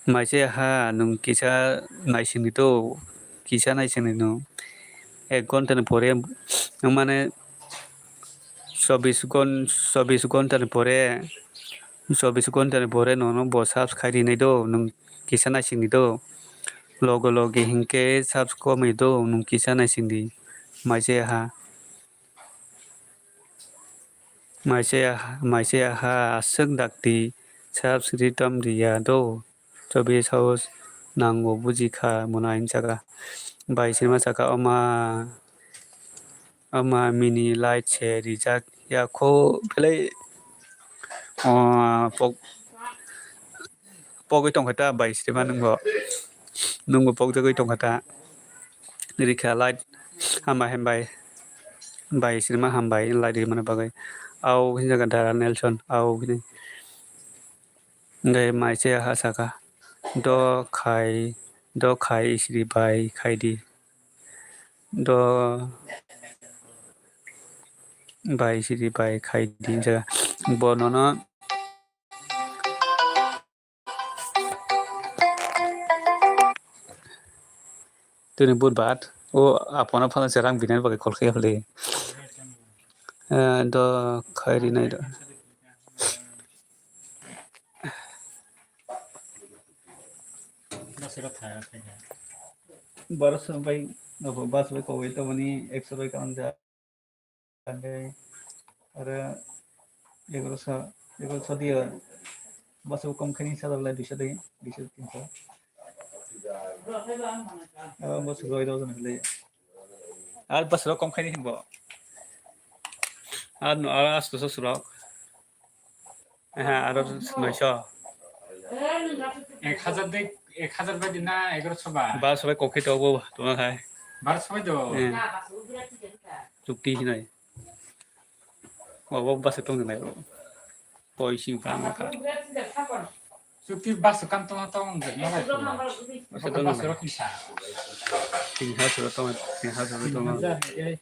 Mai se ha nwng kisa naisingdi to, kisa naisingdi nwng. Ek ghonta ni pore, mane, chobis ghon-, chobis ghonta ni pore, chobis ghonta ni pore nono bo subs khai rinai do, nwng kisa naisingdi do. Loge loge hinkhe subs komwi do, nwng kisa naisingdi. Mai se ha. Mai se, mai se ha aswk dakti subs ritom riya do. Chobis hours nango buji kha mwnai saka. Bai sima saka oma, oma mini light se rijak ya kho belai. O pok, pogwi tongkha ta bai sima nungbo. Nungbo pokjagwi tongkha ta. Rikha light hambai hambai. Bai sima hambai light rimani bagwi. Au hinjaga Dara Nelson au hini. Hwnkhe mai se ha saka. Do khai, do khai isri bai khai di. Do bai siri bai khai di jaga. Bo nono tini budbar o aphano phano se rang binani bagwi call khe phali. Eh, do khairi nai do. Baro song bai, nobo bas bai kowai tongmani ekso bai kaun ja. Tangwi aro egaroso, egaroso diya bus o kom khaini sajak lai duiso di, duiso tinso. Aro bus roi rok jani lai. Ar bus rok kom khaini hinbo. Ar no, ar asto so surok. Aha, aro noiso. Ek hajar de, ek hajar bai di na egaroso ba? Baro sobai kokhe to bo tongna khai. Baro sobai do. Eh. Chukti hinai. Obo bus tong hinai. Poi sing ka ma ka. Chukti bus kam tong tong de na bai. Bus tong bus hinai. Rok kisa. Tin ha suro tong, tin ha suro tong. Tin hajar, eh.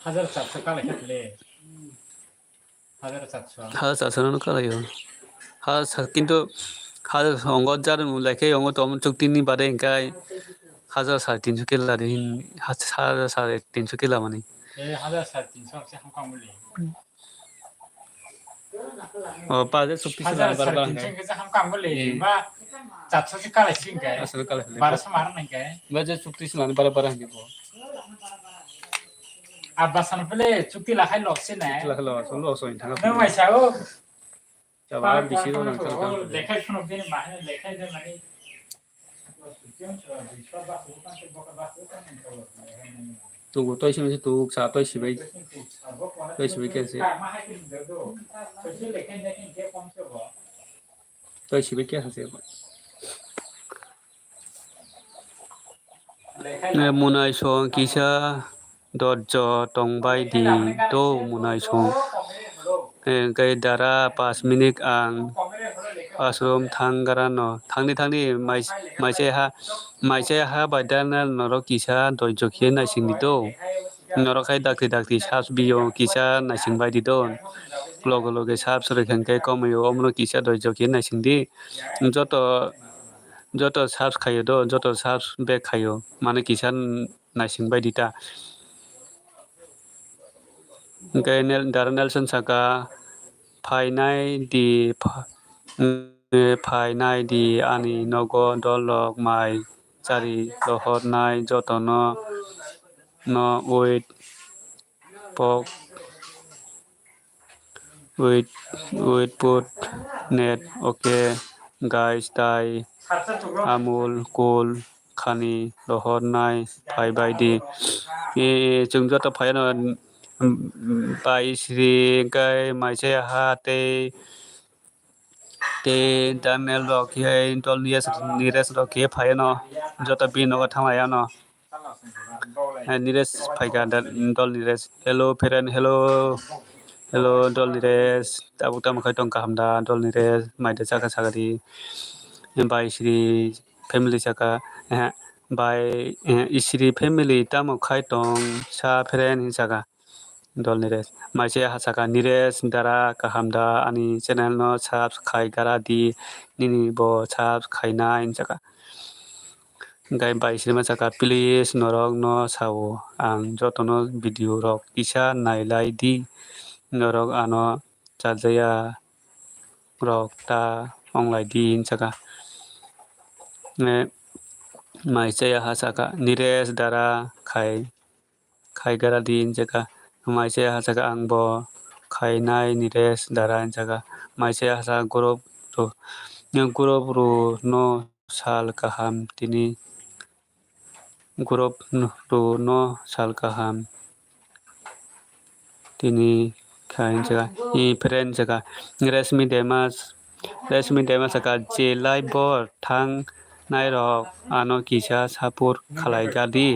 Hajar satso kala khe le. Hajar satso. Hajar satso no kala yo. Hajar sat, kintu hajar ongo jar mu lai khe ongo tom chukti ni bade hinkai hajar sare tinso kela de hin, hajar sare tinso kela mani. Eh, hajar sare tinso se hamkha muli. O, pa je chukti se hajar bar bar sare tinso hinkai. Ke se hamkha muli. Eh. Ba chatso se kala sing kai. Asal kala hinkai. Baro samar nang kai. Ba je chukti se bar bar hinkai bo. Abba san pele chukti lakhai lok se nai. Chukti lakhai lok, so lok so in thang. Nang mai sao. Chaba bisi rok nang chal kha. Lekhai phano bini ma hai lekhai de mani. Tugu toi simi tuk sa toi sibai. Toi sibai khe se. Toi sibai khe se. Eh, munai song kisa dorjo tongbai di do munai song. Eh, hingke dara pas minute ang ashram thanggrano thangdi thangdi mai-, maisai ha, maisai ha bai dana norok kisa dorjo khe naisingdi do. Norok hai dakti dakti sab biyo kisa naisingbai di do. Loge loge sab swrwk hingke komoi o omono kisa dorjo khe naisingdi. Joto, joto subs khaio do, joto subs back khaio, mane kisa naising bai di ta. Hingke Nel-, Dara Nelson saka, "Phainai di, pha-, eh, phainai di ani nogo dolok mai chari rohornai jotono no wait pok." Wait, wait, put net, okay, guys, tai, Amul, Cool, Khani, Rohor, Nai, phai bai di. E, e, chwng joto phai ano, mm, bai sri, hingke maisai ha tei, tei Daniel rok khe, dol Nires, Nires rok khe phai ano, joto bini nogo thang lai ano. Hai, Nires phaikha da, dol Nires. Hello, friend, hello. Hello, dol Nires. Tabuk tamo khai tong kaham da, dol Nires. Mai da chakha sakha di. Bai sri family sakha. Eh, bai, eh, isri family tamo khai tong sa friend hin sakha. Dol Nires. Maisai ha sakha, "Nires, dara kaham da ani channel no subs khai gara di, nini bo subs khainai," hin sakha. Hingke bai sima sakha, "Please norok no sao, ang jotono video rok kisa nailai di, norok ano chajaya rok ta onglai di," hin sakha. Eh, maisai ha sakha, "Nires, dara khai." Khai gara di, hin sakha. Maisai ha sakha, "Ang bo khainai Nires dara," hin sakha. Maisai ha sakha, "Group ru, group ru no sal kaham tini, group ru no sal kaham tini kha," hin sakha. I friend sakha, Resmi Demas, Resmi Dema sakha, "Je live bo thang nai rok ano kisa support khlai ga di,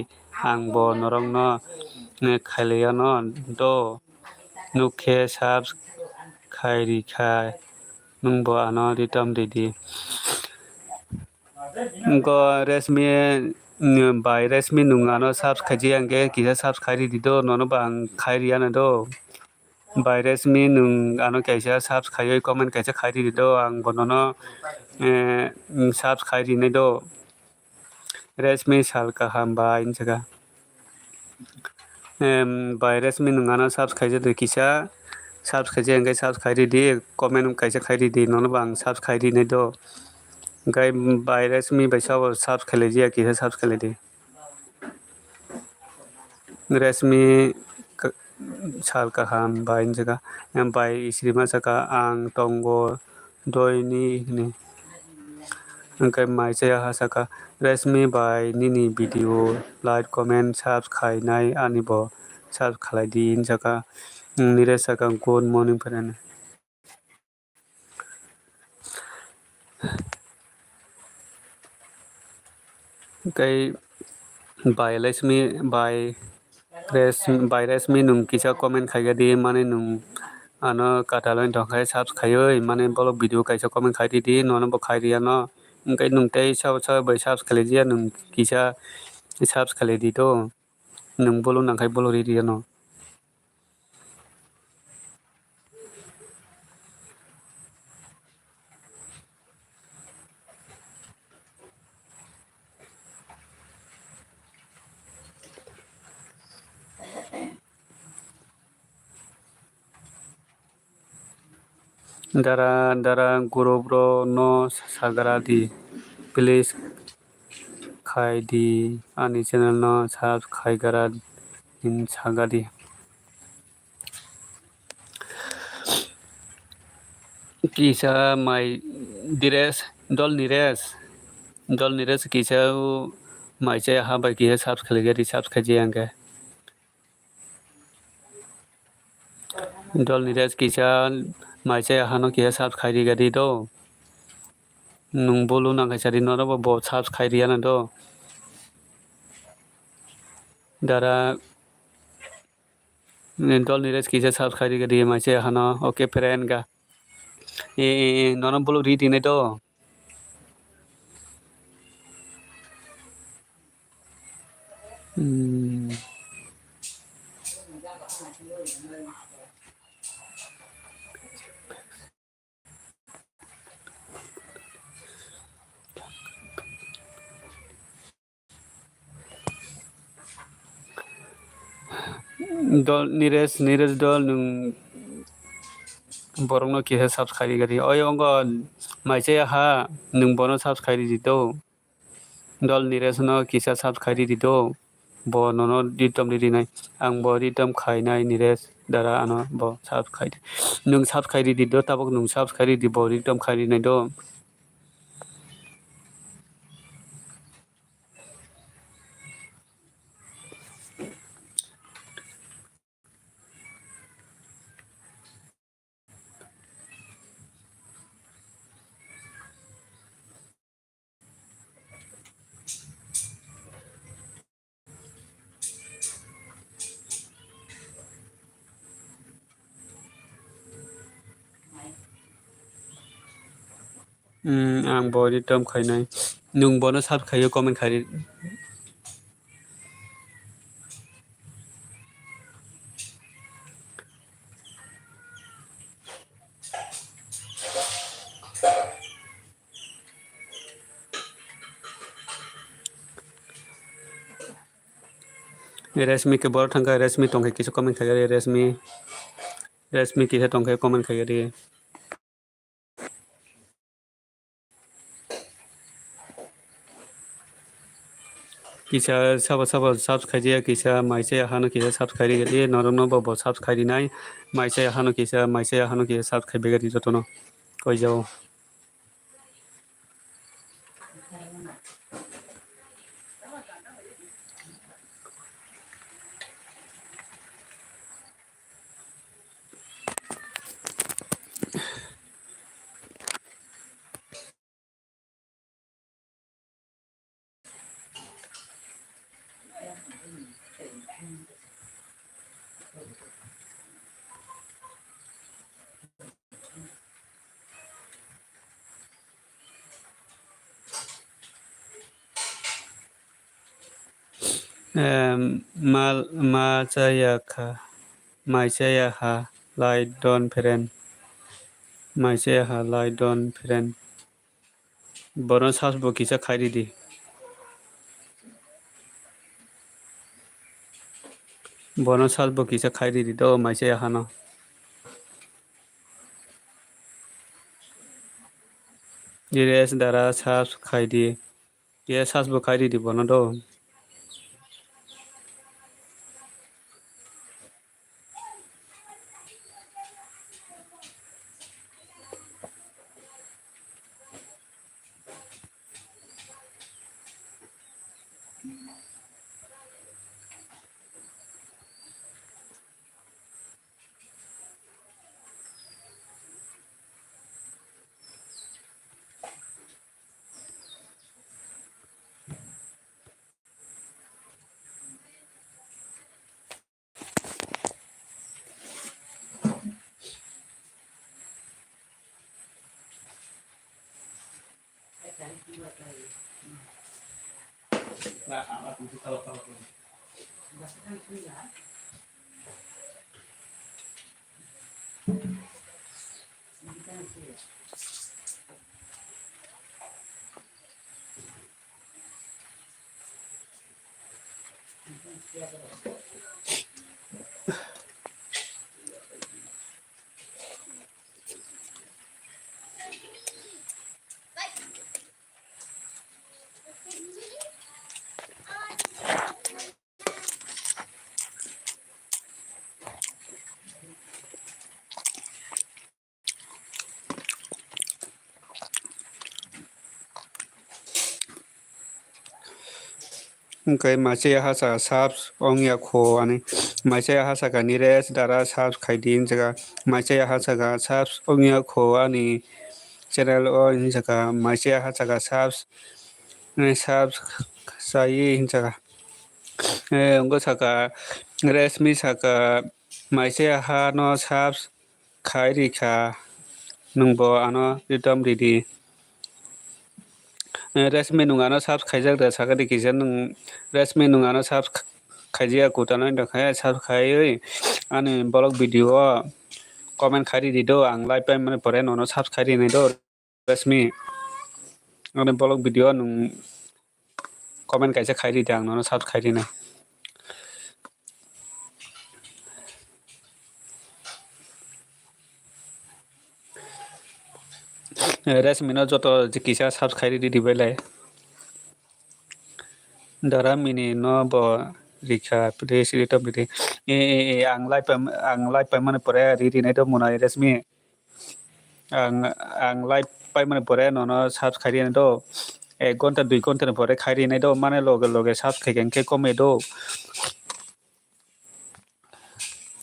ang bo norok no, eh, khailai ano do, nuk khe subs khai ri kha, nwng bo ano ritom ridi. Wngkha Resmi, mm, bai Resmi nwng ano subs khaijak ya hwnkhe kisa subs khai ridi do, nono bo ang khai riyana do. Bai Resmi nwng ano kaisa subs khaiwi comment kaisa khai ridi do, ang bo nono, eh, subs khai rinai do. Resmi sal kaham bai hinwi sakha. Em, bai Resmi nwng ano subs khaijak de kisa, subs khaijak hwnkhe subs khai ridi, comment kaisa khai ridi, nono bo ang subs khai rinai do. Hwnkhe bai Resmi bai sabo subs khailaiya kisa subs khailai di. Resmi ka-, sal kaham bai hinwi sakha, em, bai Isrima sakha, ang tongo doini hwnwi. Hwnkhe Maichaya ha sakha, Resmi bai nini video like, comment, subs khainai ani bo subs khalai di hinwi sakha. Nire sakha, good morning friend. Tei bai Resmi, bai Res-, bai Resmi nwng kisa comment khaikha di, mane nwng ano katalwi tongkha subs khaiwi, mane bolok video kaisa comment khai ridi, nono bo khai riyano. Hwnkhe nwng tei sabo sabo bai subs khailiya, nwng kisa subs khailai di to. Nwng bolo nangkhai bolo ri riyano. Dara, dara, guru bro no sagra di, please khai di, ani channel no subscribe gara din saga di. Kisa mai Dires, dol Nires, dol Nires kisa mai chaya ha bai kisa subscribe gari subscribe jaya hwnkhe. Dol Nires kisa mai chaya hano kisa subscribe gari do. Nwng bolo nangkha sari norok bo subscribe riyana do. Dara Dol Nires kisa subscribe rikha di mai se hano. Okay, friend ga. E, e, e, nono bolo ri di nai do. Hmm. Dol Nires, Nires dol nwng borokno kisa subscribe rikha. Oi, ongo mai chaya ha, nwng bono subscribe ridi do. Dol Nires no kisa subscribe ridi do. Bo nono ritom ri rinai. Ang bo ritom khainai Nires dara ano bo subscribe. Nwng subscribe ridi do, tabuk nwng subscribe ridi bo ritom khai rinai do. Hmm, ang bo ritom khainai. Nwng bono sub khaio, comment khai ri. Resmi ke borok thangkha, Resmi tongkhe kisa comment khai ri, Resmi. Resmi kisa tongkhe comment khai ri. Kisa sabo sabo subscribe ya, kisa mai chaya hano kisa subscribe ri, norokno bo bo subscribe rinai, mai chaya hano kisa, mai chaya hano kisa subscribe ri jotono koi jao. Em, mal, ma chaya kha, mai chaya ha, lai don phren, mai chaya ha, lai don phren. Bono search bo kisa khai ridi. Bono search bo kisa khai ridi do, mai chaya hano. Nires Dara search khai di. Ye search bo khai ridi bono do. Hwnkhe mai chaya ha saka subs ongya kho ani. Mai chaya ha saka Nires Dara subs khai di hinjaka. Mai chaya ha saka subs ongya kho ani channel o hinjaka. Mai chaya ha saka subs, eh, subs sai hinjaka. Eh, wngkha saka Resmi saka mai chaya ha no subs khai rikha, nwngbo ano ritom ridi. Eh, Resmi nwng ano subs khaijak da sakadi kisa nwng Resmi nwng ano subs khaijak kutalai da khe subs khaiwi ani vlog video o comment khai ridi do, ang live paimani pore nono subs khai rinai do Resmi. Ani vlog video o nwng comment kaisa khai ridi, ang nono subs khai rinai. Resmi no joto kisa subs khai ridi, ridi bai lai. Dara mini no bo rikha, please, rito bidi. E, e, e, ang live paim-, ang live paimani pore ri rinai do mwnai Resmi. Ang, ang live paimani pore nono subs khai rinai do. Ek ghonta, dui ghonta ni pore khai rinai do. Mane loge loge subs khai khe komai do.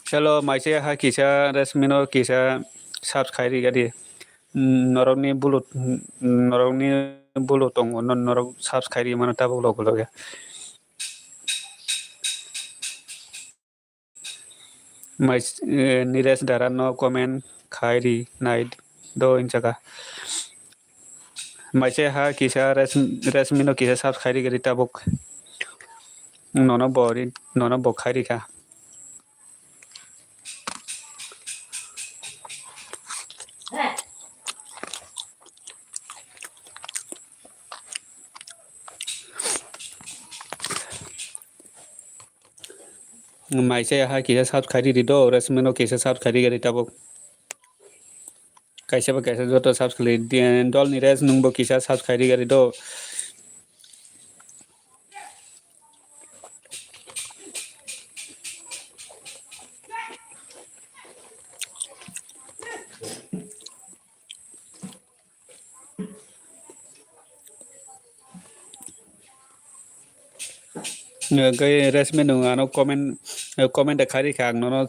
Chalo, mai chaya ha kisa Resmi no kisa subs khai ri gadi. Norokni bulu, norokni bulu tongo, no-, norok subs khai ri mano tabuk loge loge. Mai, eh, Nilesh Dara no comment khai ri nai do hinjaka. Mai chaya ha kisa Res-, Resmi no kisa subs khai ri gadi tabuk. Nono bo ri, nono bo khai rikha. Mai chaya ha kisa subs khai ridi do, Resmi no kisa subs khai ri gadi tabuk. Kaisa ba kaisa joto subs khai di, dol Nilesh nwngbo kisa subs khai ri gadi do. Hwnkhe Resmi nwng ano comment, comment de khai rikha, ang nono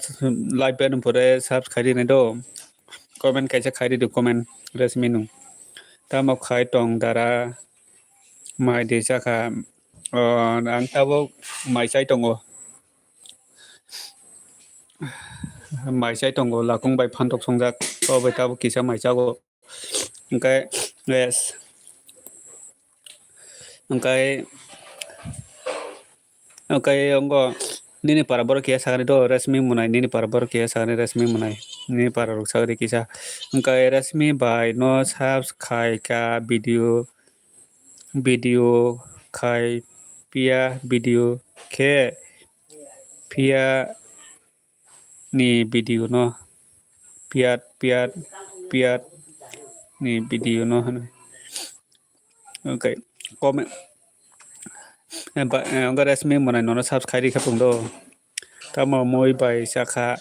live bai nung pore subs khai rinai do. Comment kaisa khai rido, comment Resmi nwng. Tamo khai tong Dara, mai de chakha. O, ang tabuk mai chai tongo. Mai chai tongo, lakung bai phantok songjak. O bai tabuk kisa mai chago. Hwnkhe, yes. Hwnkhe, Oke, ongo nini para borok kiya sakani do, Resmi Munai, nini para borok kiya sakani, Resmi Munai, nini para rok sakani kisa. Oke, Resmi bai no subscribe ka video, video khai piya, video khe piya ni video no, piyat, piyat, piyat ni video no hwnwi. Oke, comment, eh, ba, eh, ongo Resmi Munai nono subscribe khe pung do. Tamo mui bai chakha,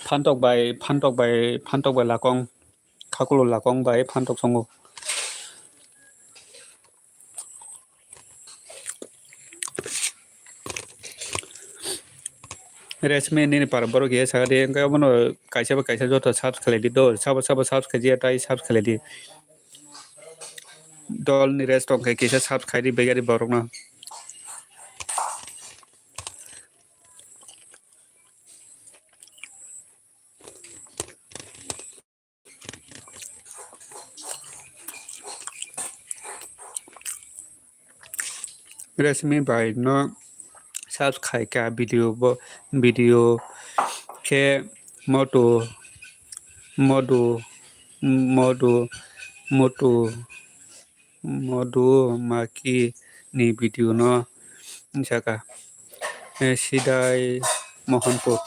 phantok bai, phantok bai, phantok bai lakong, khakulo lakong bai phantok songo. Resmi nini para borok ya sakadi, engkhe abono kaisa ba kaisa joto subs khlai di do, sabo sabo subs khlai di, tai subs khlai di. Dol ni rest tong khe kisa subs khlai di begari borok no. Resmi bai no subscribe kha video bo, video khe moto, modu, modu, motu, modu maki ni video no saka, eh, Sidai Mohanpur,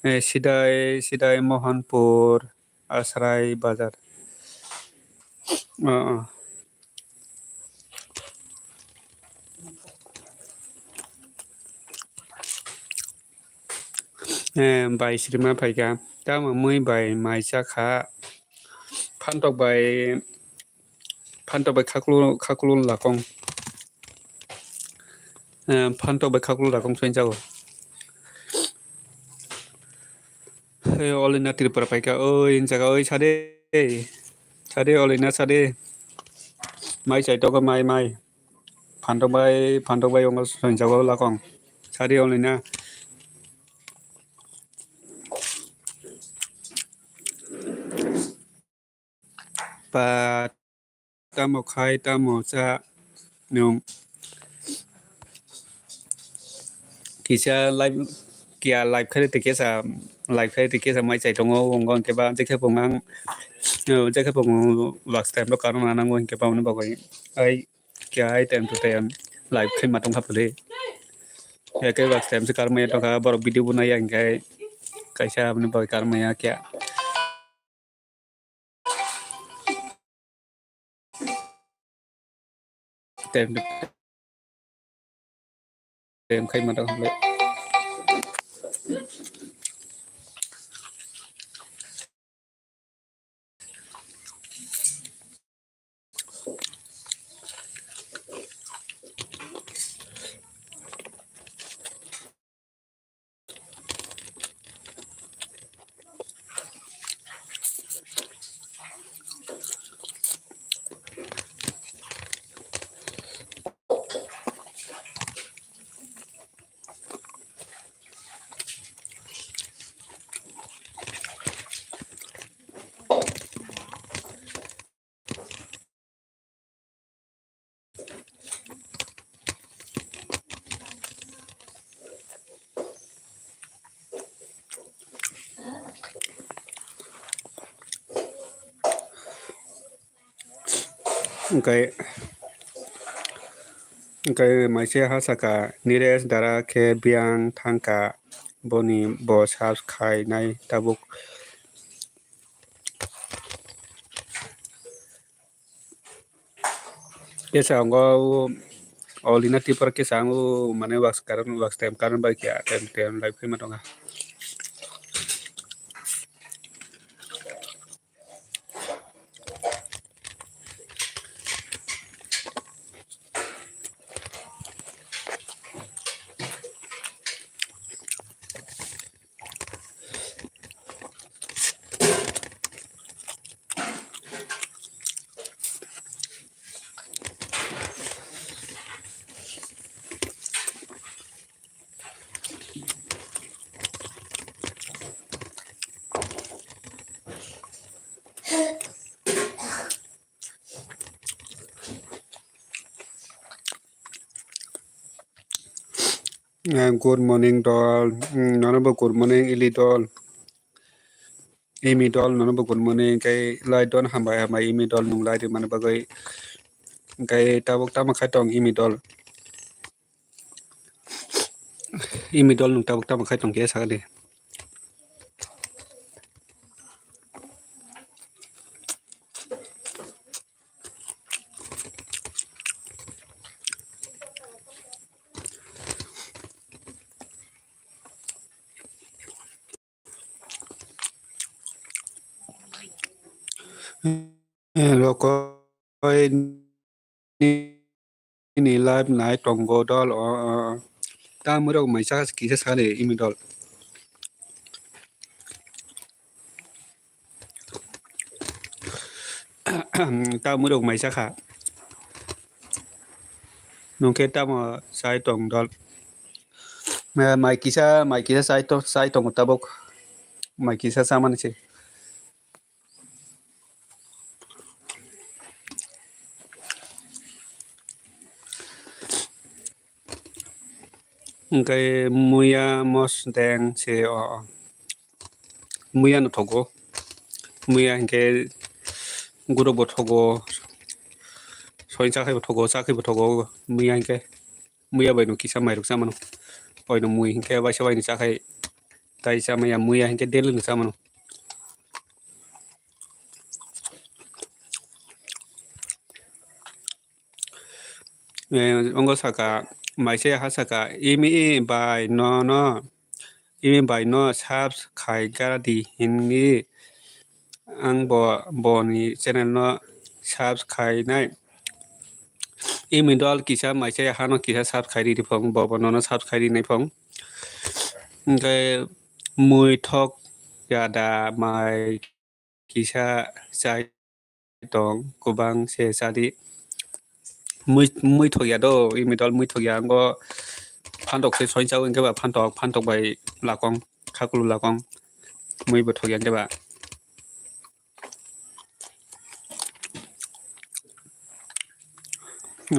eh, Sidai, Sidai Mohanpur. Asrai bazar. O, o. Eh, bai srima phaikha. Tamo mui bai mai chakha. Phantok bai, phantok bai khaklu, khaklu lakong. Eh, phantok bai khaklu lakong soi jago. Hey, Olina Tripura paika, oi, jaga, oi, sade, sade, Olina, sade, mai chai togo, mai, mai, phantok bai, phantok bai, ongo soi jago lakong, sade, Olina. Pa tamo khai tamo cha nwng kisa live kiya live khai tei kisa live khai tei kisa mai chai tongo wngkhe ba jekhe phung ang jekhe phung last time rok karma nango hinkhe ba hwnwi bagwi ai kiya ai time to time live khai ma tongkha phuli ya khe last time se karma ya tongkha borok video bo nai ya hinkhe kaisa aboni bagwi karma ya kiya. Tem, tem khai ma tong le. Hwnkhe, hwnkhe maise ha saka, Niresh dara khe biyang thangkha, boni bo subs khainai tabuk. Kesa ango o Olina Tripura kesa ango mane wax karon wax time karon bai kya time time live khai ma tonga. Eh, good morning dol. Hmm, nono bo good morning, Ili dol. Imi dol, nono bo good morning. Kei lai don, hambai, hambai, Imi dol, nung lai ri mani bagwi. Kei tabuk tamo khai tong, Imi dol. Imi dol, nung tabuk tamo khai tong khe sakali. Eh, rokoi ni, ni live nai tongo dol o, o. Tamurok maisa kisa sani Imi dol. Tamurok maisa kha. Nungkhe tamo sai tong dol. Eh, mai kisa, mai kisa sai to-, sai tongo tabuk. Mai kisa chamani se. Hwnkhe muya mosdeng se o, o. Muya no thogo. Muya hwnkhe guruk bo thogo. Soin chakhai bo thogo, chakhai bo thogo. Muya hwnkhe. Muya bai no kisa mairok chamano. Oi no mui hwnkhe waisa bai no chakhai. Tai chamaya muya hwnkhe daily no chamano. Eh, ongo saka, maise ha saka, imi bai no no, imi bai no subs khai gara di hinwi ang bo, boni channel no subs khai nai. Imi dol kisa maise ha no kisa subs khai ri di phong, bo bo no no subs khai ri nai phong. Hwnkhe mui thok ya da mai kisa chai tong, kwbang se chadi. Mui, mui thok ya do, imi dol mui thok ya, ango phantok se soin chao, hwnkhe ba phantok, phantok bai lakong, khakulu lakong, mui bo thok ya, hwnkhe ba.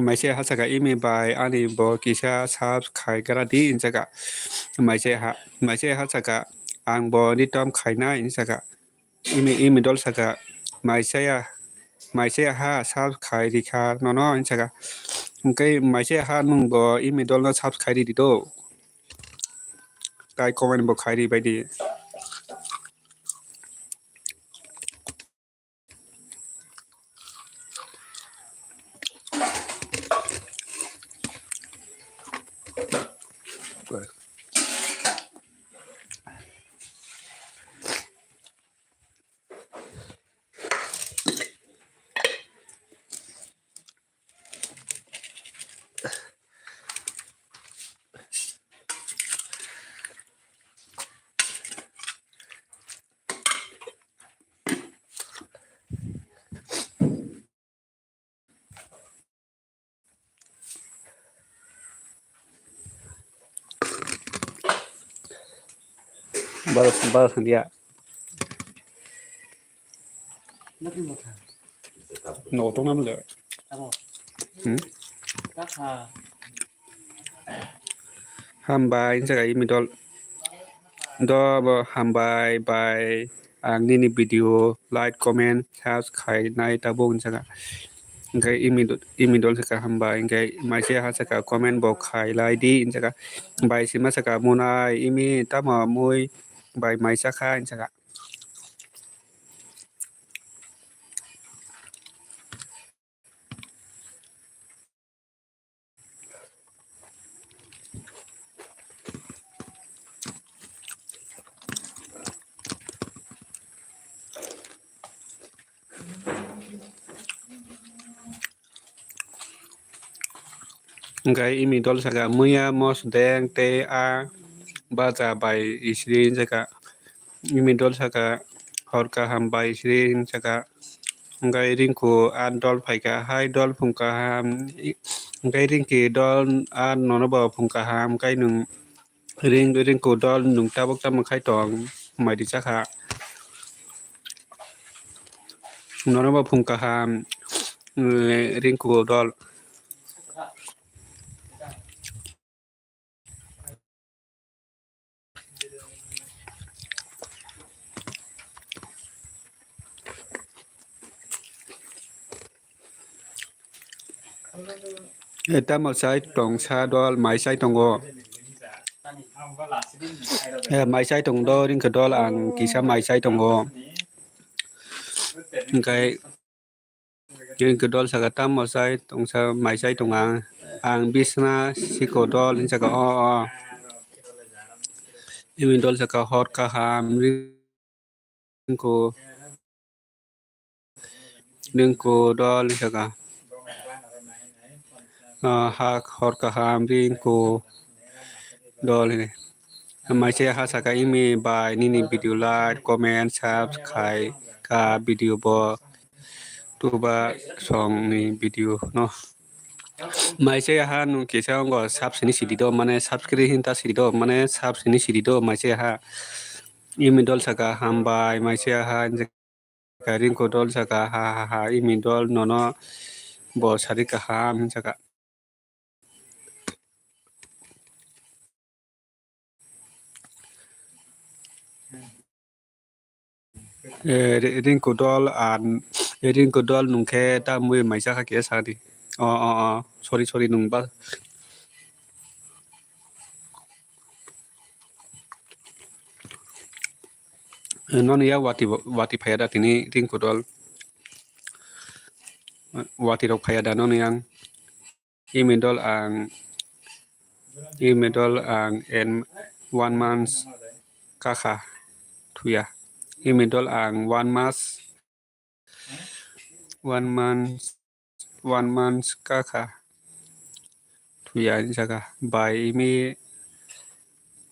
Maise ha saka imi bai ani bo kisa subs khai gara di, hwnsaka. Maise ha, maise ha saka ang bo ni tom khainai, hwnsaka. Imi, imi dol saka, maisaya, maisaya ha subs khai rikha nono, hwnsaka. Hwnkhe maisaya ha nwng bo imi dol no subs khai ridi do. Tai comment bo khai ri baidi. Baros, baros dia. No, tong nam le. Hmm? Hambai, hwnsaka imi dol. Do bo hambai bai ang nini video like, comment, subscribe khai nai tabuk hwnsaka. Hwnkhe imi do-, imi dol saka hambai, hwnkhe maise ha saka comment bo khai lai di hwnsaka. Bai sima saka munai imi tamo mui bai maisa kha hwnsaka. Hwnkhe imi dol saka muya mosdeng tei a bacha bai isri hwnsaka. Imi dol saka hor kaham bai sri hwnsaka. Hwnkhe Rinku a dol phaikha, hai dol phung kaham. Hwnkhe Rinki dol a nono bo phung kaham, hwnkhe nwng Ring, Rinku dol nwng tabuk tamo khai tong, mai ri chakha. Nono bo phung kaham, eh, Rinku dol. Eh, tamo sai tongsa dol, mai sai tongo. Eh, mai sai tong do, ringkha dol, ang kisa mai sai tongo. Hingkai ringkha dol saka tamo sai tongsa mai sai tonga. Ang bisna siko dol hinsaka o, o. Imi dol saka hor kaham, ring- Ringku, ringku dol saka. Ah, hak hor kaham ringku dol hini. Maise ha saka imi bai nini video like, comment, subscribe khai ka video bo tuba song ni video no. Maise ha nung kisa ongo subs ni sidi do mane subscribe hinta sidi do mane subs ni sidi do maise ha. Imi dol saka hambai, maise ha, ringko dol saka ha, ha, ha, imi dol nono bo sari kaham saka. Eh, ri-, ringko dol, ah, ringko dol nungkhe ta mui maisa kha khe sadi. Oh, oh, oh, sorry, sorry, nungba. Eh, nono ya wati bo, wati phaya da tini ringko dol. Wati rok phaya da nono yang. Imi dol ang, imi dol ang en one month kakha thuya. Imi dol ang one month, one month, one month kakha thuya ni saka. Bai imi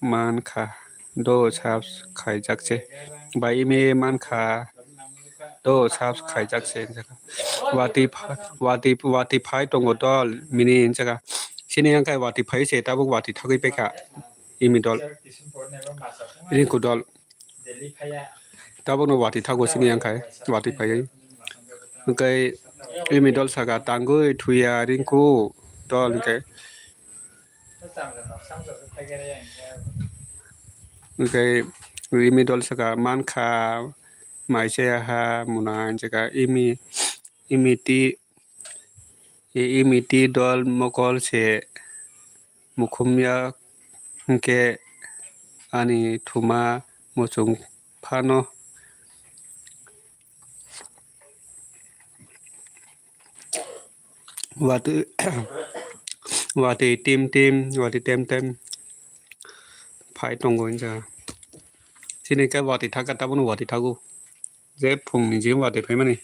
mankha do subs khaijak se. Bai imi mankha do subs khaijak se. Wati pha-, wati, wati phai tongo dol mini hinsaka. Sini yang kai wati phai se tabuk wati thagwi pekha imi dol. Rinku dol. Tabuk no wati thago sini yang kai wati phai. Hingkai imi dol saka tangwi thuya rinku dol hingkai. Hingkai imi dol saka mankha maise ha muna hinjaka imi, imi ti, imi ti dol mokol se mukhumya hingke ani thuma muchung phano. Watwi, watwi tim tim, watwi tem tem phai tongo hinjaka. Chini khe watwi thaka, tabukno watwi thago. Je phungni je watwi phaimani.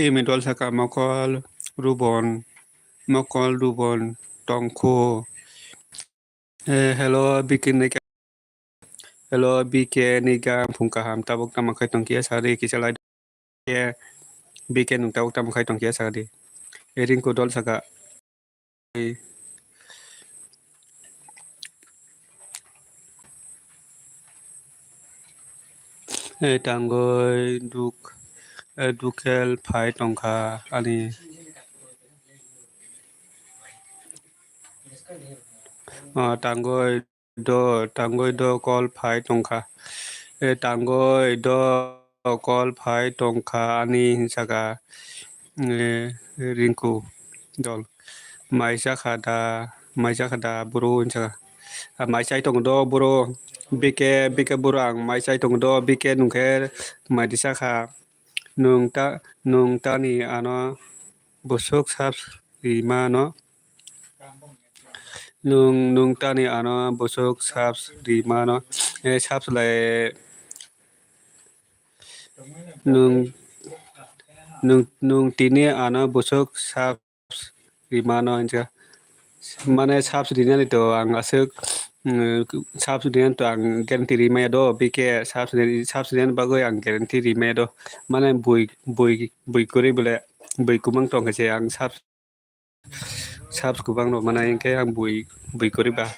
Imi dol saka mokol rubon, mokol rubon tongkhu. Eh, hello, B K ni ka-, hello, B K ni gam phung kaham tabuk tamo khai tongkhe sari kisa lai. B K nung tabuk tamo khai tongkhe sari. Eh, Rinku dol saka. Eh, tangoi duk, eh, dukel phai tongkha ani. Ah, tangoi do, tangoi do kol phai tongkha. Eh, tangoi do kol phai tongkha ani hinsaka, eh, Rinku dol. Mai chakha da, mai chakha da bro hinsaka. Ah, mai chai tongo do bro. B K, B K bro ang mai chai tongo do. B K nungkhe mai di chakha. Nung ta, nung tani ano bwswk subs rimano. Nung, nung tani ano bwswk subs rimano. Eh, subs lai nung, nung, nung tini ano bwswk subs rimano hinsaka. Mane subs rinani to ang aswk mm, subs rina to ang guarantee rimaya do, B K subs ri-, subs rina bagwi ang guarantee rimaya do. Mane bui, bui, bui kwrwi bole, bui kwbang tongkha se ang subs, subs kwbang rok mana hinkhe ang bui, bui kwrwi ba.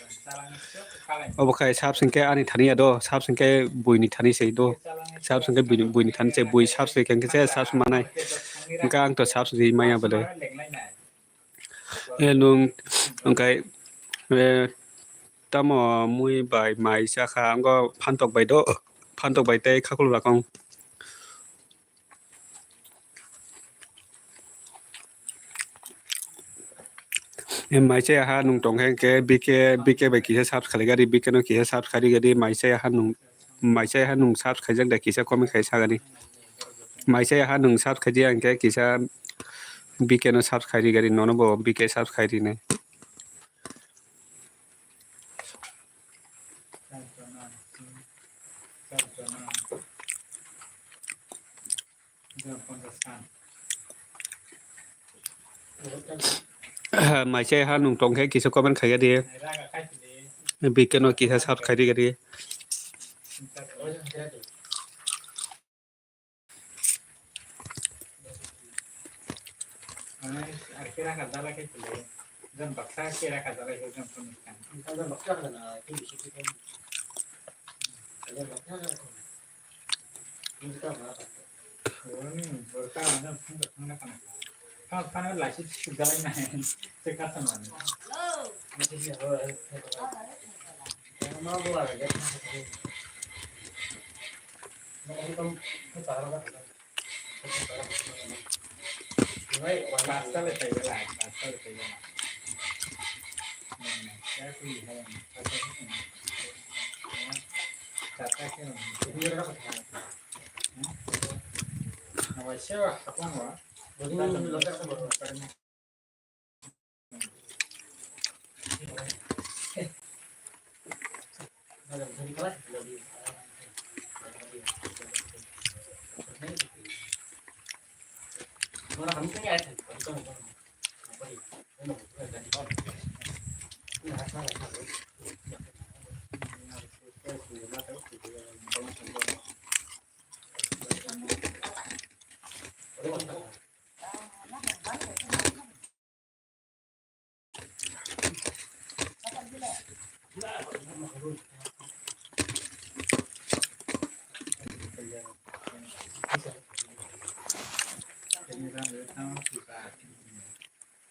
Obo khai subs hinkhe ani thani ya do, subs hinkhe buini thani se do, subs hinkhe buini, buini thani se, bui subs rikha hinkhe se subs manai. Hinkhe ang to subs rimaya bole. E, nwng, hwnkhe, e, tamo mui bai mai chakha, ango phantok bai do, phantok bai tei khakhulwlakong. E, mai chaya ha nwng tongkha hinkhe B K, B K bai kisa subs khaigadi, B K no kisa subs khaigadi, mai chaya ha nwng, mai chaya ha nwng subs khaijak da kisa comment khai sagadi. Mai chaya ha nwng subs khaidi hinkhe kisa B K no subs khaigadi, nono bo B K subs khainai. Mai chaya ha nwng tongkhe kisa comment khaigadi. B K no kisa subs khaigadi.